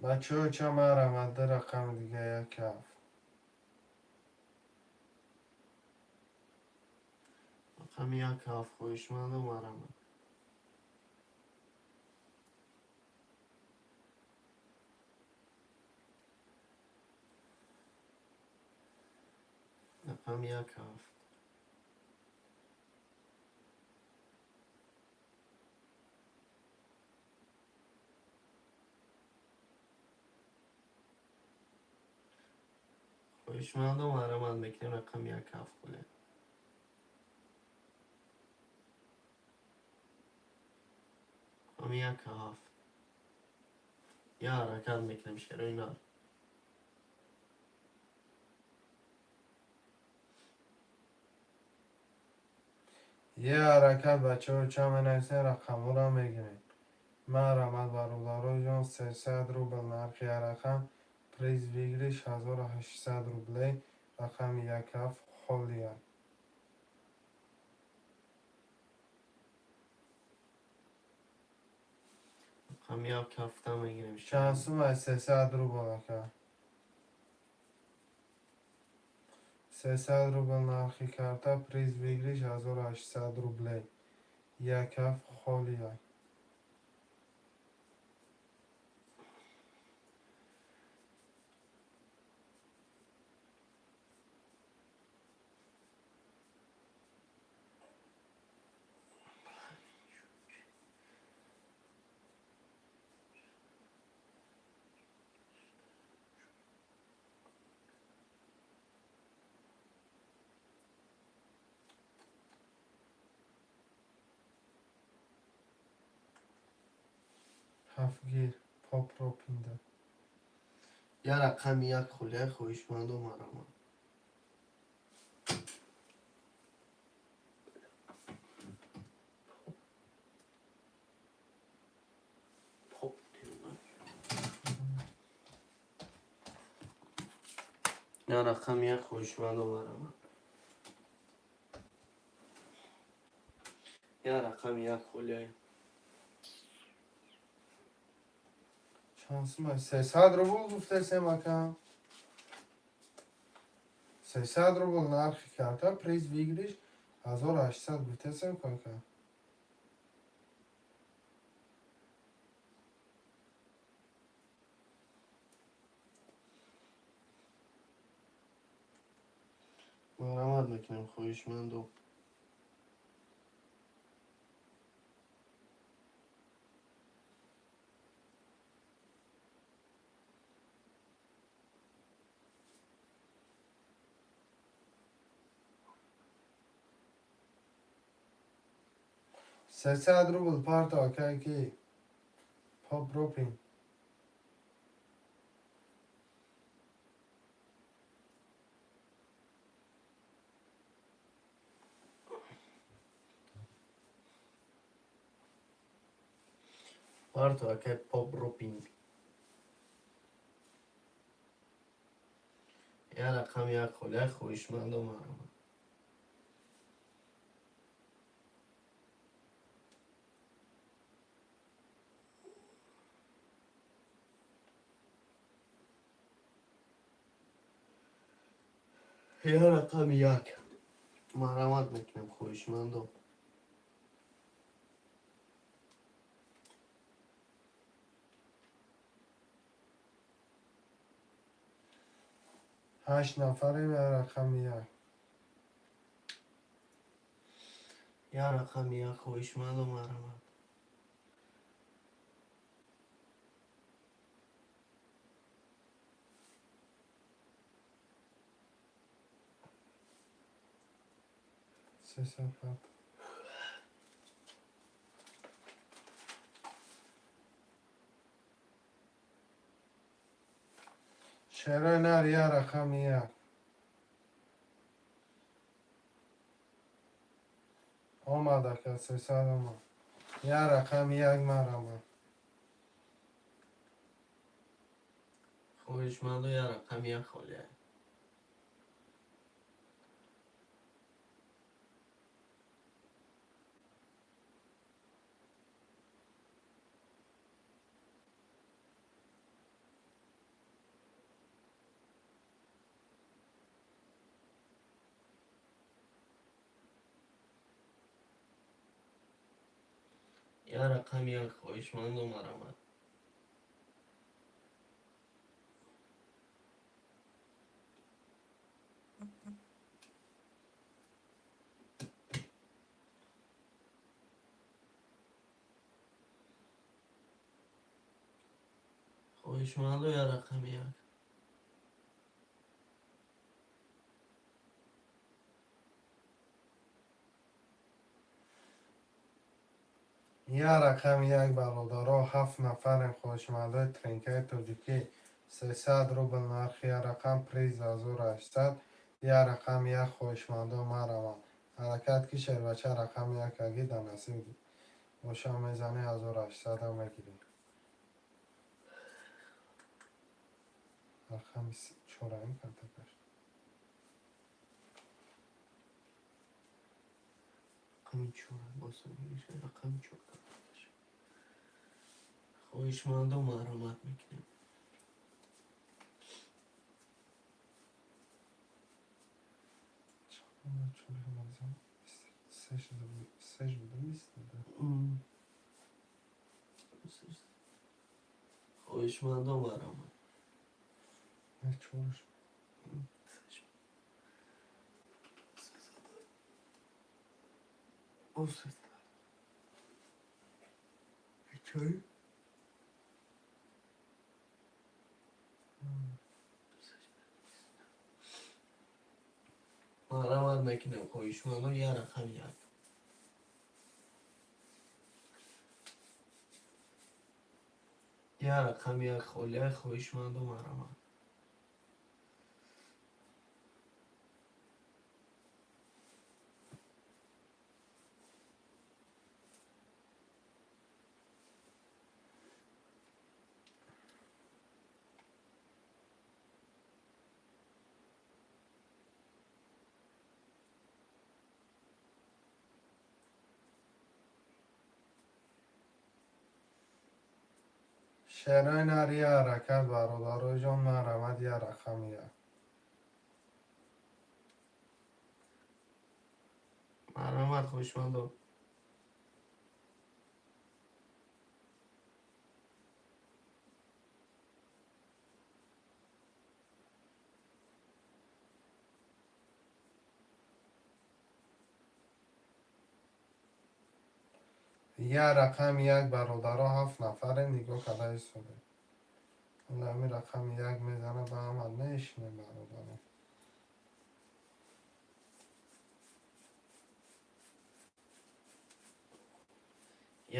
Бачаҳо, ча, марҳамат, ду рақами дига, 1, 7. Рақами 1, 7, хоҳишмандо, марҳамат. Рақами 1, 7. Хоҳишмандо, марҳамат мекунем, рақами 1, 7 холия. Рақами 1, 7. Я ҳаракат мекунем, шерои нар. Е ҳаракат, бачаҳо, ча менависем, рақамҳоро мегирем. Марҳамат, бародарои ҷон, 300 рубл нархи як рақам, приз выигрыш 1800 рублей, рақами 1, 7 холия. Рақами 1, 7 мегирем. Чанд сум ай 300 рубл, ака? 300 рубл нархи карта, приз выигрыш 1800 рублей. Як ҳафт холия. Ҳафтгир попропинда. Я рақами як холия, хоҳишманду марҳамат. Я рақами як, хоҳишманду марҳамат. Я рақами як холия. Шансима 300 рубл гуфтесем, ака. 300 рубл нархи карта, приз выигрыш 1800 гуфтесем, кака. Марҳамат мекунем, хоҳишманду. 300 рубл парто, ака, ки попропин. Парто, акай попропин. Я рақами як холия, хоҳишманду марҳамат. Я рақами як. Марҳамат мекунем, хоҳишманду. Ҳашт нафарем, я рақами як. Я рақами як, хоҳишманду марҳамат. 300 парто. Шерои нар, я рақами як. Омад, ака, 300 омад. Я рақами як, марҳамат. Хоҳишманду, я рақами як холия. Я рақами як, хоҳишманду марҳамат. Хоҳишманду, я рақами як. Я рақами як, бародаро, ҳафт нафарем, хоҳишмандои тринкаи тоҷикӣ. 300 рубл нархи я рақам, приз 1800. Я рақами як, хоҳишмандо, марҳамат. Ҳаракат ки, шербача, рақами як аги дар насиб боша, мезанӣ, 1800 мегирӣ. Рақами чораим картакаш. Рақами чор боса рақами чор картакаш. Хоҳишманду марҳамат мекунем. Се шуда, 22. Хоҳишмандон, марҳамат. Не, чорш. Офсайд. Чой? Марҳамат мекунем, хоҳишмандон, як рақам як. Як рақами як холия, хоҳишмандон, марҳамат. Шерои нар, як ҳаракат, бародароҷон, марҳамат, як рақами як. Марҳамат, хоҳишмандон. Як рақами як, бародаро, ҳафт нафаре нигоҳ карда истодем. Ҳами рақами як мезана, ба ҳама мешинем, бародаро.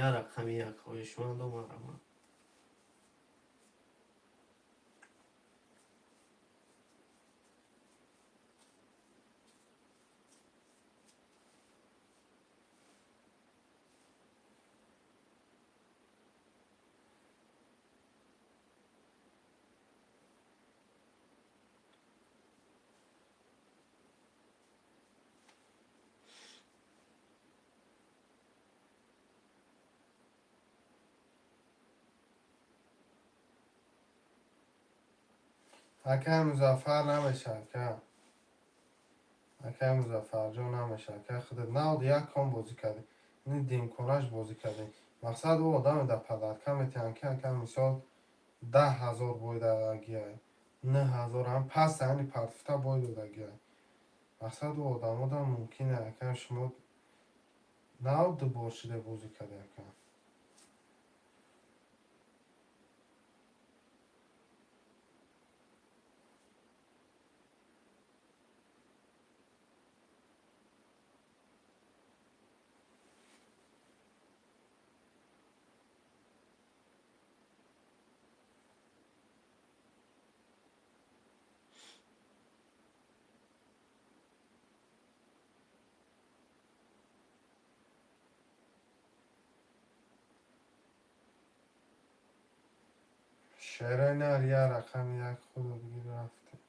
Як рақами як, хоҳишмандон, марҳамат. Акай Музаффар, намеша, ака. Акай Музаффарҷон, намеша, ака. Худат навд як кон бозӣ кардӣ, ини димконаш бозӣ кардӣ. Мақсад, ӯ одаме дар подарка метиҳанд, ки, ака, мисол, 10 000 бой додагиай, 9000 ҳам пас ани партуфта бой додагиай. Мақсад, ӯ одамода мумкин, ака. Шумо нав ду бор шида бозӣ кардӣ, ака. Шерои нар, як рақами як, худо бигир, рафтем.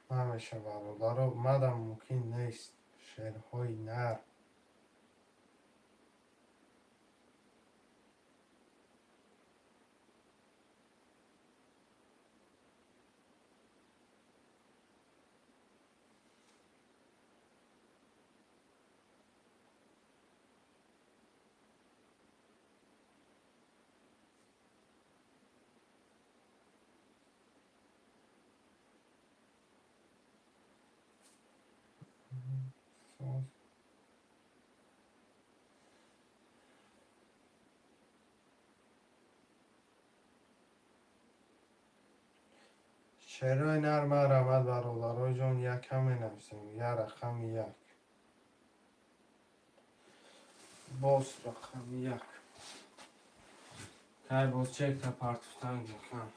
Намеша, бародаро, мадам мумкин нест, шерҳои нар. Соз. Шерои нар, марҳамат, бародароҷон, якам менависем, як рақами як, боз рақами як. Кай боз чекта партуфтан, якам.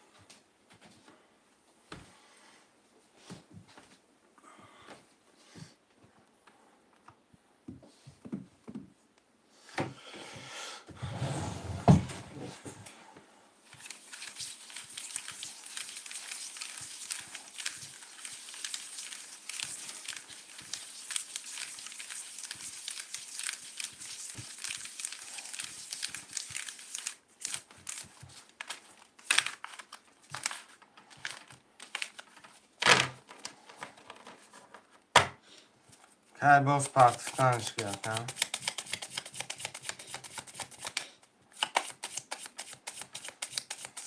Кай боз партифтанш кард, а?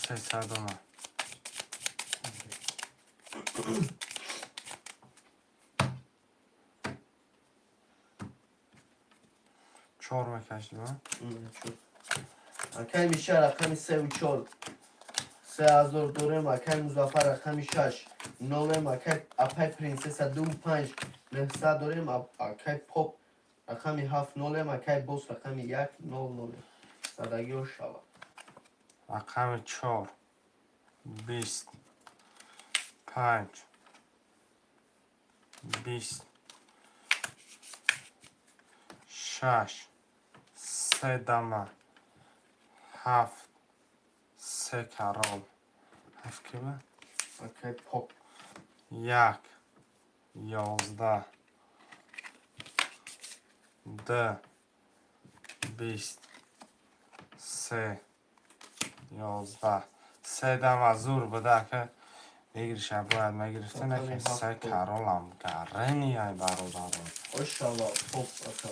Сесадума. Чор мекашидим, а? Акай Миша рақами севу чор 3000 дорем. Акай Музаффар рақами шаш нолем. Акай апай Принсесса ду панҷ 900 дорем. Акай Поп рақами ҳафт нолем. Акай Бос рақами як нол нолем. Садагиҳо шавад. Рақами чор, 20, панҷ, 20, шаш, се дама, ҳафт, се король. Ҳафт киба? Акай Поп. Як, 11, д, 20, се, 11, се дама. Зур буда, ака. Выигрыша бояд мегирифта, не ки се королам гарени, ай бародарон. Ошава Поп ака.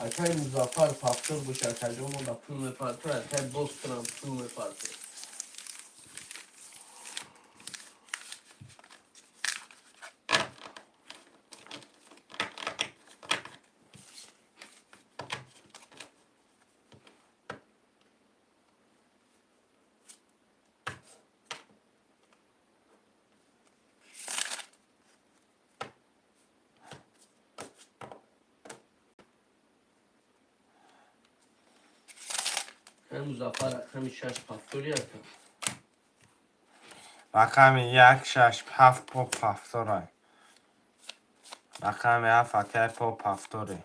Акай Музаффар повтор боша, акаҷон, мо да пул мепартои. Акай Бос кунам пул мепартои. Акай Музаффар рақами шаш повтори, ака. Рақами як, шаш, ҳафт, Поп повторай. Рақами ҳафт, акай Поп, повтори.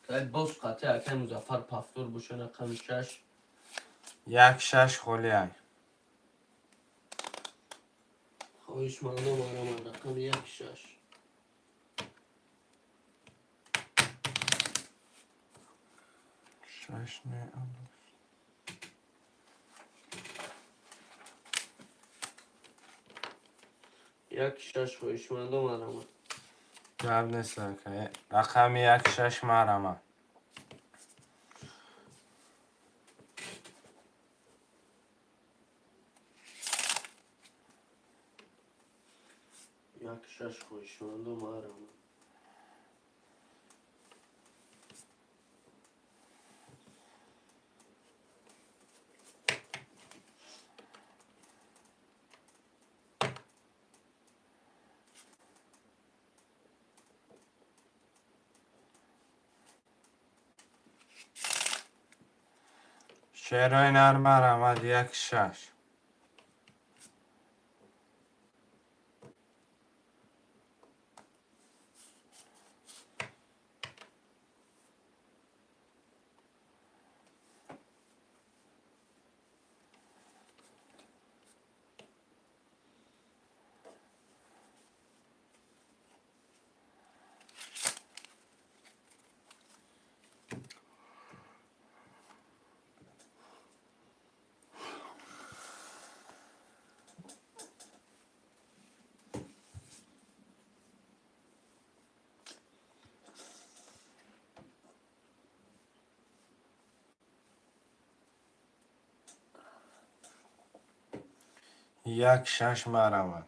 Акай Бос қатъи акай Музаффар повтор боша, рақами шаш. Як, шаш холиай. Хоҳишмандо, мараман рақами як, шаш. Шаш не. Як, шаш, хоҳишмандо, мараман. Гап нест, ака. Рақами як, шаш, марама. Як, шаш, хоҳишмандо, мараман. Шерои нар, марамад, як, шаш. Як, шаш, марамад.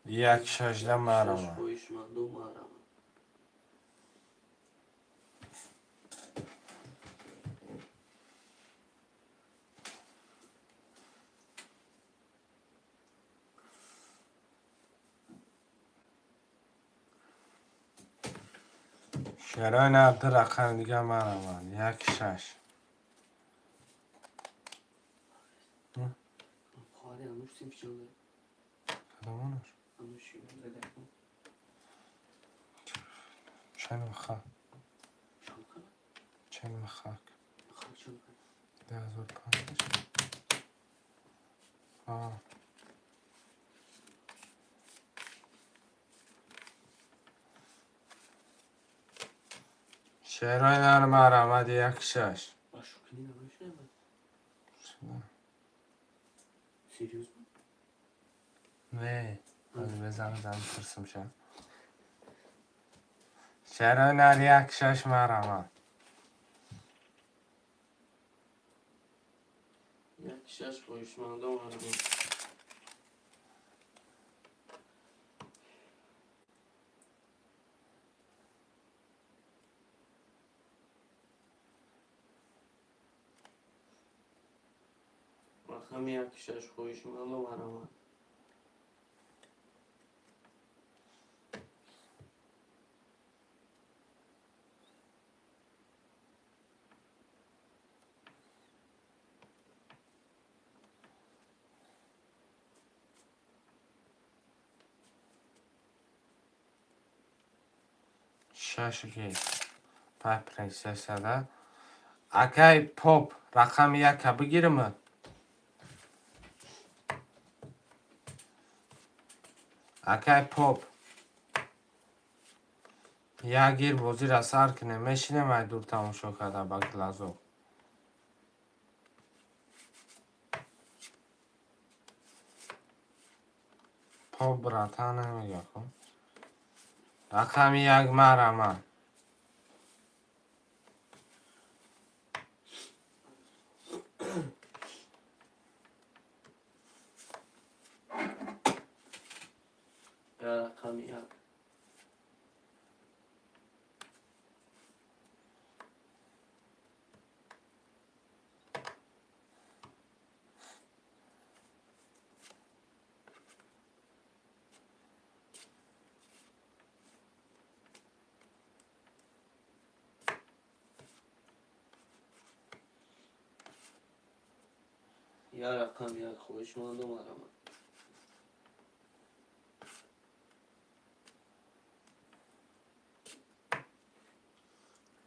Як, шашда, Шаш, марамад. хоҳишмандо, мараман. Шерои нар, ду рақами дига, марамад, як, шаш. Хоҳари Ануш синф чанда? Кадомонаш? Ануш задакун. Чен михак. Чанд? Чен михак. Хак чанд? 2005. А. Шерои нар, марамад, як, шаш. Ба шукни намешунавад. Серьёзно? Не, безан зан пурсимша. Чаро нар як шаш марама? Як шаш, хоҳишмандон, мардум. Рақами як шаш, хоҳишмандон, марҳамат. Шаш ки пай принсессада. Акай Поп, рақами яка бигирма? Акай Поп. Як гир, бозира сар кунем, мешинем ай дур тамошо карда ба глазок. Поп, братан, намега хуб. Рақами як, марама. Я рақами як. Я рақами як, хоҳишмандон, марҳамат.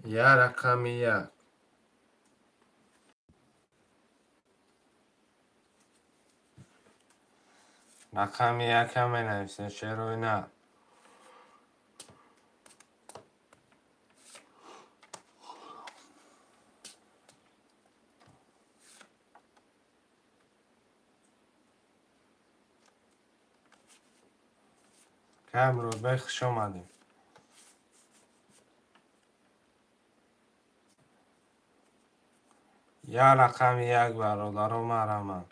Я рақами як. Рақами яка менависем, шерои на. Кай Муродбек, хуш омадем. Я рақами як, бародаро, марҳамат.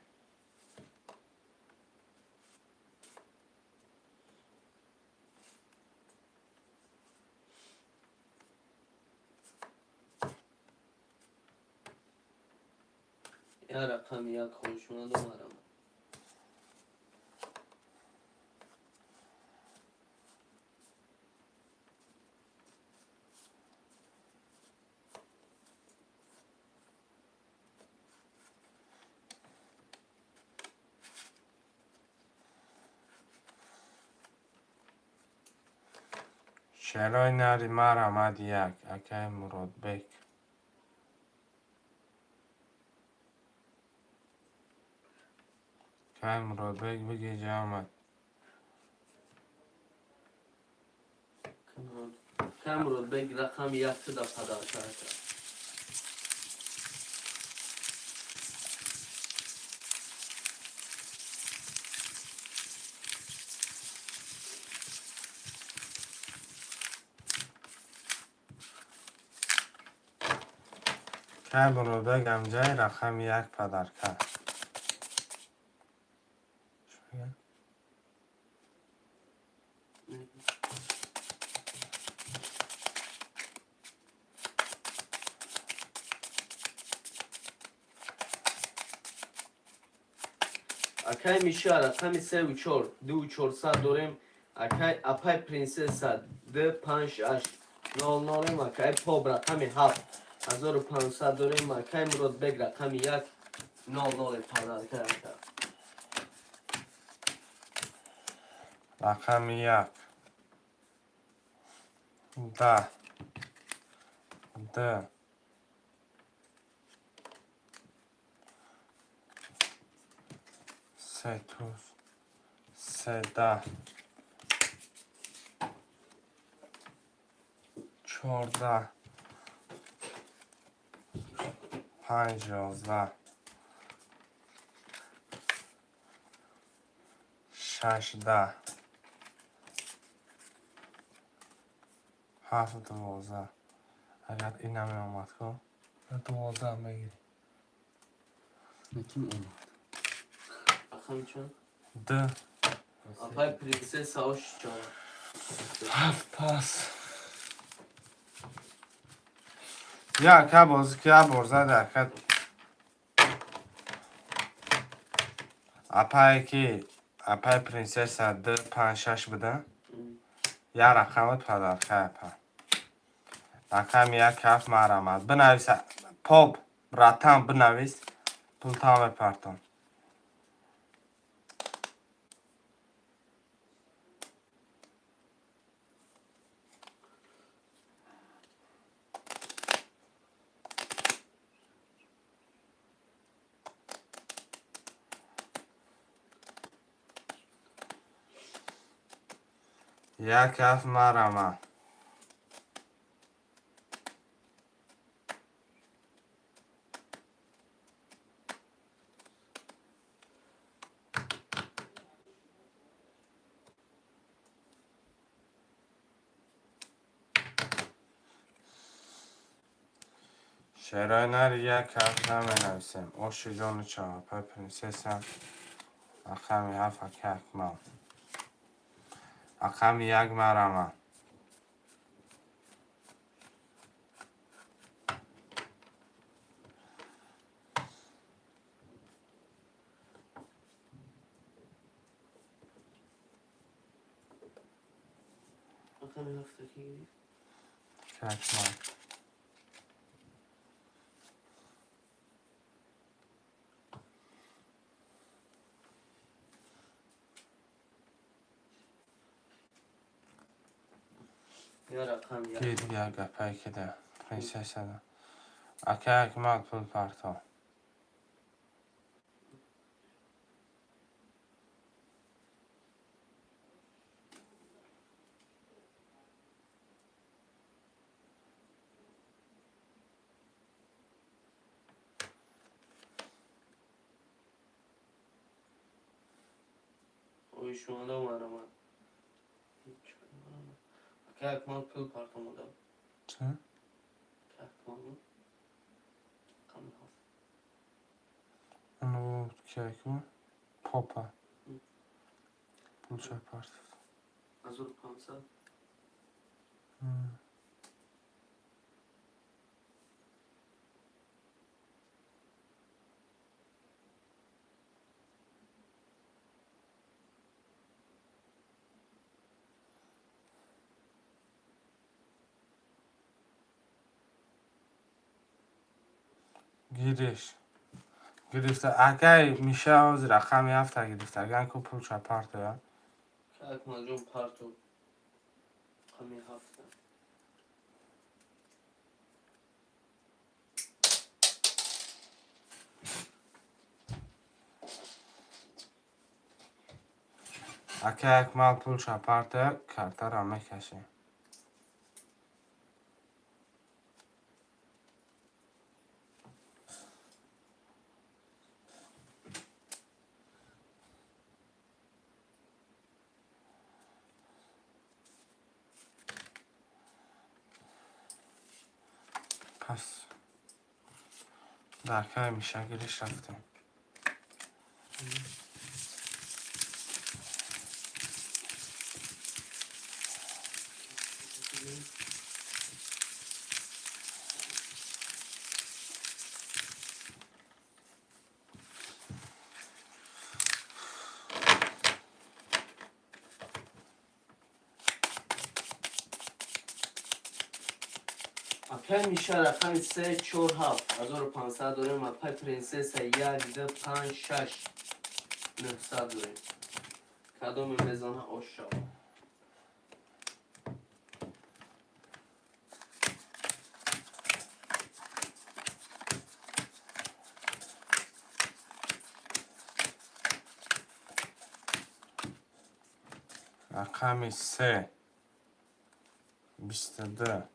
Я рақами як, хоҳишмандон, марҳамат. Шерои нари, марҳамат, як. Акай Муродбек. Акай Муродбек, биги ҷамъат. Кай Муродбек, рақами як туда подарка ака. Кай Муродбек, амҷай рақами як подарка. Чӣ мегӯяд? Акай Миша, рақами севу чор, дуву чорсад дорем. Акай апай Принсесса, д панҷ ҳашт нол нолем. Акай Поп, рақами ҳафт, 1500 дорем. Акай Муродбек, рақами як, нол ноле подарка ака. Рақами як. Да. Д. Се туз. Се да. 14. Панҷ, 11. Шаш, 10. Ҳафт, 12. Агар ин намеомад ку, 12 мегирӣ. Ким омад? Рақами чанд? Д. Апай принсесса ош чава. Ҳафт пас. Я ака, бозӣ ки як бор зада, ака. Апае ки апаи принсесса д, панҷ, шаш буда, як рақамат подарка, апа. Рақами як, ҳафт, марамад. Бинавис, поп, братан, бинавис, пултан мепартом. Як, ҳафт, марама. Шерои нари, як, ҳафт наменависем. Оши ҷону чав, апай принсесса, рақами ҳафт, ака Акмал. Рақами як, марама. Рақами ҳафта ки гирифт? Акмал. Я рақам як. Ки дигар гапае кида принсессада. Ака Акмал, пул парто. Хоҳишманда, марамад. Ака Акмал, пул партомода. Чӣ? Ака Акмал рақами ҳафт. Оно кияку? Попа. Пулча партов. 1500. Гириш. Гирифта. Акай Миша, ҳозир рақами ҳафта гирифта. Агар ку пулча партоя. Ака Акмалҷон, парто. Рақами ҳафта. Акай Акмал, пулча партоя, картаро мекашем. Пас. Дар акай Миша гириш рафтем. Апай Миша, рақами се, чор, ҳафт, 1500 дорем. Апай принсесса, як, ду, панҷ, шаш, 900 дорем. Кадоме мезана, ош шава. Рақами се, 22,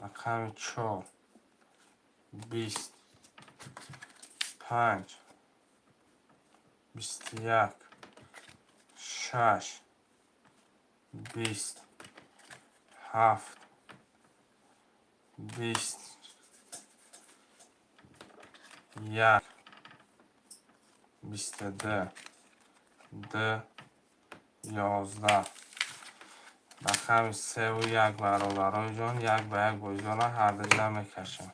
рақами чор, 20, панҷ, 21. 6, 20, 7, 20, 1, 22, 2, 11. Рақами севу як, бародарои ҷон, як ба як бозиёна ҳардуҷа мекашам.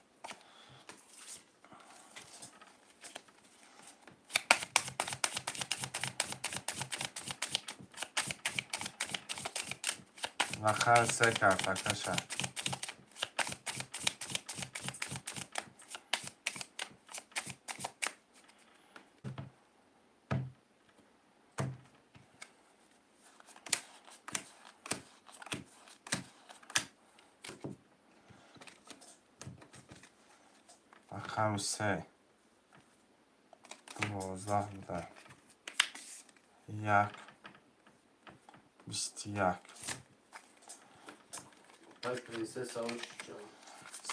Рақами се картакаша. Рақами се, 12 буда, 1, 21. Ай, принцесса ошҷон.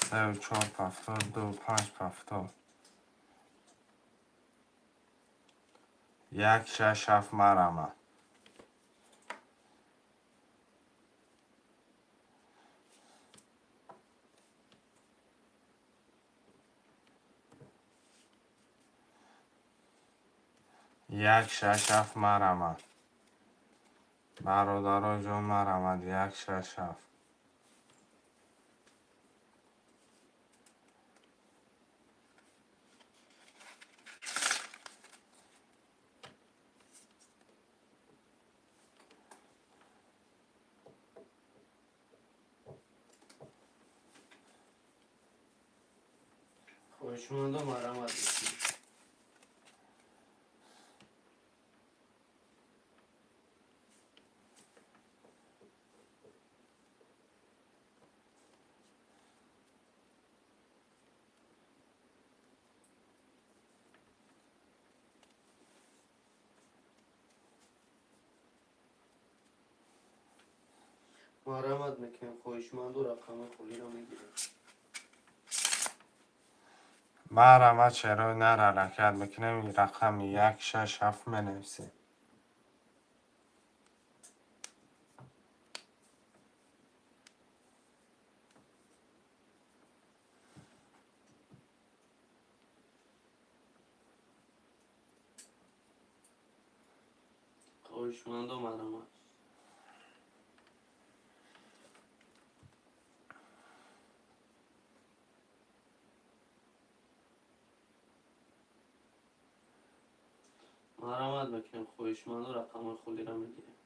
Севу чор повтор, ду, панҷ повтор. 1, 6, 7, марама. 1, 6, 7, марама. Бародарои ҷон, марамад. 1, 6, 7. Хоҳишмандо, марамад мекунем. Марамад мекунем, хоҳишманду рақами холиро мегирем. Марама, чаро нар, ҳаракат мекунем, рақами 1, 6, 7 менависем. Хоҳишмандо, марамад. Марамад мекунем, хоҳишманду рақамҳои холиро мегирем.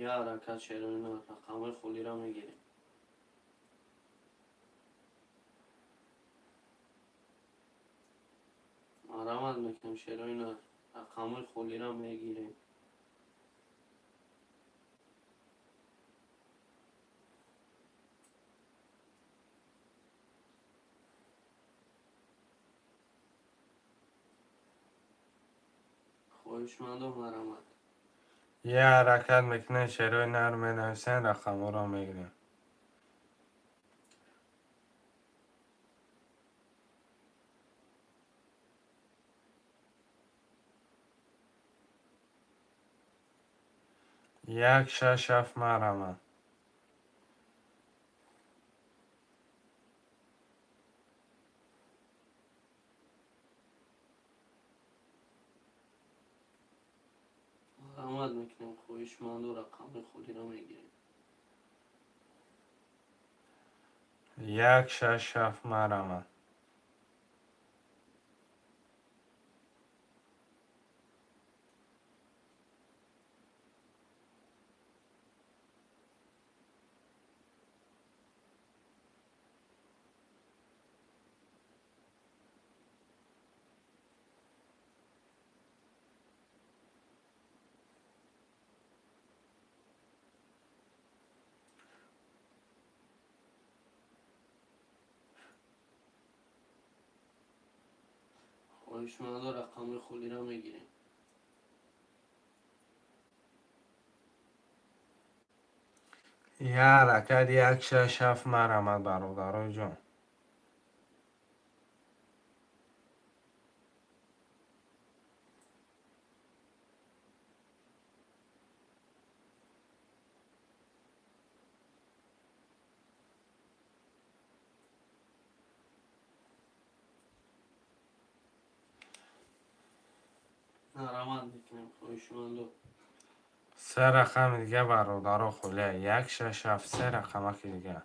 Я ҳаракат, шероина, рақамҳои холиро мегирем. Марамад мекунем, шероина, рақамҳои холиро мегирем. Хоҳишмандо, марамад. Я ҳаракат мекунем, шерои нар менависем, рақамҳоро мегирем. 1, 6, 7, марама. Марамад мекунем, хоҳишманду рақамҳои холиро мегирем. 1, 6, 7, марама. Хоҳишмандо, рақамҳои холиро мегирем. Як ҳаракат, як, шаш, ҳафт, марҳамат, бародарои ҷон. Раванд мекунем, хоҳишмандо. Се рақами дига, бародаро, холия: як, шаш, ҳафт, се рақамаки дига.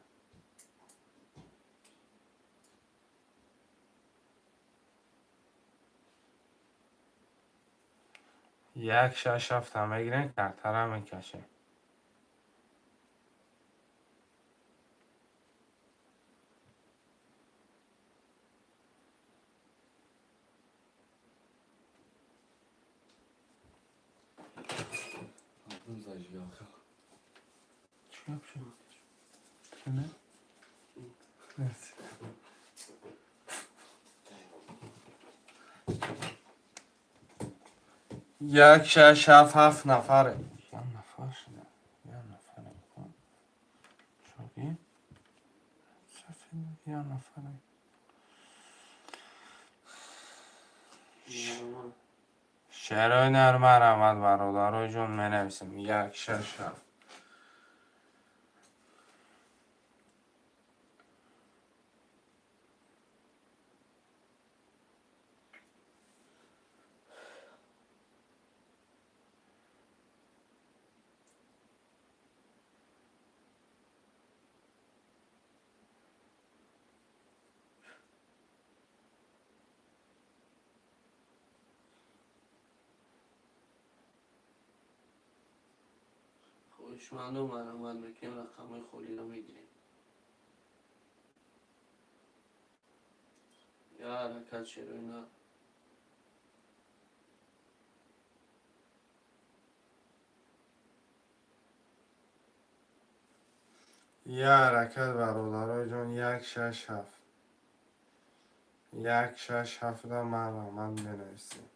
Як, шаш, ҳафта мегирем, картара мекашем. Чӣ гап шуд? Не? Як, шаш, ҳафт, ҳафт нафаре. Як нафар шуда. Як нафаре. Шоги? Як нафаре. Шерои нар, марҳамат, бародарои ҷон, менависем. Як, шаш, ҳафт. Хоҳишмандо, марҳамат мекунем, рақамҳои холиро мегирем. Як ҳаракат, шерои нар. Як ҳаракат, бародарои ҷон, як, шаш, ҳафт. Як, шаш, ҳафта марҳамат менависем.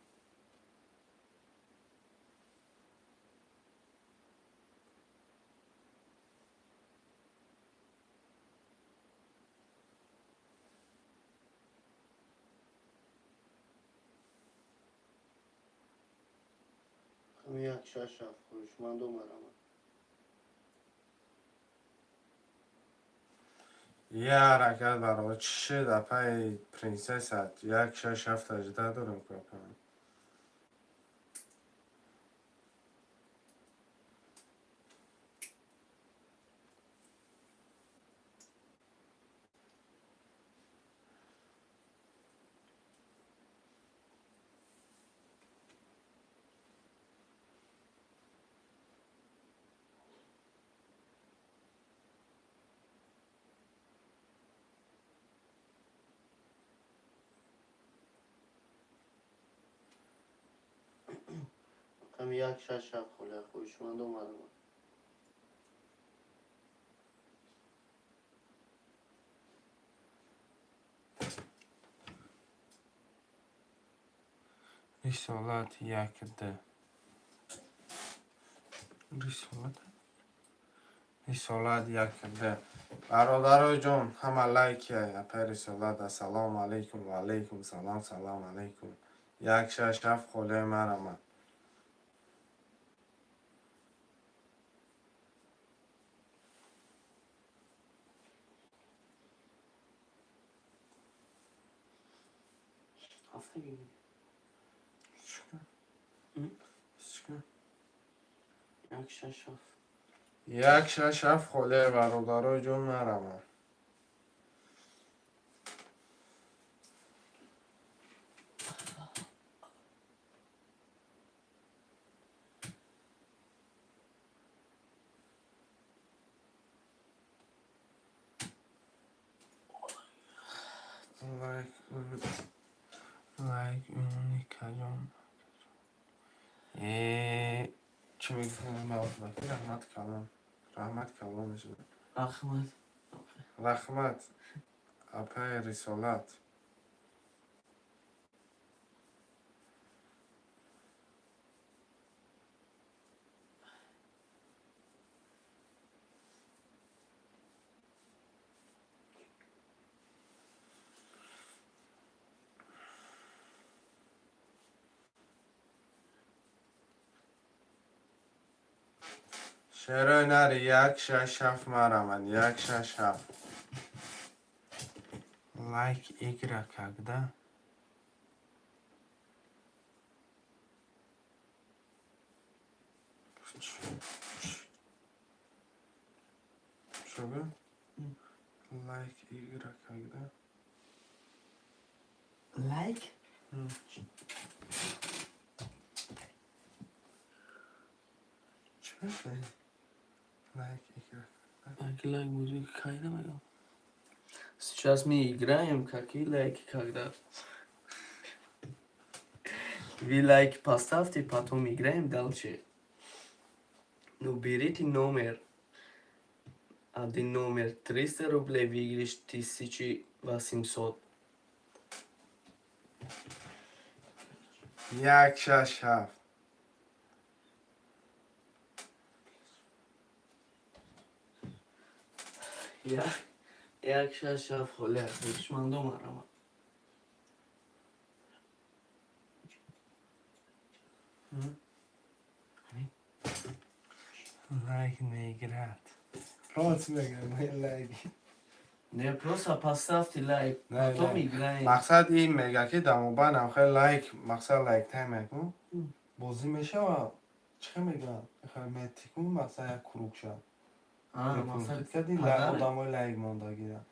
Як, шаш, ҳафт, хоҳишмандо, марҳамат. Як ҳаракат, бародар, чӣ шуд, апаи принсесса? Як, шаш, ҳафт, ҳаждаҳ дорем капа. Рақами як, шаш, ҳафт холия, хоҳишмандо, марҳамат. Рисолат як д. Рисолат? Рисолат як д. Бародарои ҷон, ҳама лайки апаи Рисолат. Ассалому алайкум, ва алайкум салом, салом алайкум. Як, шаш, ҳафт холияи марҳамат. Ҳафта гирем. Чӣ? Як, шаш, ҳафт. Як, шаш, ҳафт холияи, бародарои ҷон, марҳамат. Лайк, лайк, уникаҷон. Чӣ мегуфтам ба узбаки? Раҳмат калон. Раҳмат калон мешавад. Раҳмат. Раҳмат, апаи Рисолат. Шерои нари як шаш ҳафт марамад, як шаш ҳафт. Лайк игра когда? Что? Лайк игра когда? Лайк? Чӣ мехоҳӣ? Лайк игра. Лайк, лайк, музыка какая моя. Сейчас мы играем, какие лайки, когда? Вы лайк поставьте, потом играем дальше. Ну, берите номер. Один номер 300 рублей, выиграешь 1800. Як шаш ҳафт. Як шаш ҳафт холӣ аст. Душмандо марама. Лайк не играть. Просто мегам лайк. Не, просто поставьте лайк, Не, потом не. играем. Мақсад ин мега, ки дар мобайнам хеле лайк, мақсад лайк тай мекун. Бозӣ мешава, чӣ мегӯям? Хеле метикун, мақсад як круг шав. А, мақсад Кади подарок? Одамои лайк мондагида.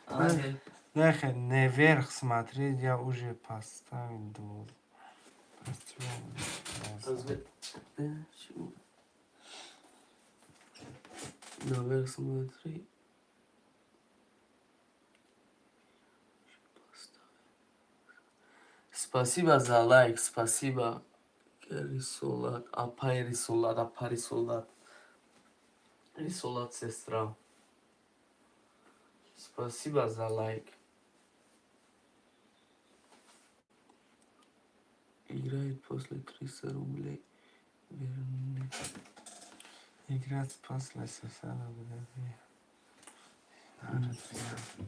А, не. Не, наверх смотри, я уже поставил двух. Поставил. Чего? Наверх смотри. Спасибо за лайк, спасибо. Рисолат, апай Рисолат, апа Рисолат. Рисолат, сестра. Спасибо за лайк. Играет после 300 рублей. Верни. Играть после соседа будет.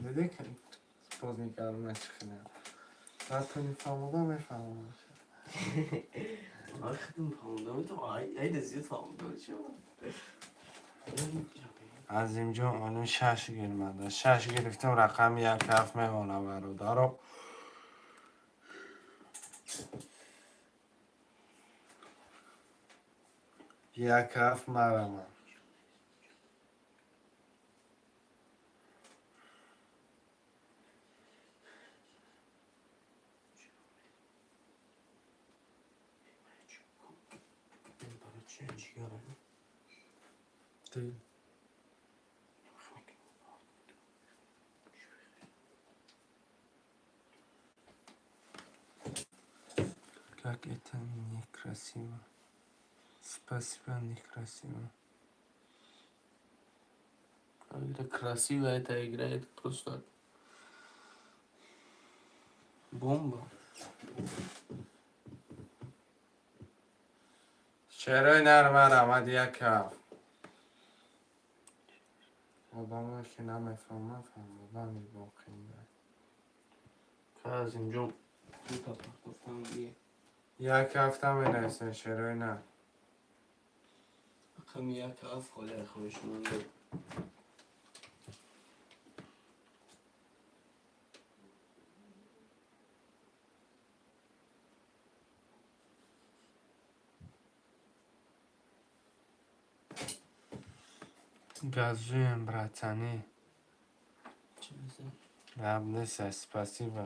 Диди, боз мекардам, чихна. Баъд ту мефаҳмода, мефаҳмам. Худам фаҳмода метавонам. Айда зиёд фаҳмода чӣ? Азимҷон олим шаш гирмада. Шаш гирифтам, рақами як ҳафт мемона, бародаро. Як ҳафт марамам. Ҷигара. Ты. Как это некрасиво. Спасибо, некрасиво. Это красиво, это играет просто бомба. Шерои нар марамад як ҳафт. Одамое ки намефаҳманд, фаҳмодани боқинда. Казимҷон, дута партофтам дие. Як ҳафта менависем, шерои нар. Рақами як ҳафт холӣ, хоҳишмандо. Газуем, братани. Чӣ мезанӣ? Гап нест, спасибо.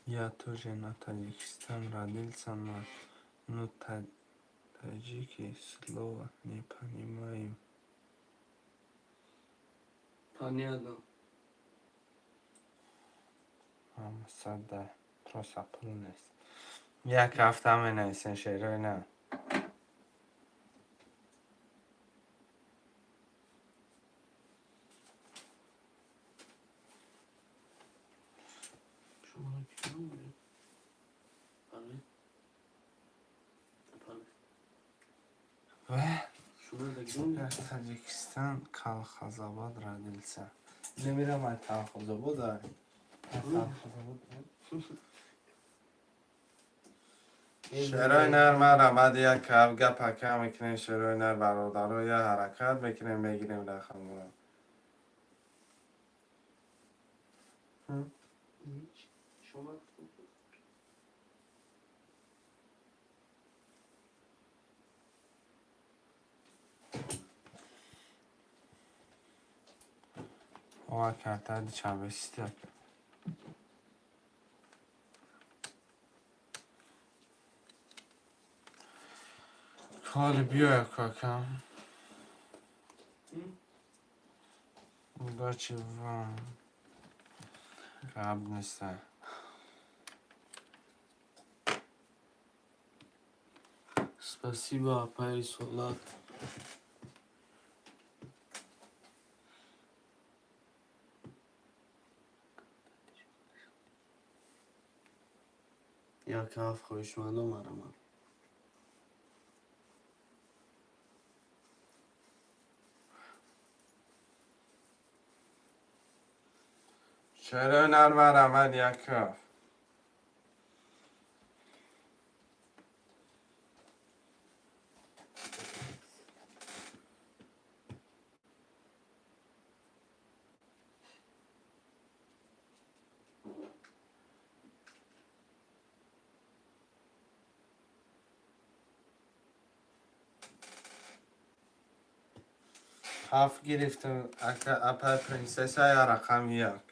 Я тоже на Таджикистан родился, но таджики слова не понимаю. Понятно. Сада, просто пул нест. Як ҳафта менависем, шерои на. Шуморо кӣ мегӯяд? Парвиз? Парвиз. Ве? Я в Таджикистан, Колхозобод родился. Намирам ай Колхозобод, ай. Колхозобод. Шерои нар марамад як кав гапа ка мекунем, шерои нар бародаро я ҳаракат мекунем, мегирем рақамро. Ова карта душанбе сити. Холи биёя какам. Удачи вам. Гап неста. Спасибо, апай Рисолат. Як ҳафт хоҳишмандо марамад. Шерои нар марамад як ҳафт. Ҳафт гирифтам, ака апай принсесса я рақами як.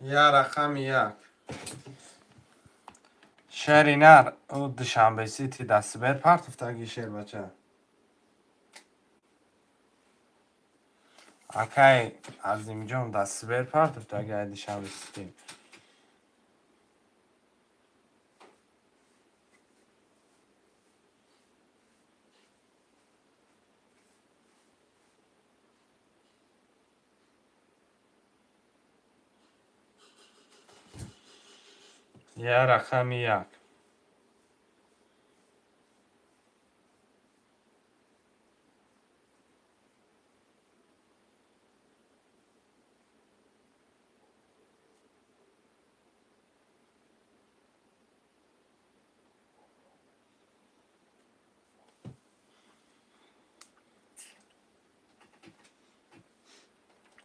Я рақами як. Шери нар ӯ Душанбе сити дастбер партофтаги шербача. Акай Азимҷон дастбер партофтаги ай Душанбе сити. Я рақами як.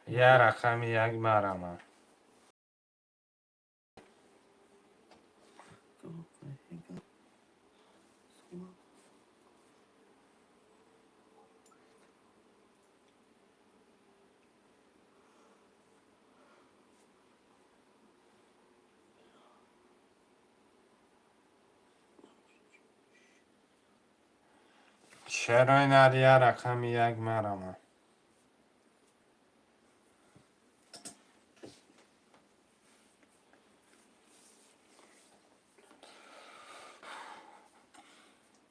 Я рақами як марама. Шерои нар я рақами як марама.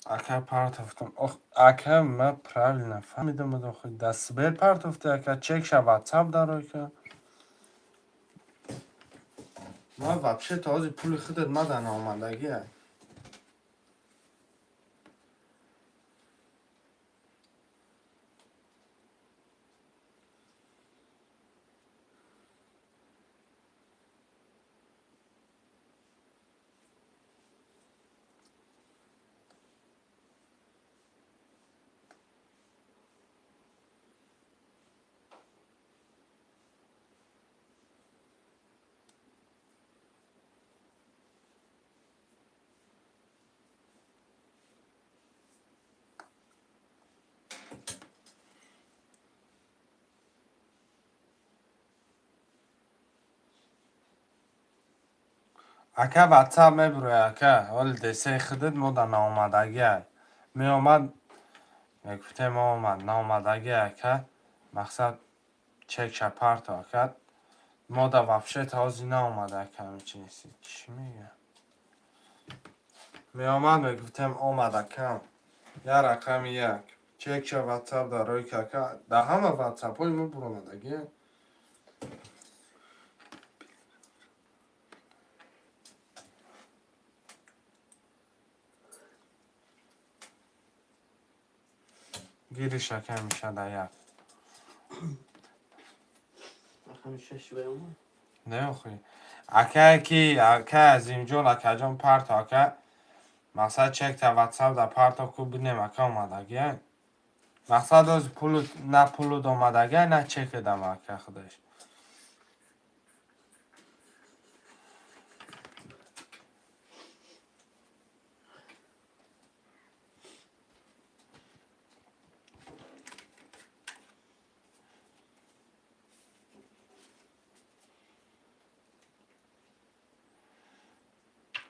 Ака партофтам. Ох, ака ма правильно фаҳмидам охи дастбер партофта ака чекша ватсап дарой ка. Ма вообще то ҳозир пули худат мада наомадагӣ ай. Ака ватсап мебурӯй ака. Ҳоли десаи худат мода наомадагӣ ай. Меомад мегуфтем омад наомадагӣ ака. Мақсад чекша парто ака. Мода вообще то ҳозир наомада ака ҳамин чизи. Чӣ мега? Меомад мегуфтем омад акам. Я рақами як. Чекша ватсап дар рӯи кака. Дар ҳама ватсапҳои мо буромадагӣ. Гириш ака мешада як. Рақами шаш баём. Не охи. Акае ки ака Азимҷон, акаҷон парто ака. Мақсад чекта ватсап да парто ку бинем ака омадагӣ. Мақсад оз пулу на пулу омадагӣ, на чек дам ака худаш.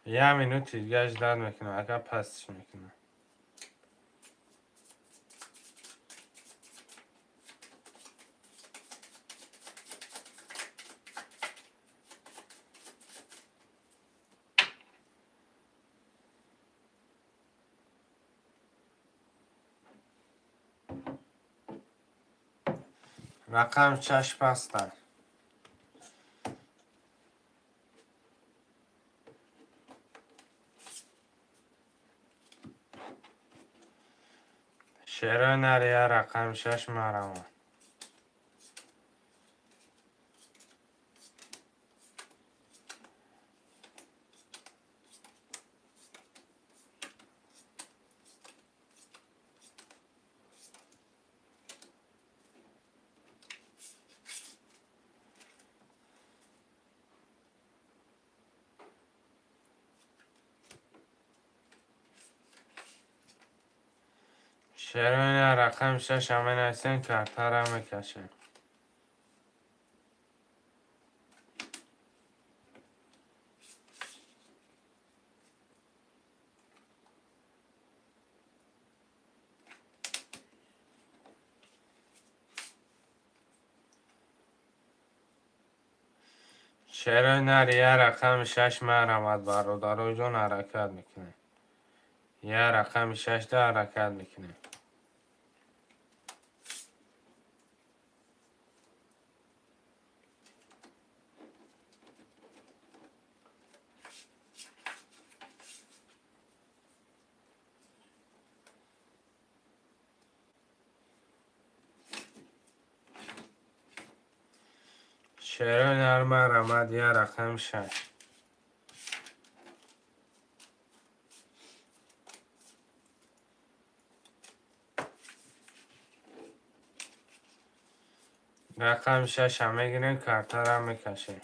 Я минути дига ждать мекунам, ака пастш мекунам. Рақам шаш пастан. Шерои нария рақами шаш марамон. Шерои рақами шаш ҳамин картара мекашем. Шерои нария рақами шаш марамад бародароҷон ҳаракат мекунем. Я рақами шашда ҳаракат мекунем. Шерои нар марамад я рақами шаш. Рақами шаша мегирем, картара мекашем.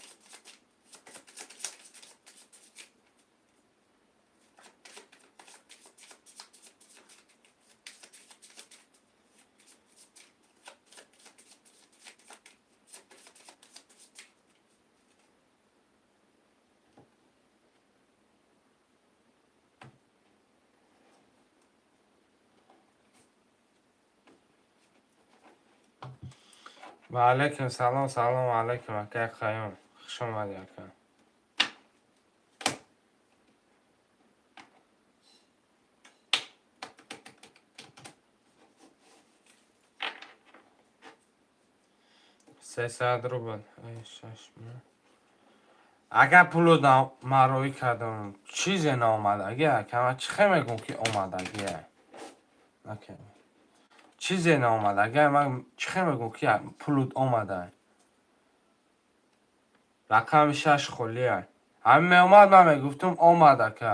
Ва алайкум салом, салом алайкум ака Қаюм. Хуш омадӣ ака. 300 рубл. Ай шаш. Ака пулу мароӣ кардам, чизе наомадагӣ ака. Ман чӣ хел мегӯм ки омадагӣ? Ака. Чизе наомадагӣ, ман чӣ хел мегӯм ки пулут омада? Рақами шаш холия. Ҳамин меомад, ман мегуфтум омад ака.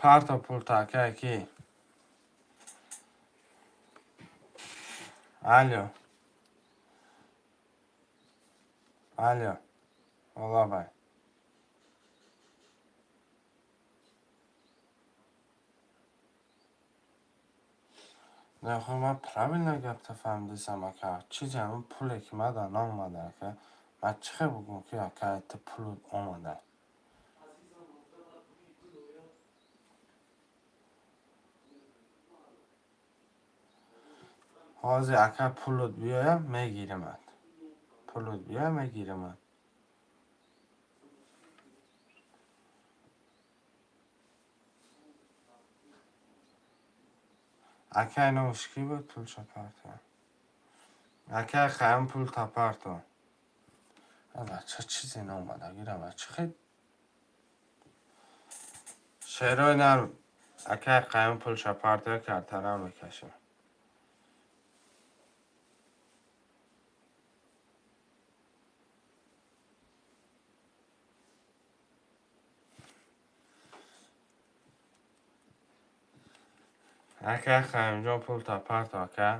Парто пулта, акай ки? Алло. Алло. Олабай. Не, охо, ман правильно гапта фаҳмидисам, ака. Чизе ҳамин пуле ки мада наомада, ака. Ман чӣ хел бугум ки, ака, ту пул омада? Ҳозир, ака, пулут биёя, мегиримат. Пулут биёя, мегиримат. Акай номаш кӣ буд, пулша парто? Акай Хайём, пулта парто. Бача, чизе наомада гира, бача, хел шерои нарм. Акай Қайём, пулша парто, картара мекашем. Акай Хайёмҷон, пулта парто, ака.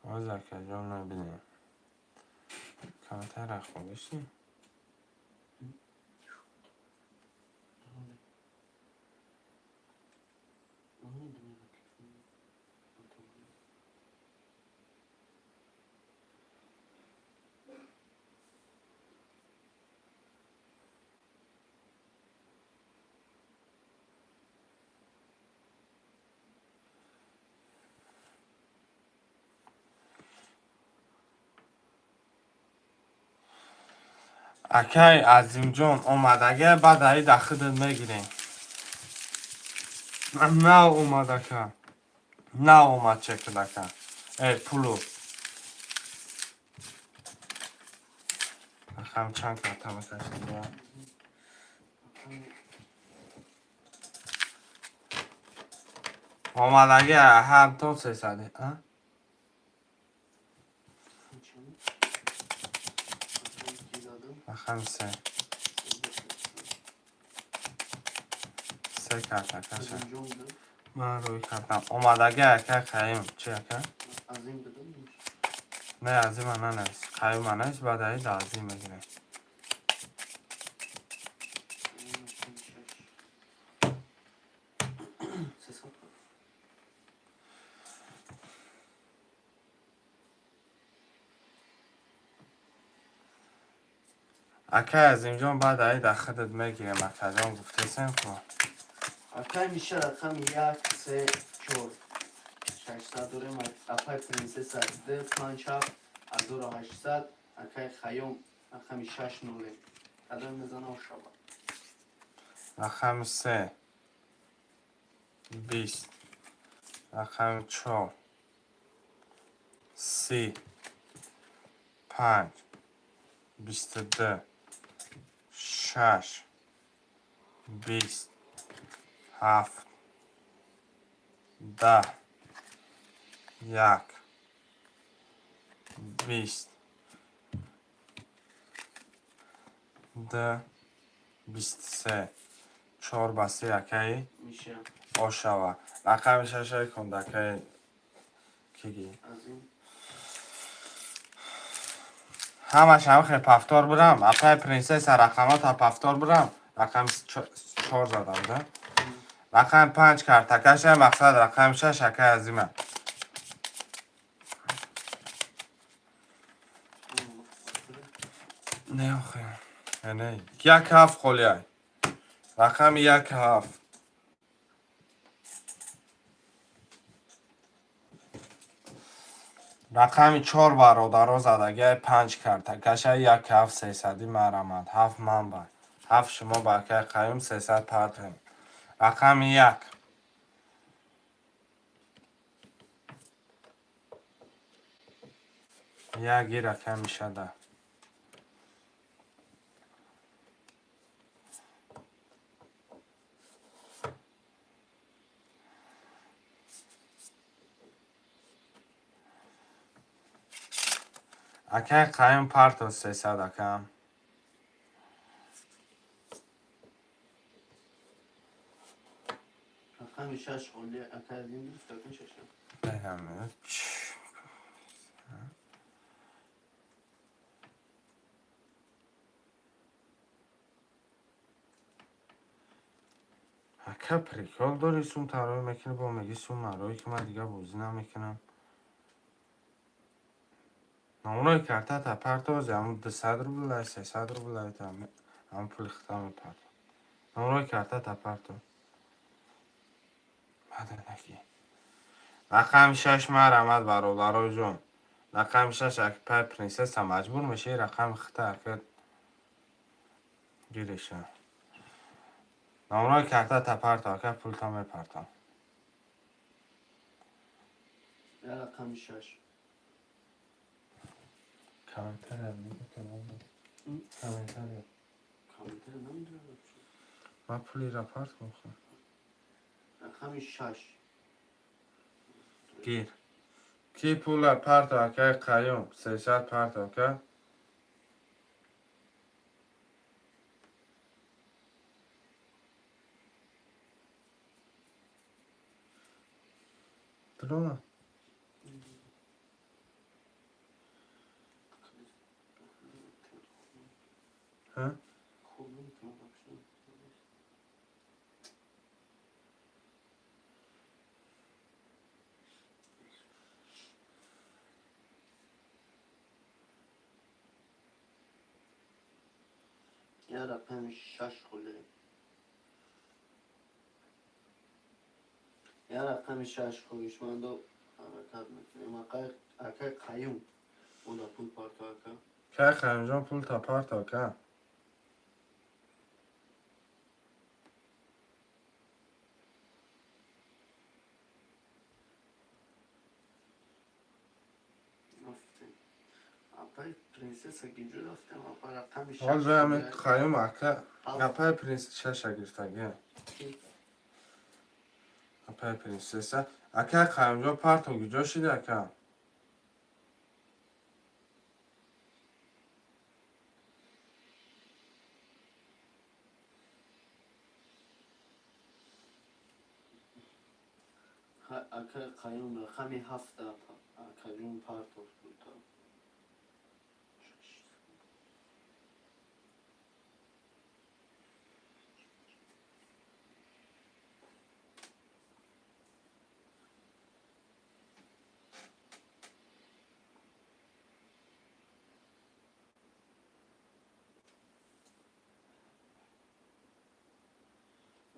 Ҳозир, акаҷон, мебинем. Камтар холиши. Акай Азимҷон, омадага, баъд аида худат мегирем. Нав омад, ака. Нав омад чекд, ака. Э, пулу. Рақам чанд карта мекашем? Омадаги ҳамто 300. А? Рақами се. Се карта каша. Ман рӯй кардам. Омадаги, ака Қаюм. Чи, ака? Не, Азима нанавис. Қаюма навис, баъд аида Азим мегирем. Акай Азимҷон, баъд аида худат мегирем, акаҷон, гуфтесем ку. Акай Миша, рақами як, се, чор. 600 дорем. Апай Принсесса, д, панҷ, ҳафт, 1800. Акай Хайём, рақами шаш, ноле. Кадом мезана, ошава. Рақами се 20, рақами чор 30, панҷ 22, шаш 20, ҳафт 10, як 20, д, 23, чор ба се, акаи Миша. Ошава. Рақами шашаи кунда, акаи киги? Азим. Ҳамаш ҳам хел повтор бирам, апай Принсесса, рақамота повтор бирам. Рақами чор задам да, рақами панҷ картакаша, мақсад, рақами шаш акаи Азима. Не, охе, не, як ҳафт холиай, рақами як ҳафт. Рақами чор бародаро задагиай, панҷ картакаша, як ҳафт, 300-и марамад, ҳафт ман ба ҳафт, шумо ба акаи Қаюм 300 партоем. Рақами як. Як и рақам мешада. Акай Қаюм, парто 300, акам. Рақами шаш холӣ, акай Азим гирифт, акай шаша. Бегам. Ака, прикол дори? Сум тарои мекунӣ, бо меги сум марои, ки ман дига бозӣ намекунам. Номрои картата партози, ҳамун 200 рублай, 300 рублай, ҳамун пули хита мепарто. Номрои картата парто. Маданаки. Рақами шаш марамад, бародарои ҷон. Рақами шаш, акпай принсесса маҷбур мешавӣ рақами хита, ака, гиреша. Номрои картата парто, ака, пулта мепартам. Я рақами шаш. Комментария. Комментария. Комментария намедонам. Ман пулира партом. Рақами шаш. Гир. Ки пула парто, акай Қаюм? 300 парто, ака. Дурома. Ҳа? Хуб, наметавонам вообще. Я рақами шаш холӣ. Я рақами шаш, хоҳишмандо, ҳаракат мекунем. Акай Қаюм, ода пул парто, ака. Кай Қаюмҷон, пулта парто, ака. Рафтем. Апай принсесса гиҷо рафтем, апа, рақами ҳол шаш. ҷоями холӣ. Қаюм ака. Ҳафт. Апай принс шаша гирифтагӣ. Апай принсесса. Ака Қаюмҷон, парто, гиҷо шиди, ака? Ака Қаюм, рақами ҳафта, акаҷон, партоф пулта. Шаш.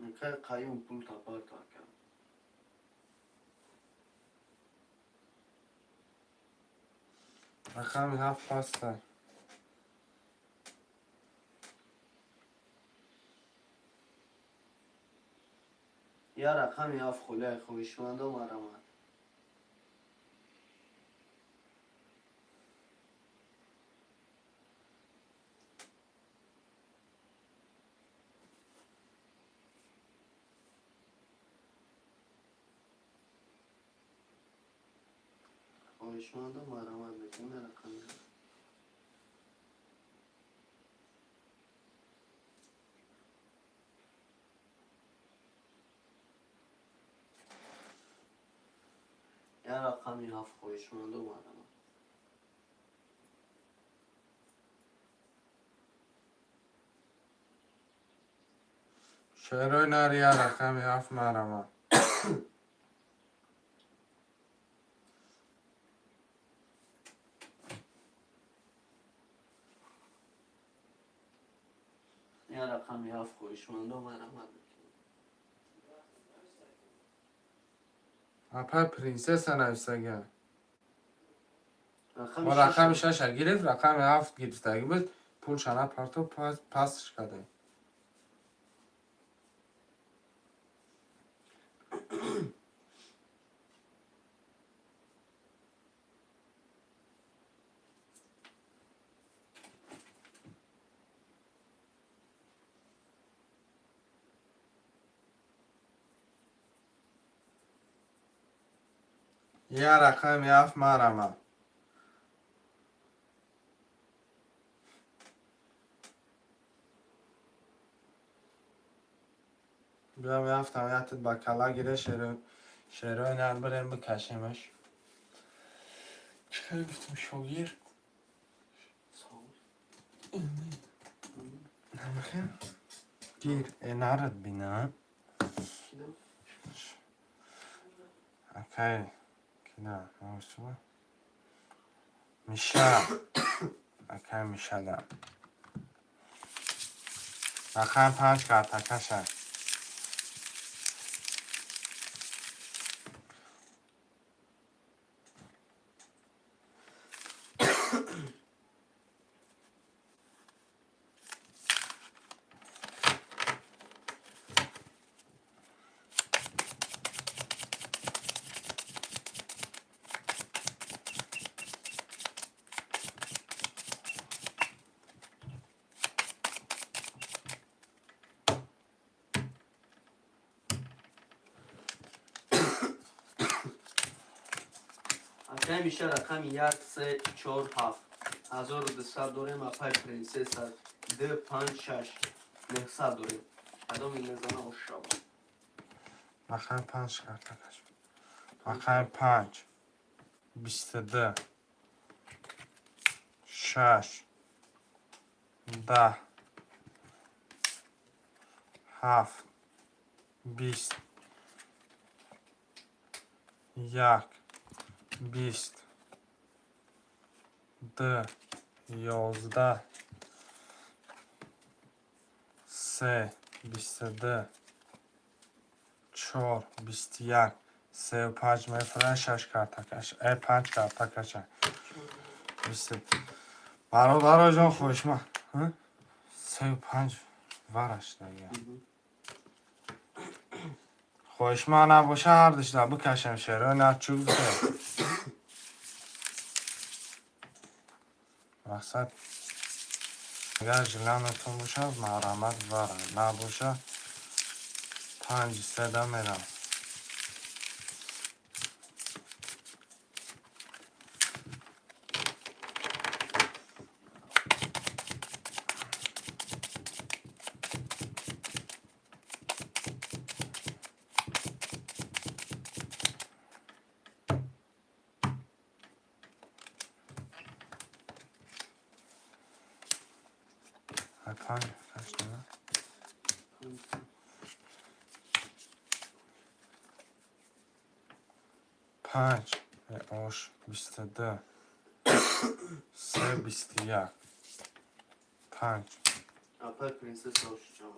Акай Қаюм, пулта парто, ака. Рақами ҳафт паста. Я рақами ҳафт холиай, хоҳишмандо, марамад. Хоҳишмандо, марамад мекунем рақами ҳафт. Я рақами ҳафт, хоҳишмандо, марамад. Шерои нар, я рақами ҳафт марама. Я рақами ҳафт, хоҳишмандо, марамад мекунем. Апай принсесса нависага. Рақами Мо рақами шаш. шаша гирифт, рақами ҳафт гирифтагӣ буд, пулша напарто, пасш кардем. Я рақами ҳафт марама. Биям, рафтам, ятид ба кала гире, шерои нар бирем, бикашемаш. Чӣ хеле гуфтум, шогир? Намехел? Гир, э, нарад бина. Акай, кина, мошума? Миша. Акай Мишада. Рақам панҷ картакаша. Акай Миша, рақами як, се, чор, ҳафт, 1200 дорем. Апай Принсесса, д, панҷ, шаш, 900 дорем. Кадоми мезана, ошава. Рақами панҷ картакаш. Рақами панҷ. 22. Шаш. 10. Ҳафт. 20. Як. 20. Д. 11. Се. 22. Чор. 21. Сеу панҷ мефурад, шаш картакаш. Э, панҷ картакаша. Бисту. Бародароҷон, хоҳишма. Сеу панҷ вараш дага. Хоҳишма набоша, ҳардушда бикашем, шерои нар чӯ гуфте. Мақсад, агар желание тон боша, марҳамат, вара. Набоша, панҷи седа мерам. Ай, панҷ кашна. Панҷ. Э, ош, 22. Се, 21. Панҷ. Апай Принсесса, ошава.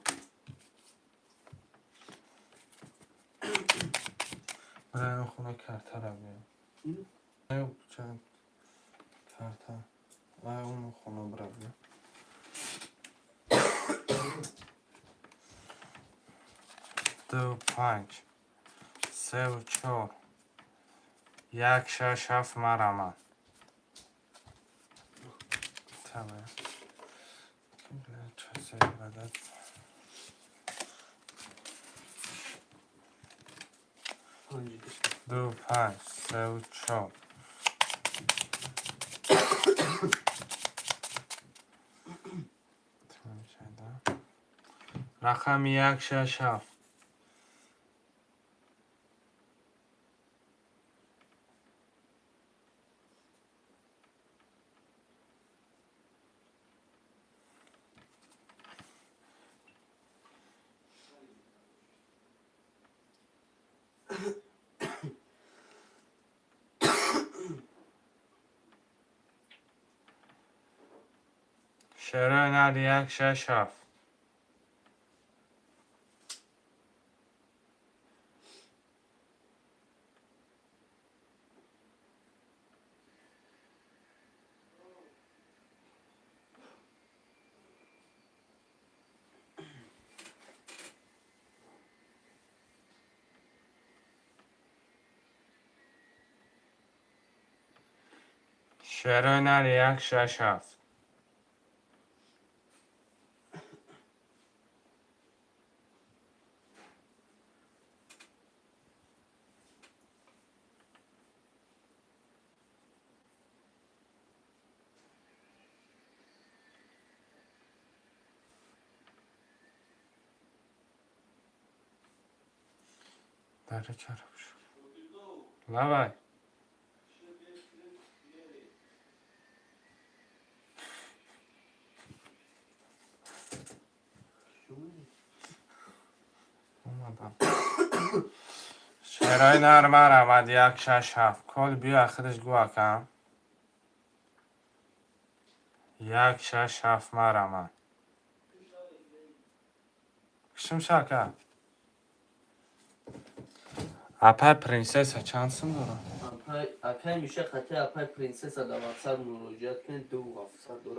Бираем хона, картара биём. Ай, чанд карта. Ай, уну хона бира биё. Ду, панҷ. Севу чор. Як, шаш, ҳафт, марама. Тамом. Часе бадад. Панҷ. Ду, панҷ, севу чор. Тамом шуда. Рақами як, шаш, ҳафт. Шерои нар, як, шаш, ҳафт. Шерои нар, як, шаш, ҳафт. Дари чара. Давай. Омадам. Шерои нар марамад 1, 6, 7. Кол биё, худаш гӯ, акам. 1, 6, 7 марамад. Кишим шака. Апай принсесса чанд сум дорад? Апай, акай миша, хати апай принсесса да ватсап муроҷиат кунед, 2700 дорад.